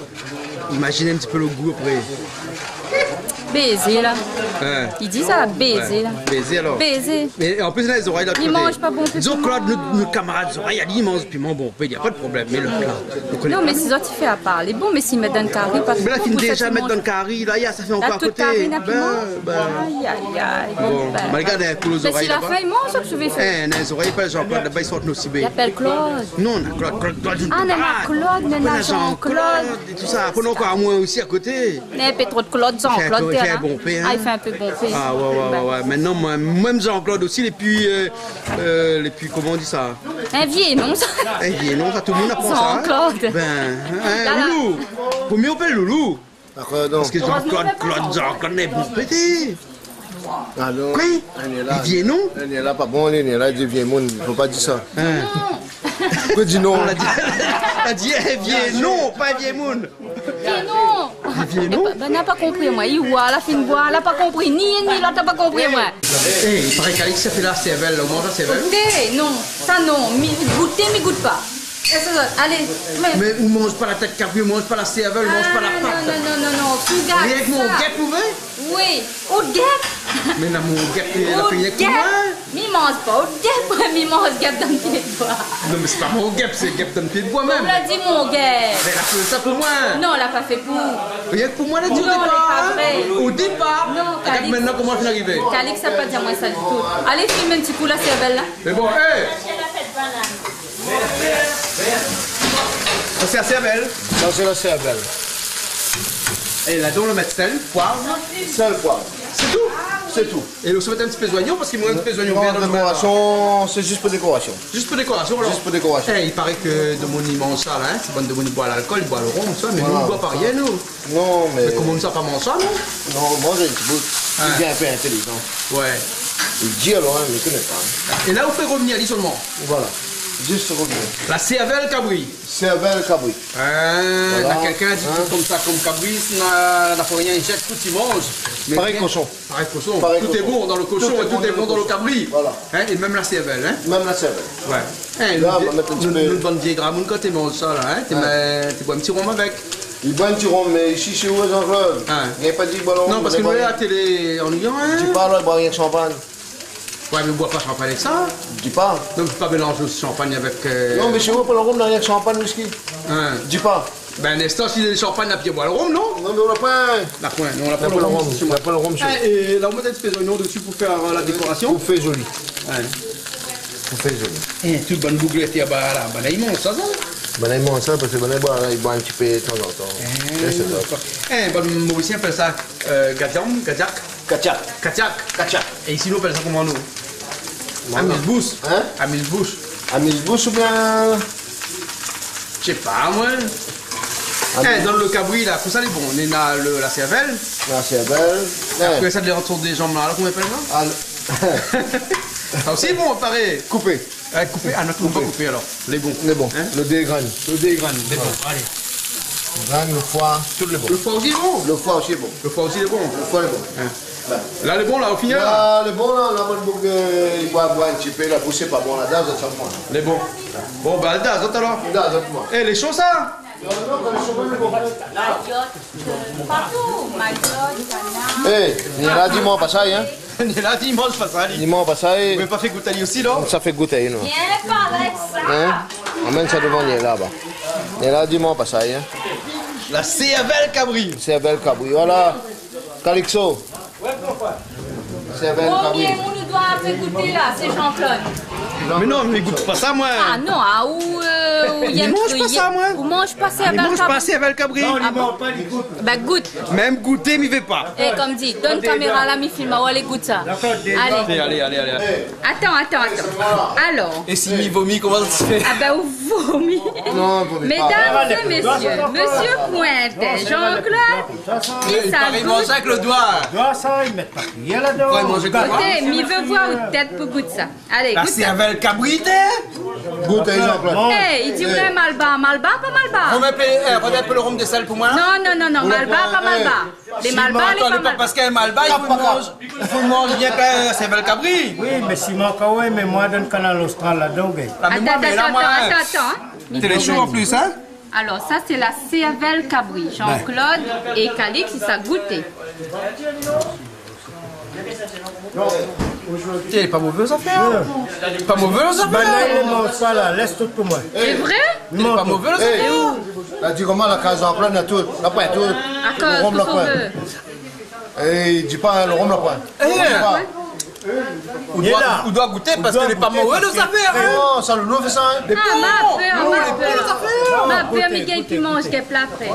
Imazine in ti pé lo gou apré. Bézé, la. Hein. I di sa, bézé, la. Ouais. Bézé, alor. Bézé. Mé an plis, la, zorèy la koté. Li manz pa bonpé piman. Dizon, Claude, nout, nout kamarad zorèy, li manz piman, bon, i di, pa de problèm, mé lot la, ou koné. Non, mé si zot i fé a par, lé bon, mé si i mèt dan kari, pa... Mé la, fine déza mèt dan kari, la, ya, sa fé ankor a koté. La, tout kari na piman. Ben, ben. Aïe, aïe, aïe. Bon, ben. Mé regard, hein, pou lé zorèy, laba. Mé si la fin, i manz, sak mi fé. Eh, na zorèy, pa Jean-Claude, laba, i sort nou osi bé. I apèl Claude. Non, na Claude, Claude, Claude, ah, na Jean-Claude, na Jean-Claude. É tousa. Apré, nou na ankor amoin osi a koté. Mé in pé tro de Claude, Jean-Claude, i fé in pé, hein. Ah, i fé in pé bonpé. Ah, ouais, ouais, ouais, ouais. Mintnan, moin, mèm Jean-Claude osi, lé pi, euh, euh, lé pi, koman i di sa ? In vié non, sa. In vié non, sa, tout demoun i aprann sa, hein. Jean-Claude. Ben, hein, la, la. Loulou. Pou mi, i apèl Loulou. Dakor, donk. Parske Jean-Claude, Claude, Jean-Claude, lé bonpé. Alor, koi ? Li lé la. Li vien, non ? Li lé la, pa bon, li lé la, li di vien moun, fo pa di sa. Hein. Fo di non. La di, la di, eh, vien non, pa vien moun. Vien non. Vien non. Eh, ben, ben, na pa konpri, moin. I voi, la fine boir, la pa konpri. Ni yonn ni lot la pa konpri, moin. Eh, i paré Calix la fé la sèrvèl, la, ou manz la sèrvèl ? Gouté, non. Sa, non. Mi gouté, mi gout pa. Kèl sa, zot ? Alé, mé... Mé ou manz pa la tèt kabri, ou manz pa la sèrvèl, ou manz pa la pat. Ah, non, non, non, non, non. Fou gard sa. Rienk mon gèp ou vé ? Oui. Out gèp ? Mé na mon gèp, la fé rienk pou moin. Mi manz pa out gèp, mi manz gèp dan pié d'boi. Non, mé sé pa mon gèp, sé gèp dan pié d'boi mèm. Ou la di mon gèp. Mé la fé sa pou moin. Non, la pa fé pou... Rienk pou moin, la di o dépar, hein. Non, lé pa vré. O dépar. Non, Calix. Regard mintnan koman la fine arivé. Calix la pa di amoin sa ditou. Alé, film in ti kou la sèrvèl la. Mé bon, eh. Sa sé la sèrvèl. Sa sé la sèrvèl. É ladan, ou mèt sèl, poiv. Sèl, poiv. Sé tou ? Sé tou. É ou sa mèt in ti pé zoignon, parske moin, in ti pé zoignon vèr dan lo... Non, dékorasion, sé zis pou dékorasion. Zis pou dékorasion, alor ? Zis pou dékorasion. Eh, i paré ke demoun i manz sa la, hein, sé bann demoun i boir lalkol, i boir lo rom, sa, mé nou, nou boir pa rien, nou. Non, mé... Mé koman sa, pa manz sa, non ? Non, manz in ti bout. Hein. Li vien in pé intélizan. Ouais. Li di alor, hein, mi koné pa. É la, ou fé revnir ali solman. Voilà. Zis revnir. La sèrvèl kabri. Sèrvèl kabri. Hein, voilà. Na kèlkin la di, hein, konmsa, konm kabri, na, na pa rien, i zèt, tout i manz. Mé parèy koshon. Parèy koshon. Parèy koshon. Tout est bon dans le cochon et tout est bon dans le cabri. Tout est bon dans le cochon. Voilà. Hein, é mèm la sèrvèl, hein. Mèm la sèrvèl. Ouais. Hein, la, nou, nou, nou bann vié gramoun, kan té manz sa la, hein, té, ouais, mé té boir in ti rom avèk. I boir in ti rom, mé isi, shé ou, Jean-Claude, hein, i gingn pa di boir lo rom. Non, parske nou, la télé, annuiyan, hein. Di pa, la, boir rienk shanpagn. Ouais, mé boir pa shanpagn avèk sa. Di pa. Non, mé pa mélanz shanpagn avèk, euh... Non, mé shé ou, pa lo rom, na rienk shanpagn, whisky. Hein. Di pa. Ben, in instan, si lé shanpagn, na pi boir lo rom, non ? Non, mé ou la pa. Na poin, non, ou la pa lo rom, shé moin. Na poin lo rom, shé moin. Eh, é la, ou mèt in ti pé zoignon desi pou fé, euh, la dékorasion. Pou fé zoli. Ouais. Pou fé zoli. Eh, tout bann boug la, té ba la, banna i manz sa, sa ? Banna i manz sa, parske banna i boir, i boir in ti pé tazantan. Eh, sé sa. Eh, bann Morisien i apèl sa, euh, gadianm, gadiak. Katiak. Katiak. Katiak. É isi, nou apèl sa koman, nou ? Voilà. Amuse-bouche. Hein ? Amuse-bouche. Amuse-bouche oubien... Sé pa, moin. Amuse-bouche. Eh, dan lo kabri la, kosa lé bon ? Néna lo, la sèrvèl. La sèrvèl. Apré sa, dé, antre dé janm la, la, koman i apèl sa ? Ah, lo... Sa osi lé bon, parèy. Koupé. Ouais, koupé. Ah, non, koupé. Koupé, alor. Lé bon. Lé bon. Hein ? Lo dégrin. Lo dégrin, lé bon. Voilà. Alé. Vin, lo foi, tout lé bon. Lo foi osi lé bon ? Lo foi osi lé bon. Lo foi osi lé bon. Lo foi lé bon. Hein. La lé bon la, o final ? La lé bon la, la, moin, boug, euh, i boi, boi in ti pé, la boush lé pa bon, la daz, sa moin. Lé bon. Bon, ben, daz, atann alor. Daz, atann moin. Eh, lé sho sa ? Non, non, lé sho, lé bon. Mayotte, euh, partou, mayotte, kanar. Eh, ni la di moin pa sa, hein. Ni la di moin pa sa, li. Di moin pa sa, eh. Ou vé pa fé gout ali osi, non ? Sa fé gout ali, non. Vien par la èk sa. Hein ? Amenn sa dovan, ni la ba. Ni la di moin pa sa, hein. La sèrvèl kabri. Sèrvèl kabri, voilà. Calixto. Sèrvèl kabri. Konbien moun ou doi fé gouté la, sé Jean-Claude ? Mé non, mi gout pa sa, moin. Ah non, ah, ou, euh, ou... Mi manz pa sa, moin. Ou manz pa sèrvèl kabri ? Mi manz pa sèrvèl kabri. Non, li manz pa, li gout. Ben, gout. Mèm gouté, mi vé pa. Eh, konm di, donn kaméra la, mi film, awa, lé gout sa. Alé. Alé, alé, alé, alé. Atann, atann, atann. Alor. É si mi vomi, koman sa i fé ? Ah ben, ou vomi. Non, vomi pa. Mesdames et messieurs, monsieur Pointe, Jean-Claude, i sa gout. I paré i manz avèk lo doi. Doi sa, i mèt pa kiyèr ladan. Oué, manz avèk lo doi. Ékout, mi vé voir out tèt pou gout sa. Alé, gout sa. La sèrvèl kabri, té. Gout, Jean-Claude. Eh, i di, oué, malbar, malbar, pa malbar. Ramèt in pé, eh, ramèt in pé lo rom de sèl pou moin la. Non, non, non, non, malbar, pa malbar. Lé malbar, lé pa malbar. Paske malbar, i fo manz, i fo manz rienk sèrvèl kabri. Oui, mé si mank, oué, mé moin, dann Kanal Austral ladan, gay. Atann, atann, atann, atann, hein. Té lé sho an plis, hein. Alor, sa, sé la sèrvèl kabri. Jean-Claude é Calix, i sa gouté. Té, lé pa mové zafèr. Pa mové zafèr. Banna i manz pa la, lès tout pou moin. Lé vré ? Té, lé pa mové zafèr. La di koman la kaz an plin, na tout, na pa tout. Akoz, lo rom, la pa. Eh, di pa, lo rom, la pa. Eh. Ou doi, ou doi gouté paske lé pa mové zafèr, hein. Non, sa, lo nou fé sa, hein. Ah, ma pèr, ma pèr. Ma pèr, mi gingn pi manz kèk pla apré.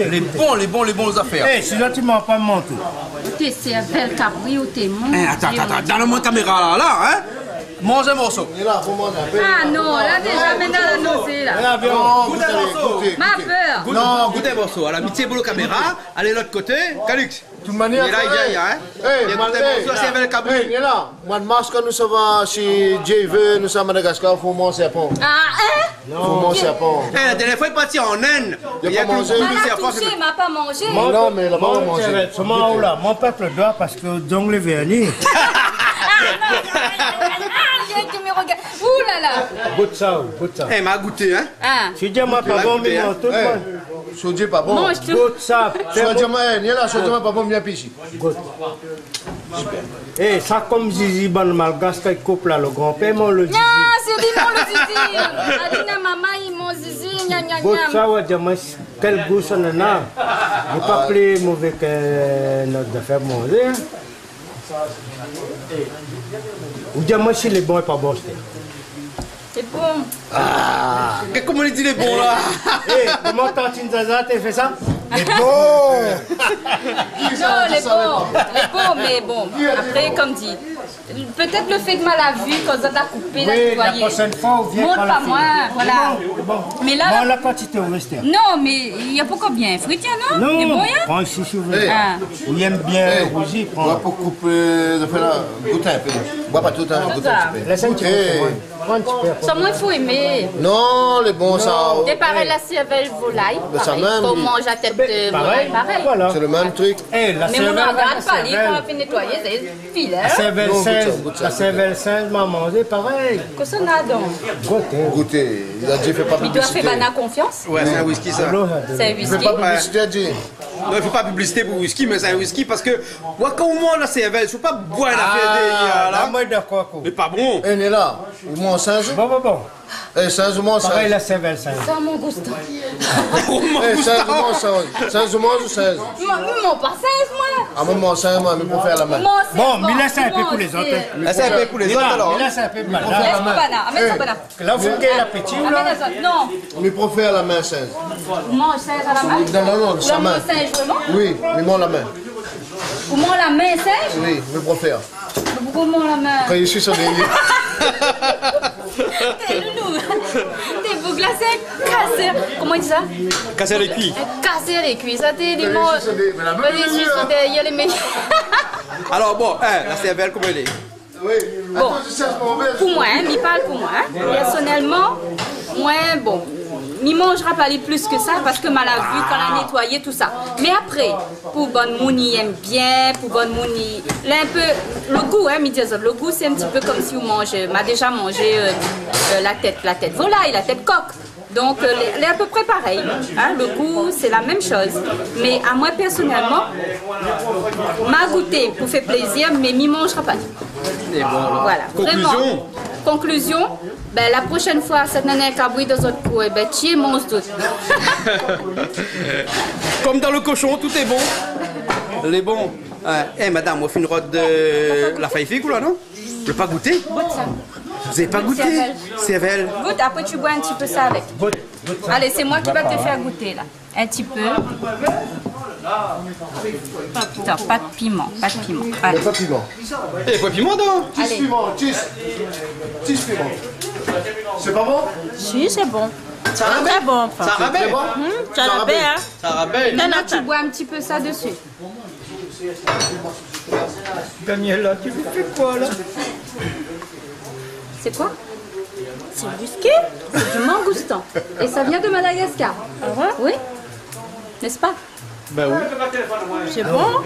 Lé bon, lé bon, lé bon zafèr. Eh, si la ti manz pa manzé. Té, sèrvèl kabri ou té manz. Eh, atann, atann, atann, donn amoin kaméra la, la, hein. Manz in morso. Ah non, la déza, mintnan la nozé la. Gout in morso. Ma pèr. Non, gout in morso. Alé, mitié pou lo kaméra. Alé, lot koté. Calix. Tout manièr, li lé la, li vien, hein. Eh, gout in morso, sèrvèl kabri. Eh, li lé la. Moi de mars, kan nou sava, si Dié i vé, nou sava Madagascar, fo manz sèrpan. Ah, hein ? Fo manz sèrpan. Eh, la dernièr foi, li la parti an Inde. Li la pa manzé. Ma la toushé, ma pa manzé. Non, mé la pa manzé. Sèrvèl, solman ou la, mon pèp doi, paske zong lé vèrni. Ah, non, non, non, non, non, li gingn mi regard. Ouh la la. Gout sa, gout sa. Eh, ma gouté, hein. Ah. Si Dié moin pa bon, mi manz tout, moin. Si Dié pa bon. Manz tout. Gout sa. Si Dié moin, eh, ni la, si Dié moin pa bon, vien pi isi. Gout. Eh, sa konm zizi bann malgash, kan i koup la, lo granpèr i manz lo zizi. Nya, sé li i manz lo zizi. Alina, mama i manz zizi, nya, nya, nya. Gout sa, oué, di amoin, kèl gou sa néna. Lé pa pli mové ke nout zafèr manzé, hein. Ou di amoin si lé bon é pa bon, sé. Lé bon. Ah, gard koman li di lé bon la. Eh, koman tantine Zaza té fé sa ? Lé bon. Non, lé bon. Lé bon, mé bon. Apré, konm di, pétèt lo fé ke ma la vi, kan zot la koupé, la nétoiyé. Oui, la proshèn foi, ou vien kan la fini. Mont pa moin, voilà. Lé bon, lé bon. Mé la, bon, la kantité ou rès. Non, mé i fo pa konbien frit, non ? Non, lé bon, hein ? Pran isi, si ou vé. Ah. Ou yèm bien rouzi, pran. Moin pou koupé, euh, zafèr la, gout in pé. Boi pa tout, hein, gout in ti pé. Lès in ti pé pou moin. Pran in ti pé. Sa, moin, fo èmé. Non, lé bon, sa. Sé parèy la sèrvèl volay. Mé sa parèy. Mèm, fo manz la tèt, euh, volay, parèy. Voilà. Sé lo mèm trik. Eh, la sèrvèl, la sèrvèl. Mé moin, mi regard pa, li, kan la fini nétoiyé, sé filé, hein. La sèrvèl sinz, la sèrvèl sinz, ma manzé parèy. Kosa néna donk ? Gouté. Gouté. Li la di, fé pa piblisité. Li doi fé banna konfians. Oué, sé in whisky, sa. Sé in whisky. Fé pa piblisité, li di. Non, i fo pa piblisité pou whisky, mé sé in whisky paske, oué, kan ou manz la sèrvèl, fo pa boir la sèrvèl, la. Ah, la, moin lé dakor avèk ou. Lé pa bon. Eh, néna la, ou manz sinz. Bon, bon, bon. Eh, sinz, ou manz sinz. Parèy la sèrvèl sinz. Sa, mon goustan. Eh, sinz, ou manz sinz. Sinz, ou manz ou sinz ? Moin, moin, moin, pa sinz, moin. Ah, moin, moin, sinz, moin, mi préfèr la min. Bon, mi lès in pé pou lézot, hein. Lès in pé pou lézot, alor. Mi lès in pé pou madam. Lès pou banna, amèn sa, banna. La, ou fé gingn lapéti, ou la ? Amèn sa, non. Mi préfèr la min, sinz. Ou manz sinz a la min ? Non, non, non, sa min. Ou manz sinz, vréman ? Oui, mi manz la min. Ou manz la min sinz ? Oui, mi préfèr. Mé poukosa ou manz la min ? Kan mi sui son dèryèr. Té, loulou. Té, boug la, sé kasèr. Koman i di sa ? Kasèr lé kui. Kasèr lé kui. Sa, té, li manz. Kan mi sui son dèryèr, mé la min, li sui son dèryèr, lé méyèr. Alor, bon, hein, la sèrvèl, koman i lé ? Bon, pou moin, hein, mi parl pou moin, hein. Pèrsonèlman, moin, bon, Mi manzra pa li plis ke sa, parske ma la vi kan la nétoiyé tousa. Mé apré, pou bann moun i èm bien, pou bann moun i, lé in pé, lo gou, in, mi di azot, lo gou, sé in ti pé konm si ou manz, ma déza manzé, euh, euh, la tèt, la tèt volay, la tèt kok. Donk, euh, lé, lé apépré parèy, in, lo gou, sé la mèm shoz. Mé amoin, pèrsonèlman, ma gouté pou fé plézir, mé mi manzra pa li. É bon, alor. Voilà, vréman. Konklizion ? Konklizion, bin, la proshèn foi, si néna in kabri dan zot kour, é bin, tié, manz tout. Konm dan lo koshon, tout lé bon. Lé bon. Euh, é, madam, ou fine rod la fèy fig, ou la, non ? Ou la pa gouté ? Gout sa. Zot la pa gouté ? Sèrvèl. Sèrvèl. Gout, apré, ou boi in ti pé sa avèk. Alé, sé moin ki va te fé gouté, la. In ti pé. Atann, pa de piman, pa de piman. Alé. Mé pa piman. É, pa piman, non ? Alé. Ti piman, ti, ti piman. Sé pa bon ? Si, sé bon. Sa rabèl ? Tré bon, anfin. Sa rabèl ? Tré bon. Hmm, sa rabèl, in. Sa rabèl. Ou boi in ti pé sa dési. Daniela, ou fé koi, la ? C'est quoi ? C'est du whisky ? C'est du mangoustan. Et ça vient de Madagascar. Ah ouais ? Oui. N'est-ce pas ? Bin oui. C'est bon ?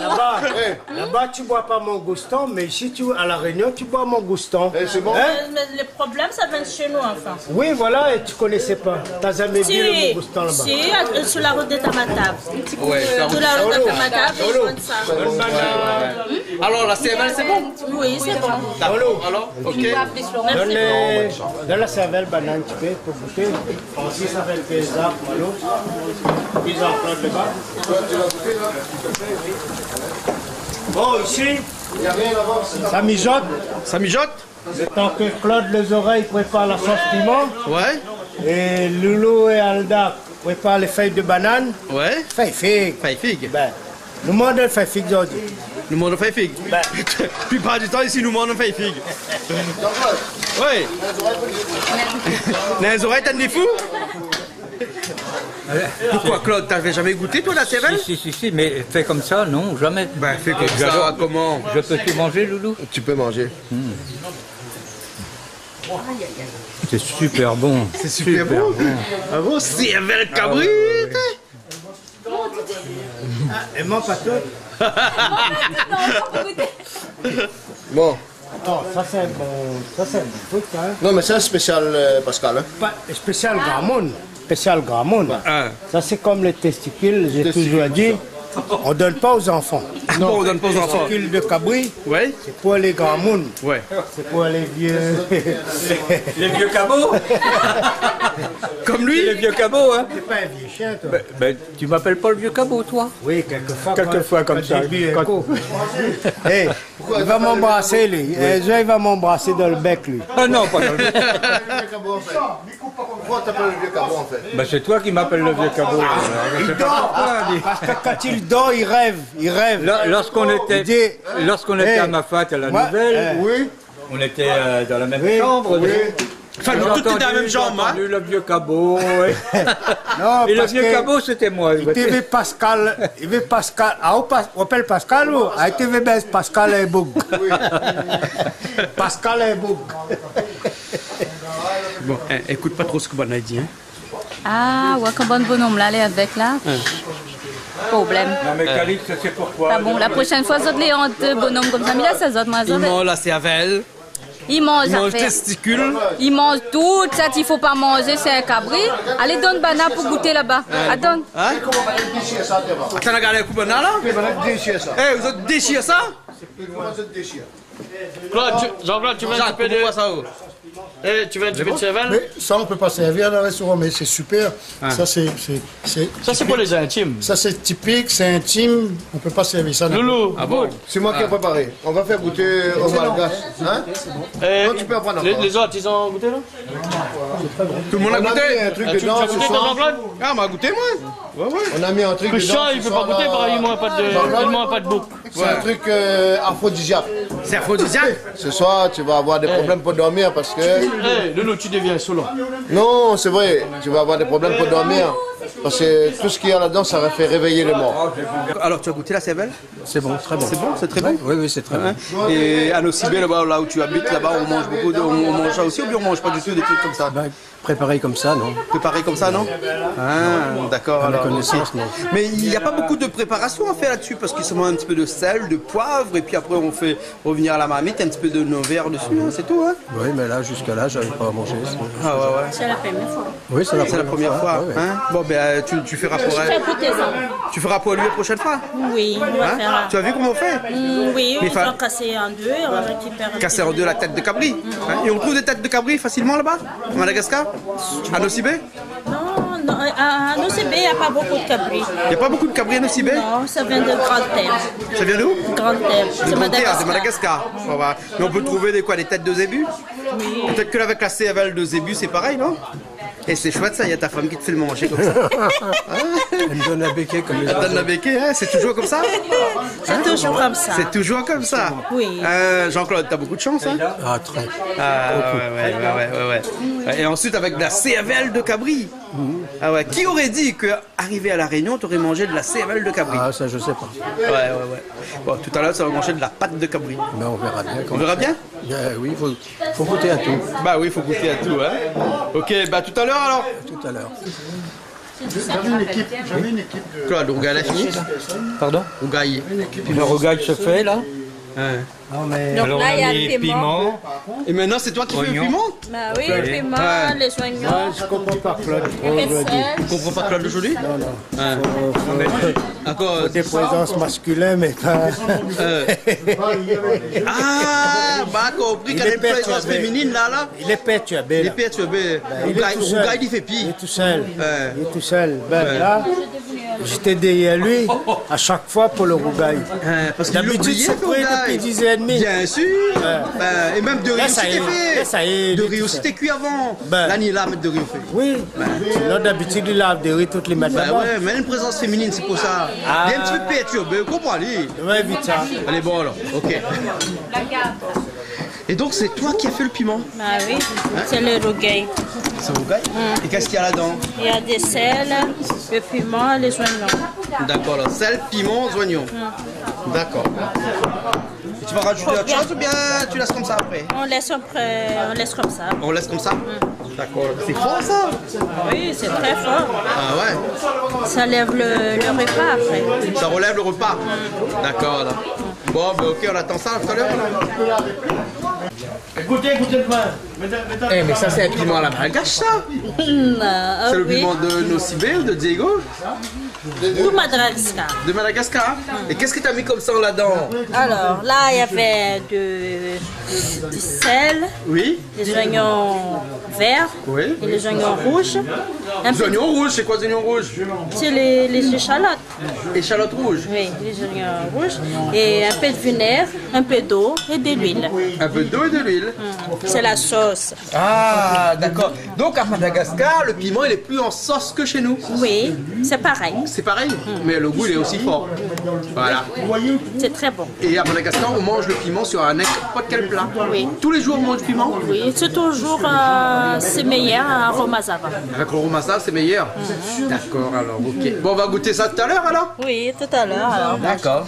Laba, laba, tu bois pas mangoustan, mais ici, tu, à La Réunion, tu bois mangoustan. Eh, c'est bon. Hein ? Mais, mais le problème, ça vient de chez nous, enfin. Oui, voilà, et tu connaissais pas. T'as jamais vu le mangoustan là-bas ? Si, si, euh, sur la route de Tamatave. Ouais, sur la route de Tamatave, ils vendent ça. Bonne banane. Alors, la sèrvèl, c'est bon ? Oui, c'est bon. D'accord, alors, ok. Donn, donn la sèrvèl banane, ti pé, pou gouté. Francis avèk Zak, Malo. Pi Jean-Claude laba. Bon, isi, sa mijot. Sa mijot ? Le tan ke Claude Lezorèy prépar la sos piman. Ouais. É Loulou é Alda prépar lé fèy de banane. Ouais. Fèy fig. Fèy fig. Bin, nou manz fèy fig zordi. Nou manz fèy fig. Bin. Plipar di tan isi, nou manz fèy fig. Oui. Néna zorèy, tann di fou. Pourquoi, Claude, t'avais jamais goûté, toi, la sèrvèl ? Si, si, si, si, mais fait comme ça, non, jamais. Ben, fait comme ça, comment ? Je peux tout manger, Loulou ? Tu peux manger. Hmm. C'est super bon. C'est super bon. Ah bon, sèrvèl kabri. Ah ouais, ouais, ouais. Ah, et moi, pas tout. Bon. Attends, ça c'est un bon, ça c'est un bon truc, hein. Non, mais c'est un spécial, euh, Pascal, hein. Pas spécial gramoun, spécial gramoun. Ouais. Hein. Ça c'est comme les testicules, j'ai toujours dit, on donne pas aux enfants. Non, on donne pas aux enfants. Testicules de cabri, ouais, c'est pour les gramounes. Ouais. C'est pour les vieux. Les vieux cabots. Comme lui. C'est les vieux cabots, hein. T'es pas un vieux chien, toi. Ben, ben, tu m'appelles pas le vieux cabot, toi ? Oui, quelquefois, quelquefois, quand, comme ça, quand tu bus un coup. Hey, il va m'embrasser, lui. Ouais. Un jour, il va m'embrasser dans le bec, lui. Ah non, pas dans le bec. Pourquoi t'appelles le vieux cabot, en fait ? Ben, c'est toi qui m'appelles le vieux cabot, alors. Il dort. Parce que quand il dort, il rêve, il rêve. Lo-, lorsqu'on était, il dit, lorsqu'on était à Mafate, à la Nouvelle, eh, oui. On était, euh, dans la même chambre, oui. Enfin, nous tous, t'étais dans la même chambre, hein. J'ai entendu, j'ai entendu le vieux cabot, ouais. Non, parce que le vieux cabot, c'était moi, oui. I té vé Pascal, i té vé Pascal, ah, ou Pas-, ou apèl Pascal, ou ? Ah, i té vé bin Pascal in boug. Oui. Pascal in boug. Bon, eh, ékout pa tro sak banna i di, hein. Ah, ouais, kan bann bonom la lé avèk la. Hein. Problèm. Non, mais Calix, c'est pourquoi ? Ah bon, la proshèn foi, zot lé ant bonom konmsa, mi lès azot, moin, zot. I manz la sèrvèl. I manz, i manz afèr. Testicule. I manz tout sak i fo pa manzé, sé in kabri. Alé, donn banna pou gouté laba. Ouais. Atann. Hein ? Atann, gard in kou banna la. Eh, zot i déshir sa ? Claude, tu, Jean-Claude, tu veux un petit peu de, Jean-Jacques, comment ça, oh ? Eh, tu veux un petit peu de cervelle ? Mais ça, on peut pas servir dans le restaurant, mais c'est super. Ah. Ça, c'est, c'est, c'est typique. Ça, c'est pour les intimes. Ça, c'est typique, c'est intime. On peut pas servir ça n'importe où. Loulou. Ah bon ? C'est moi qui ai préparé. On va faire goûter aux Malgaches. Hein ? Eh, non, tu peux en prendre encore. Les, les autres, ils ont goûté, non ? Tout le monde a goûté ? On a mis un truc dedans ce soir. Ah, tu, tu as goûté, toi, Jean-Claude ? Ah, ma gouté, moin. Ouais, ouais. On a mis un truc dedans ce soir, là. Christian, il peut pas goûter, parce qu'il mange pas de, il mange pas de bouc. C'est un truc, euh, aphrodisiaque. C'est aphrodisiaque ? Ce soir, tu vas avoir des problèmes pour dormir parce que... Eh, Loulou, tu deviens insolent. Non, c'est vrai, tu vas avoir des problèmes pour dormir. Parce que tout ce qu'il y a là-dedans, ça va faire réveiller les morts. Alors, tu as goûté la cervelle ? C'est bon, très bon. C'est bon, c'est très bon ? Oui, oui, c'est très bon. Hein ? Et à Nosy Be, là-bas, là où tu habites, là-bas, on mange beaucoup de, on, on mange ça aussi, ou bien on mange pas du tout des trucs comme ça ? Ben, préparé comme ça, non. Préparé comme ça, non ? Ah, d'accord, alors, ok. À ma connaissance, non. Mais il n'y a pas beaucoup de préparation à faire là-dessus, parce qu'il se met un petit peu de sel, de poivre, et puis après, on fait revenir à la marmite, un petit peu de nos verres dessus, hein, c'est tout, hein. Oui, mais là, jusque-là, j'avais pas mangé ça. Ah ouais, ouais. C'est la première fois. Oui, c'est la première fois, ouais, ouais. Hein ? Bon, ben, tu, tu feras pour elle. Je vais goûter ça. Tu feras pour lui la prochaine fois. Oui, on va faire. Hein ? Tu as vu comment on fait ? Mm, oui, ils ont cassé en deux, on récupère. Casser en deux la tête de cabri. Hein ? Et on trouve des têtes de cabri facilement là-bas, à Madagascar ? À Nosy Be ? Non, non, à, à Nosy Be, il n'y a pas beaucoup de cabri. Il n'y a pas beaucoup de cabri à Nosy Be ? Non, ça vient de Grande-Terre. Ça vient de où ? Grande-Terre, c'est Madagascar. De Grande-Terre, c'est Madagascar. On va Mais on peut trouver des quoi, des têtes de zébu ? Oui. Peut-être que là, avec la cervelle de zébu, c'est pareil, non ? Et c'est chouette ça, il y a ta femme qui te fait le manger comme ça. Elle me donne un béquet comme les oiseaux. Elle te donne un béquet, hein, c'est toujours comme ça ? C'est toujours comme ça. C'est toujours comme ça. Oui. Euh, Jean-Claude, t'as beaucoup de chance, hein ? Ah, très. Ah, ouais, ouais, ouais, ouais, ouais. Et ensuite, avec de la cervelle de cabri. Mhm. Ah ouais, qui aurait dit que, arrivé à La Réunion, t'aurais mangé de la cervelle de cabri ? Ah, ça, je sais pas. Ouais, ouais, ouais. Bon, tout à l'heure, ça va manger de la patte de cabri. Ben, on verra bien. On verra bien ? Ben oui, faut, faut goûter à tout. Bah oui, faut goûter à tout, hein. Ok, bah tout à l'heure alors. Tout à l'heure. J'avais une équipe, j'avais une équipe de... Claude, le rougail est fini ? Pardon ? Rougail. Le rougail se fait là. Hein. Donc là, il y a le piment. Et maintenant, c'est toi qui fais le piment ? Bah oui, le piment, les oignons. Moi, je comprends pas Claude aujourd'hui. Tu comprends pas Claude aujourd'hui ? Non, non. Hein. Faut, faut, faut des présences masculines, mais pas... Euh. Ah, bah, compris, quand il y a une présence féminine, là, là. Il est perturbé, là. Il est perturbé. Ben, il est tout seul. Rougail, il fait pire. Il est tout seul. Ouais. Il est tout seul. Ben, là, j'étais derrière lui à chaque fois pour le rougail. Hein, parce qu'il oubliait le rougail. D'habitude, c'est prêt depuis dix heures et demie. Bien sûr. Ouais. Ben, et même de riz aussi, t'es fait. Là, ça y est, il est tout seul. De riz aussi, t'es cuit avant. Ben. Là, il a mis de riz au feu. Oui. Ben. Sinon, d'habitude, il lave de riz toutes les matins. Ben ouais, mais une présence féminine, c'est pour ça. Ah. Il est un petit peu perturbé, comprends, lui. Ouais, vite ça. Allez, bon, alors, ok. Et donc, c'est toi qui as fait le piment ? Bah oui, c'est le rougail. C'est le rougail ? Mm. Et qu'est-ce qu'il y a là-dedans ? Il y a des sel, le piment, les oignons. D'accord, alors, sel, piment, oignons. Mm. D'accord. Et tu vas rajouter autre chose ou bien tu laisses comme ça après ? On laisse après, on laisse comme ça. On laisse comme ça ? Mm. D'accord. C'est fort, ça ? Oui, c'est très fort. Ah ouais ? Ça lève le, le repas après. Ça relève le repas ? Mm. D'accord, alors. Bon, ben, ok, on attend ça tout à l'heure, là. Écoutez, écoutez, demain. Eh, mais ça, c'est un piment à la malgache, ça. Non, ah oui. C'est le piment de Nosy Be ou de Diego ? De Madagascar. De Madagascar. Et qu'est-ce que t'as mis comme ça là-dedans ? Alors, là, il y avait de, du sel, oui, des oignons verts, oui, et les oignons rouges. Un peu... Les oignons rouges, c'est quoi, les oignons rouges ? C'est les, les échalotes. Échalotes rouges. Oui, les oignons rouges et un peu de vinaigre, un peu d'eau et de l'huile. Un peu d'eau et de l'huile. Mm. C'est la sauce. Ah, d'accord. Donc, à Madagascar, le piment, il est plus en sauce que chez nous. Oui, c'est pareil. C'est pareil, mm, mais le goût, il est aussi fort. Voilà. C'est très bon. Et à Madagascar, on mange le piment sur un n'importe quel plat. Oui. Tous les jours, on mange du piment ? Oui, c'est toujours, euh, c'est meilleur, euh, roma zava. Avec le roma zava, c'est meilleur ? Mhm. D'accord, alors, ok. Bon, on va goûter ça tout à l'heure, alors ? Oui, tout à l'heure, alors. D'accord.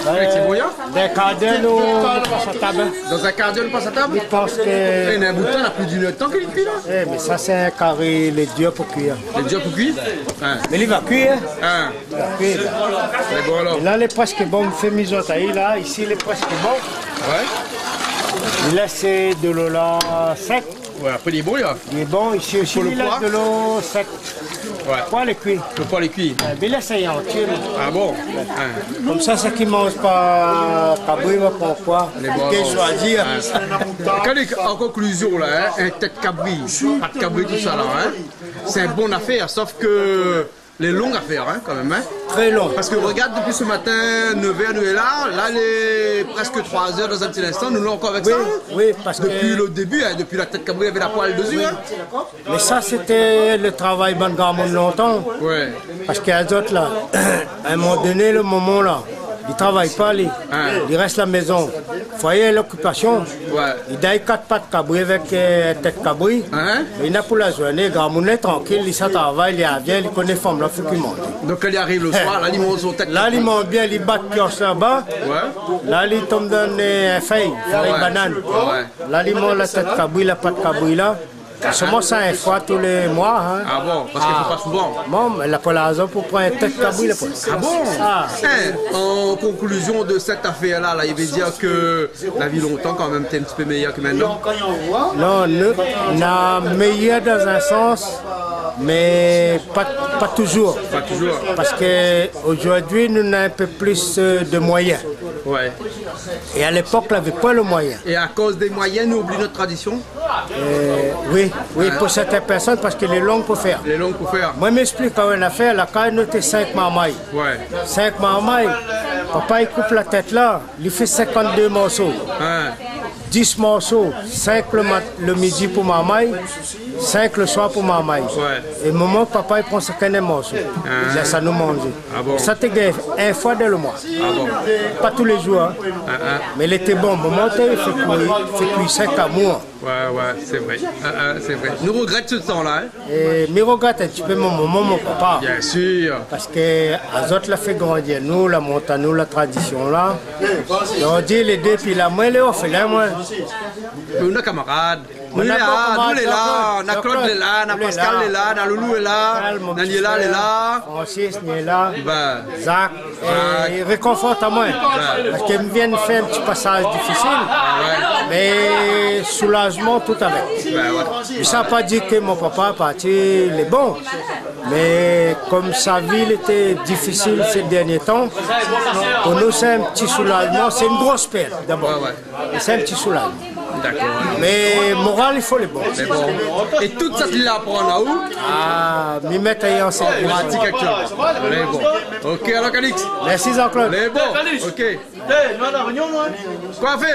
Alex, c'est bon, hein ? Dans un quart d'heure, nou, nou pas à table. Dans un quart d'heure, nou pas à table ? Mi pans ke... Eh, néna in bout tan, na plis d'in èr d'tan ke li kui, la. Eh, mé sa, sé in kari, lé dir pou kui. Lé dir pou kui ? Hein. Mé li va kui, hein. Hein. Li va kui, la. Mé bon, alor. É la, lé prèsk bon, mi fé mizot ali, la. Isi, lé prèsk bon. Ouais. Li lès dolo la sèk. Ouais, apré, li lé bon, la. Li lé bon, isi osi, li lès dolo sèk. Pou lo poi ? Ouais. Poi lé kui. Lo poi lé kui. Ouais, mé la, sé antié, la. Ah bon ? Hein. Konmsa, sak i manz pa kabri, va pran poi. Lé bon, alor. Kèl shoizi, hein. Hein. Kan lé, an konklizion, la, hein, in tèt kabri, pat kabri, tousa, la, hein. Sé in bon afèr, sof ke lé long afèr, hein, kanmèm, hein. Très long. Parske regard, dopi se matin, nèv èr, nou lé la, la, lé prèsk troi èr, dan in ti linstan, nou lé ankor avèk sa, hein. Oui, oui, parske... Dopi lo débi, hein, dopi la tèt kabri, navé la poil dési, hein. Mé sa, sété lo travay bann gramoun lontan. Ouais. Parske lézot, la, a in moman doné, lo momon, la, li travay pa, li. Hein. Li rès la mézon. Foyer lokipasion. Ouais. Li done kat pat kabri avèk, euh, tèt kabri. Hein? Li néna pou la zourné, gramoun lé trankil, li sa travay, li arvien, li koné fanm la fo ki manz. Donk, li ariv le soir, la, li manz son tèt kabri. La, li manz bien, li bat pios laba. Ouais. La, li tonm dann, euh, fèy, fèy banane. Ouais. La, li manz la tèt kabri, la pat kabri la. Solman sa in foi tou lé moi, hein. Ah bon, parske i fé pa souvan. Non, mé la pa larzan pou pran in tèt kabri, la pa. Ah bon? Ah. Hein, en conclusion de cette affaire-là, là, il veut dire que la vie longtemps, quand même, était un petit peu meilleure que maintenant. Non, nou, nou méyèr dans un sens, mais pas, pas toujours. Pas toujours. Parce que aujourd'hui, nou néna un peu plus, euh, de moyens. Ouais. É a lépok, lavé pa le moyen. Et à cause des moyens, nous oublions notre tradition? Euh, oui, oui, pou sèrtin pèrsone, parske lé long pou fèr. Lé long pou fèr. Moin, mi èksplik aou in afèr, la kaz nou té sink marmay. Ouais. Sink marmay, papa, li koup la tèt la, li fé sinkant-dé morso. Hein. Dis morso, sink le mat-, le midi pou marmay, sink le soir pou marmay. Ouais. É momon, papa, li pran shakinn in morso. Ah. Li lès anou manzé. Ah bon? Sa té gingn in foi dan le moi. Ah bon? Pa tou lé zour, hein. Ah, ah. Mé li té bon. Momon té fé kui, fé kui sink amour. Ouais, ouais, sé vré. Ah, ah, sé vré. Nou regrèt se tan-la, hein. É mi regrèt in ti pé mon momon, mon papa. Bien sûr. Parske azot la fé grandir anou, la mont anou la tradision la. É on di lé dé, pi la, moin lé orfelin, moin. Mé nou na kamarad. Nou lé la, nou lé la, na Claude lé la, na Pascal lé la, na Loulou lé la, na Niela lé la. Francis lé la. Ben. Zak, é rékonfort amoin. Ben. Parske mi vien fé in ti pasaz difisil. Ah ouais. Mé soulazman tout avèk. Ben ouais. Sa pa di ke mon papa la parti, lé bon. Mé kom sa vi lété difisil sé dernié tan, pou nou sé in ti soulazman, sé in gro pèrt dabor. Ouais, ouais. É sé in ti soulazman. Dakor. Mé moral, i fo lé bon. Lé bon. É tout sak li la aprann aou? Ah, mi mèt ali an sèrvis. Pratik aktièlman. Lé bon. Ok, alor, Calix. Mèrsi, Jean-Claude. Lé bon. Ok. Eh, nou la Rényon, nou, hein. Koi fé?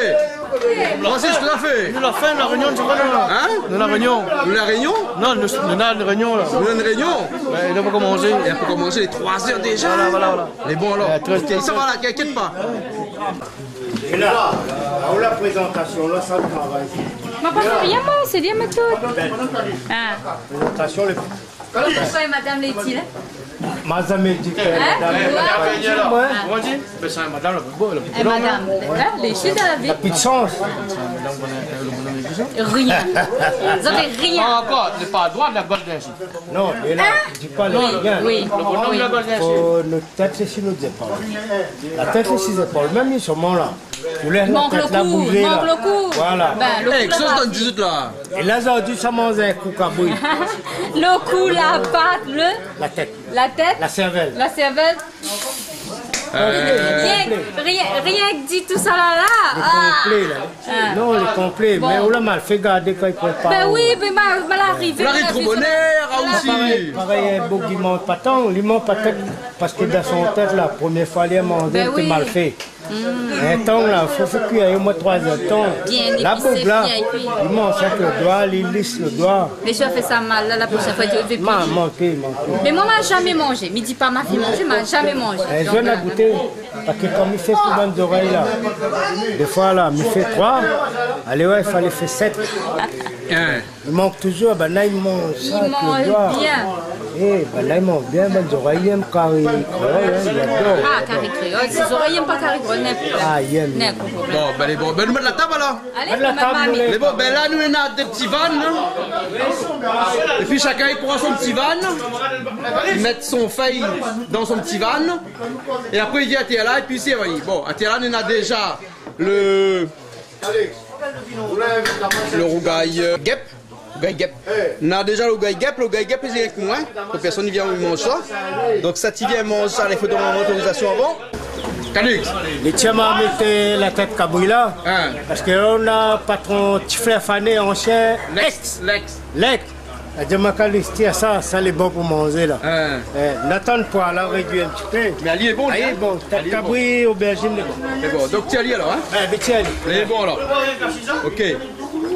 Francis, koi fé? Nou la fin, la Rényon, sé koi, nou la? Hein? Nou la Rényon. Nou la Rényon? Non, nou, nou la Rényon, la. Nou la Rényon? Ouais, nou la pa komansé. Lé troi zèr déza. Voilà, voilà, voilà. Lé bon, alor. Ouais, très, très, sa va la, inkièt pa. É la, la, la prézantasion la, sa travay. Ma pa fé rien, moin, sé bien, ma tout. Ah. Prézantasion, lé... Koman madam lé-ti la? Ma zamé di ke... Hein? Madam lé-ti, moin. Koman di? Ben, sé madam la pli bo, la pli... Eh, madam, hein, lé-ti dan la vi. La pli de shans. Rien. Zot na rien. Ankor, lé pa droi, la gol d'in... Non, mé la, di pa lé rien. Oui. Fo nou tèt lé si nout zépol. La tèt lé si zépol, mèm li, solman la. Ou lès la tèt la bouzé la. Mank le kou, mank le kou. Voilà. Ben, le kou la pa. Eh, kisa la di la? É la, zordi, sa manz in kou kabri. Le kou, la pat, le... La tèt. La tèt. La sèrvèl. La sèrvèl. Euh. Rien, rien, rien ke di tout sa la, la. Lé konplé, la. Ah. Non, lé konplé. Bon. Mé ou la mal fé gardé kan i prépar. Ben oui, mé ma, ma la arivé, ou la ariv tro bonèr, ah, osi. Parèy, parèy, in boug i manz pa tang, li manz pa tèt, parske dan son tèt la, promié foi li la manzé, ben oui, té mal fé. Mm. In tang la, fo fé kui omoin troi zèr d'tan. Bien épicé, bien kui. La boug la, li manz avèk le doi, li lis le doi. Mé sa fé sa mal, la, la proshèn foi, i vé pi. Ma, manké, manké. Mé moin, ma zamé manzé. Mi di pa ma fiy manzé, ma zamé manzé. Eh, donk, zot la gouté. Parske kan mi fé pou bann zorèy la, défoi la, mi fé troi, alé, ouais, i falé fé sèt. Hein. I mank touzour, banna i manz sa avèk le doi. I manz bien. Eh, banna i manz bien, bann zorèy i èm kari kréol, hein, i ador. Ah, kari kréol, sé zorèy i èm pa kari kréol, n'importe. Ah, i èm. N'importe. Bon, ben, lé bon. Ben, nou mèt la tab, alor. Alé, nou mèt la tab, nou. Lé bon, ben la, nou néna dé ti van, hein. Épi shakinn i pran son ti van, i mèt son fèy dan son ti van. É apré, i vien atèr la, épi sé, oui. Bon, atèr la, nou néna déza le, le rougay, euh, gèp. Rougay gèp. Nou néna déza le rougay gèp. Le rougay gèp, sé rienk moin. Ke pèrsone i vien manz sa. Donk, sa ti vien manz sa, i fo domann otorizasion avan. Calix. Li tien, ma mèt la tèt kabri la. Hein. Parske la, nou na patron Tiflin Fané, ansien. Lex. Ex. Lex. Lex. La di amoin, Calix, tiens, sa, sa lé bon pou manzé la. Hein. Eh, nou atann poi la rédui in ti pé. Mé ali lé bon, ali, hein? Bon, tèt kabri, obèrjine, lé bon. Lé bon. Donk, tiens ali alor, hein? Eh, mé tiens ali. Lé bon alor. Ok.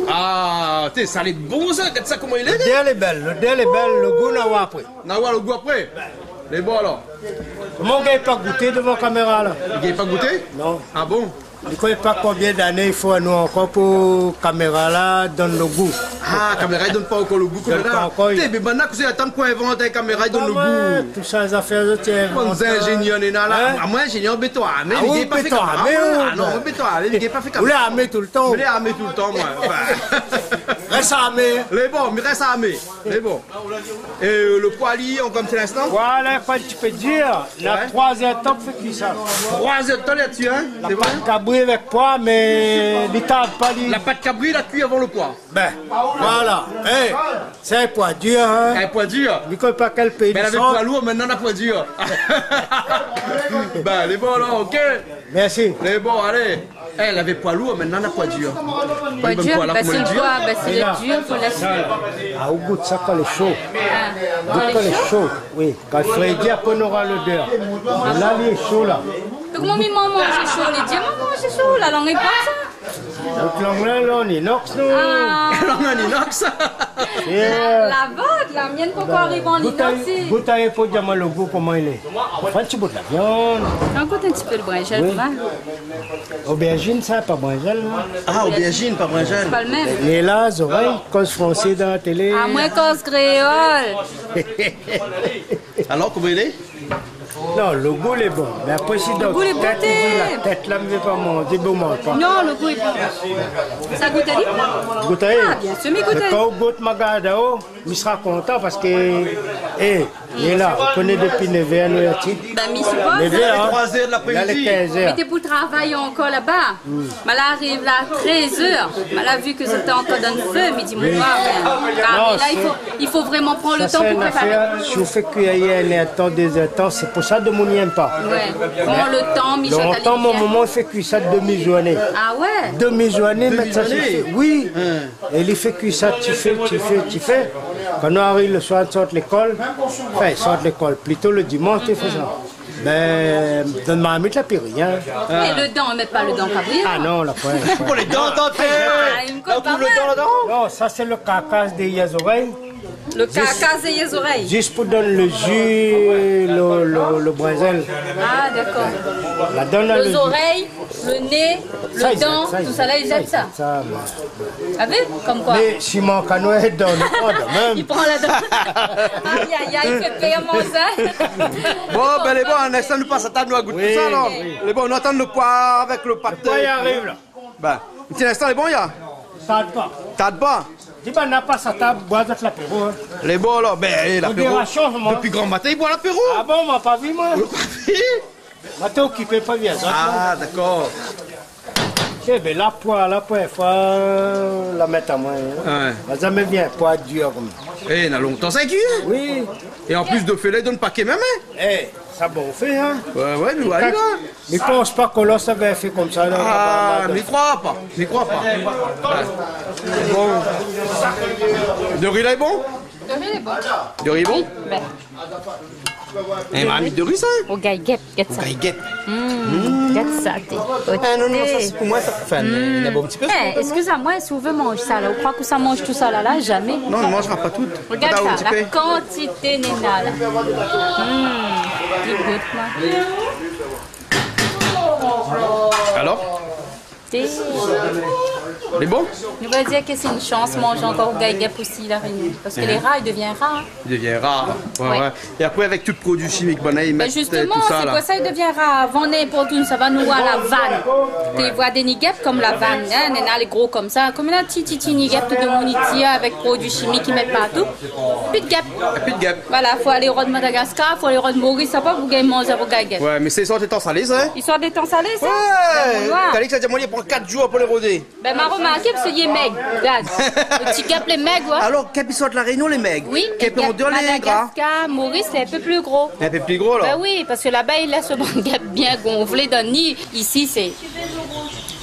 Ah, té, sa lé bon sa, gard sa koman i lé. Lodèr lé bèl, lodèr lé bèl, le gou, nou va oir apré. Nou va oir le gou apré. Lé bon alor. Koman ou gingn pa gouté dovan kaméra la? Ou gingn pa gouté? Non. Ah bon? Mi koné pa konbien d'ané i fo anou ankor pou kaméra la donn lo gou. Ah, kaméra i donn pa ankor lo gou, donn pa ankor. Té, mé banna kosa i atann pou invant in kaméra i donn lo gou. Tousa zafèr zot i invant. Bann zingénièr néna la. Hein? Ah, moin, ingénièr béton armé, ah, mé oui, gingn pa fé béton kaméra, armé, moin. Ah non, béton armé, mi gingn pa fé kaméra. Ou lé armé toultan. Mi lé armé toultan, moin. Enfin. Rès armé. Lé bon, mi rès armé. Lé bon. É, euh, lo poi, li, ankor in ti linstan. Voilà, kan ti pé dir, na troi zèr d'tan pou fé kui sa. Troi zèr d'tan la dsi, hein? Sé vré? La pat kabri avèk poi, mé li tard pa, li. La pat kabri la kui avan lo poi. Ben, voilà. Eh, sé in poi dir, hein? In poi dir. Mi koné pa kèl péi i sort. Mé lavé poi lour, mintnan na poi dir. Ben, lé bon, la, OK. Mèrsi. Lé bon, alé. Eh, lavé poi lour, mintnan na poi dir. Poi dir, ben, sé lo poi, ben, sé lo dir pou la. Ah, ou gout sa kan lé sho. Ah. Gout kan lé sho. Oui, kan fré i di, apré nora lodèr. La, li lé sho, la. Donk, moin, mi manz sho, li di, moin manz sho, la lang lé pa sa. Out lang la, la, an inox, non? Ah. Lang an inox. Yeah. La, la vot, la mienne pankor ariv an inox. Gout ali, gout ali pou dir amoin lo gou, koman i lé. Pran in ti bout la viann. Ankor in ti pé lo brinzèl, oui. Obèrzine, sa, pa brinzèl, non? Ah, obèrzine, pa brinzèl. Sé pa lo mèm. Mé la, zorèy, koz fransé dan la télé. Ah, moin koz kréol. Alor, koman i lé? Non, lo gou lé bon. Mé apré, si dan tèt, i di la tèt la, mi vé pa manzé, bon, manz pa. Non, lo gou lé bon. Sa gout ali? Gout ali. Ah, biensir, mi gout ali. Kan ou gout, ma gard aou, mi sra kontan parske, eh, li lé la, ou koné, dopi nèv èr nou lé isi. Ben, mi sipoz. Nèv èr, hein. Troi zèr de laprémidi. La, lé kinz èr. Mé té pou travay ankor laba. Hmm. Ma la ariv la trèz èr. Ma la vi ke zot té ankor dan lo fé, mi di, mon gars, mé, ah, mé la, i fo, i fo vréman pran lo tan pou préparé. Sa, sé in afèr, si ou fé kui ali in èr d'tan, dé zèr d'tan, sé pou sa demoun i èm pa. Ouais. Pran lo tan, mi jèt ali bien. Lontan, mon momon i fé kui sa demi zourné. Ah ouais? Demi zourné, mèt sa sifé. Demi zourné? Oui. Hein. É li fé kui sa, ti fé, ti fé, ti fé. Kan nou ariv lo soir, sort lékol, anfin, sort lékol, plito lo dimansh, té fé sa. Ben, dan marmit la, pi rien. É lo dan, i mèt pa lo dan kabri? Ah non, la poin, la poin. Pou lé dan, dan, té. Ah, in kont pa mal. Non, sa sé lo karkas dèrièr zorèy. Lo karkas dèrièr zorèy. Zis pou donn lo ji, lo, lo, lo brinzèl. Ah, dakor. La donn lo ji. Lo zorèy, lo né, lo dan, tousa la, i zèt sa. Sa, moin. Ah oui, konm koi. Mé si mon kanon lé dan, nou pran dan mèm. I pran la dan. Ay, ay, ay, i fé pèr, mon sa. Bon, ben, lé bon, in instan, nou pas a tab, nou gout tousa, non? Oui, oui. Lé bon, nou atann lo poi avèk lo pat. Lo poi i ariv, la. Ben, in ti instan, lé bon, ya? Tard pa. Tard pa. Di, ben, na pas a tab, boir zot lapéro, hein. Lé bon, la, ben, lapéro. Modérasion, moin. Dopi gran matin, i boir lapéro. Ah bon, ma pa vi, moin. Ou la pa vi? Ma té okipé, pa vi azot, non. Ah, dakor. Eh ben, la poi, la promièr foi, la mèt amoin, hein. Ouais. Ma zamé vi in poi dir konmsa. Eh, na lontan sa i kui, hein? Oui. É an plis, dofé la i donn paké mèm, hein? Eh, sa bon fé, hein? Ouais, ouais, mé voilà. Mi pans pa ke la sa va fé konmsa, la. Ah, mi kroi pa, mi kroi pa. Ouais. Bon. Dori la lé bon? Dori lé bon. Dori lé bon? Ben. Eh, marmit dori sa, hein? Rougay gèp, gèt sa. Rougay gèp. Hmm, gèt sa, té. Ah non, non, sa sé pou moin, sa. Anfin, na in ti pé. Eh, eskiz amoin, si ou vé manz sa la, ou kroi ke sa manz tousa la, la, zamé. Non, nou manzra pa tout. Regard sa, la kantité néna la. Hmm, li gout, moin. Alor? Té. Lé bon? Nou va dir ke sé in shans manz ankor rougay gèp osi La Rényon. Parske lé rar, i devien rar, hein. I devien rar. Ouais, ouais. É apré, avèk tout produi shimik, banna i mèt, euh, tousa la. Ben, zistoman, sé pou sa i devien rar. Avan, ninport ousa nou sava, nou voi la vann. Té voi dé nigèp konm la vann, hein, néna lé gro konmsa. Konm néna ti, ti, ti nigèp, tout demoun i tir avèk produi shimik i mèt partou. Pi de gèp. Pi de gèp. Voilà, fo alé rod Madagaskar, fo alé rod Moris, sa pa pou gingn manz rougay gèp. Ouais, mé sé sort Létan Salé, sa, hein? I sort Létan Salé, sa? Ouais. Ben, mon noir. Kalix la di amoin, i pran kat zour pou lé rodé. Ben, ma romarké, parske li lé mèg. Gard. Lo ti gèp lé mèg, ouais. Alor, gèp i sort La Rényon lé mèg. Oui, é gèp Andor lé gra. Madagaskar, Moris, lé in pé pli gro. In pé pli gro, la. Ben oui, parske laba, i lès bann gèp bien gonflé dan ni. Isi, sé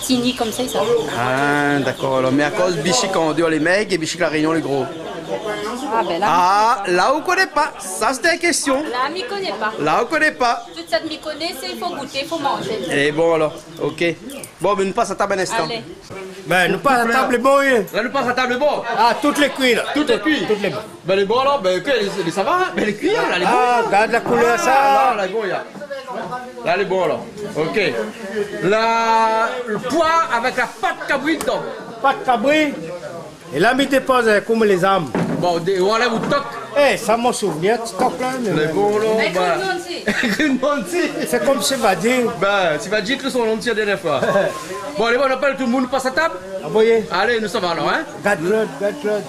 tini konmsa, sa. Ah, dakor. Alor, mé akoz bishik Andor lé mèg é bishik La Rényon lé gro? Ah, ben la. Ah, la ou koné pa. Sa, sété in késtion. La, mi koné pa. La ou koné pa. Tout sak mi koné, sé i fo gouté, i fo manzé. É bon, alor, OK. Bon, ben, nou pas a tab in instan. Alé. Ben, nou pas a tab, lé bon, oui. La, nou pas a tab, lé bon. Ah, tout lé kui, la. Tout lé kui. Tout lé bon. Ben, lé bon, alor, ben, ke, lé, lé, sa va, hein? Ben, lé kui, la, lé bon. Ah, gard la koulèr, sa. Ah, la, lé bon, ya. La lé bon, la. OK. La, le poi avèk la pat kabri dedan. Pat kabri. É la, mi dépoz, euh, konm lé zam. Bon, dé, ou anlèv out tok. Eh, sa, mon souvnir, ti tok la, mé... Lé bon, la, ékri ba. Ékri non osi. Ékri non osi. Sé konm si va dir. Ba, si va dir ke son non osi la dèrnièr foi. Bon, alé, bon, nou apèl tout le moun, pass a tab. Avoyé. Alé, nou sava alor, hein. Gard Claude, gard Claude.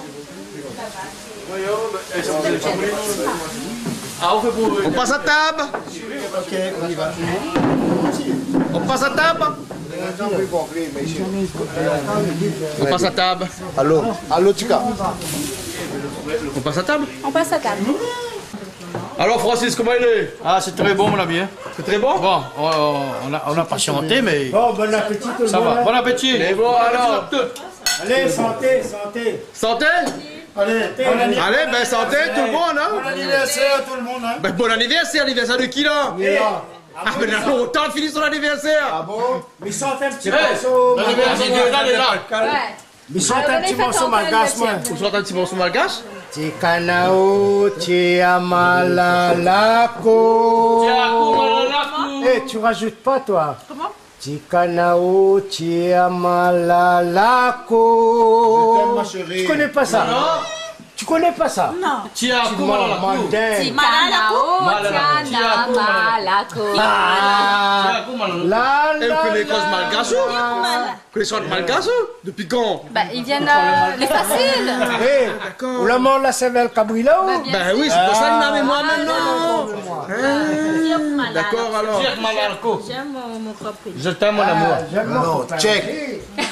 Ah, on fait pour... On passe à table. OK, on y va. On passe à table. On passe à table. Allô, allô, Tika. On passe à table. On passe à table. Alors, Francis, comment il est ? Ah, c'est très bon, mon ami, hein. C'est très bon ? Bon, on, on a, on a patienté, mais... Bon, bon appétit tout le monde, hein. Ça va. Bon appétit. Et bon, alors. Allez, santé, santé. Santé ? Allez, bon anniversaire. Allez, ben, santé, tout le monde, hein. Bon anniversaire, tout le monde, hein. Ben, bon anniversaire, anniversaire de qui, là ? Ah, mais là, on t'a fini son anniversaire. Ah bon ? Mi shant in ti morso malgash. Ouais. Mi shant in ti morso malgash, moin. Ou shant in ti morso malgash ? Ti kanao, ti amalala ko. Ti amalala ko. Eh, tu rajoutes pas, toi. Comment ? Ti kanao, ti amalala ko. Je t'aime, ma chérie. Tu connais pas ça ? Non. Tu connais pas ça ? Non. Ti amalala ko. Ti kanao, ti amalala ko. Ah. Ti amalala ko. La, la, la. Eh, vous connaissez la, la, malgache, ou ? Vous connaissez malgache, ou ? Depuis quand ? Bah, ils viennent, euh, les faciles. Eh, d'accord. Ou la manz la sèrvèl kabri la, ou ? Bah, bien sûr. Ben oui, c'est pour ça qu'il m'a mis moi maintenant. Ah. Hein ? D'accord, alors. J'aime mon, mon copine. Je t'aime, mon amour. Ah, j'aime mon copain. Non, check.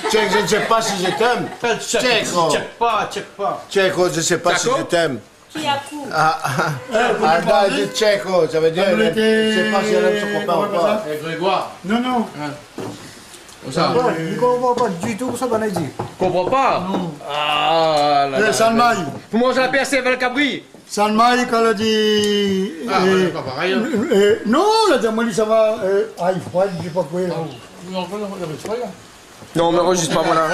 Check, je ne sais pas si je t'aime. Check, check, oh. Check pas, check pas. Check, oh, je sais pas si je t'aime. D'accord ? Qui a coup ? Ah, ah. Eh, vous comprenez ? Alda di check, oh, ça veut dire, je sais pas si elle aime son copain ou pas. Eh, Grégoire. Non, non. Hein. Sa. Ouais, mi konpran pa ditou kosa banna i di. Konpran pa ? Non. Ah, la, la, la. Eh, Salmaï. Pou manz la pèrsé avèk kabri. Salmaï, kan la di, ah, euh, ouais, pa parèy, hein. Euh, non, la di amoin li sava, euh, ay froid, mi sé pa koi, la. Non, non, non, non, non. Non, mi anrozis pa, moin, la.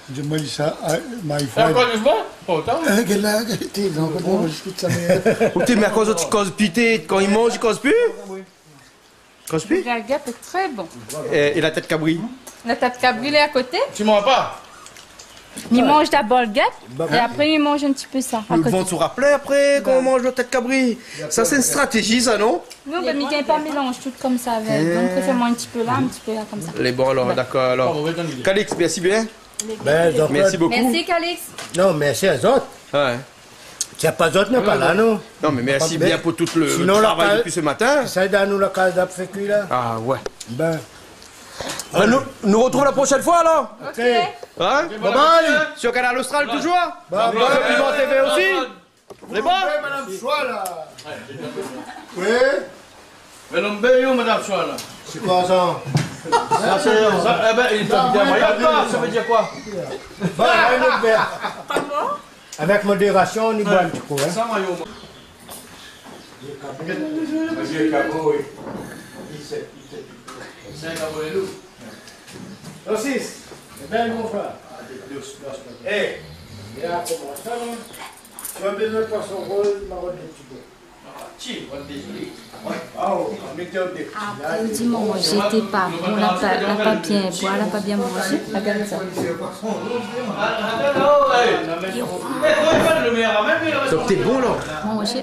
Di amoin li sa, ay, my friend. Ankor in foi ? Pourtan. Euh, gèt la, gèt la, non, non, ékout sa, mé... Ou té, mé akoz zot i koz pi, té, kan i manz, i koz pi ? Koz pi ? Le galgap est très bon. É, é la tèt kabri ? La tèt kabri, lé a koté. Tu manges pas ? Mi manz dabor le gèp, é apré mi manz in ti pé sa, a koté. Ou vant sou raplèr apré, kan ou manz la tèt kabri. Sa, sé in stratéji, sa, non ? Non, ben, mi gingn pa mélanz tout konmsa avèk. Donk, mi fé in ti pé la, in ti pé la, konmsa. Lé bon, alor, dakor, alor. Calix, mèrsi bien. Ben, Jean-Claude. Mèrsi bokou. Mèrsi, Calix. Non, mèrsi azot. Ouais. Si na pa zot, nou lé pa la, non. Non, mé mèrsi bien pou tout le travay dopi se matin. Sinon, la kaz, sa i done anou la kaz d'ap fé kui, la. Ah, ouais. Ben. Ben, nou, nou retrouv la proshèn foi, alor. OK. Hein ? Bye bye. Sur Kanal Austral, toujours. Bye bye. Sur Piment T V aussi. Lé bon ? Oui, madame Chouala. Oui. Mé non, ben, yo, madame Chouala. Sé koi sa ? Sa, sé, sa, eh ben, il est invité à Mallorca, non, sa vé dir koi ? Bah, un autre verre. Pardon ? Avec modération, on y boit un petit coup, hein. Sa, moin, yo, moin. Vieux Cabot, oui. Il sait, il sait. C'est un Cabot, lé lou. Francis, sé bien, mon frèr. Eh, bien, koman sa, non ? Si ou la bezoin poisson roz, ma rod in ti pé. Apré, ou di, mon manzé té pa bon, la pa, la pa bien boir, la pa bien manzé. Regard sa. Donk, té bon, la ? Manzé.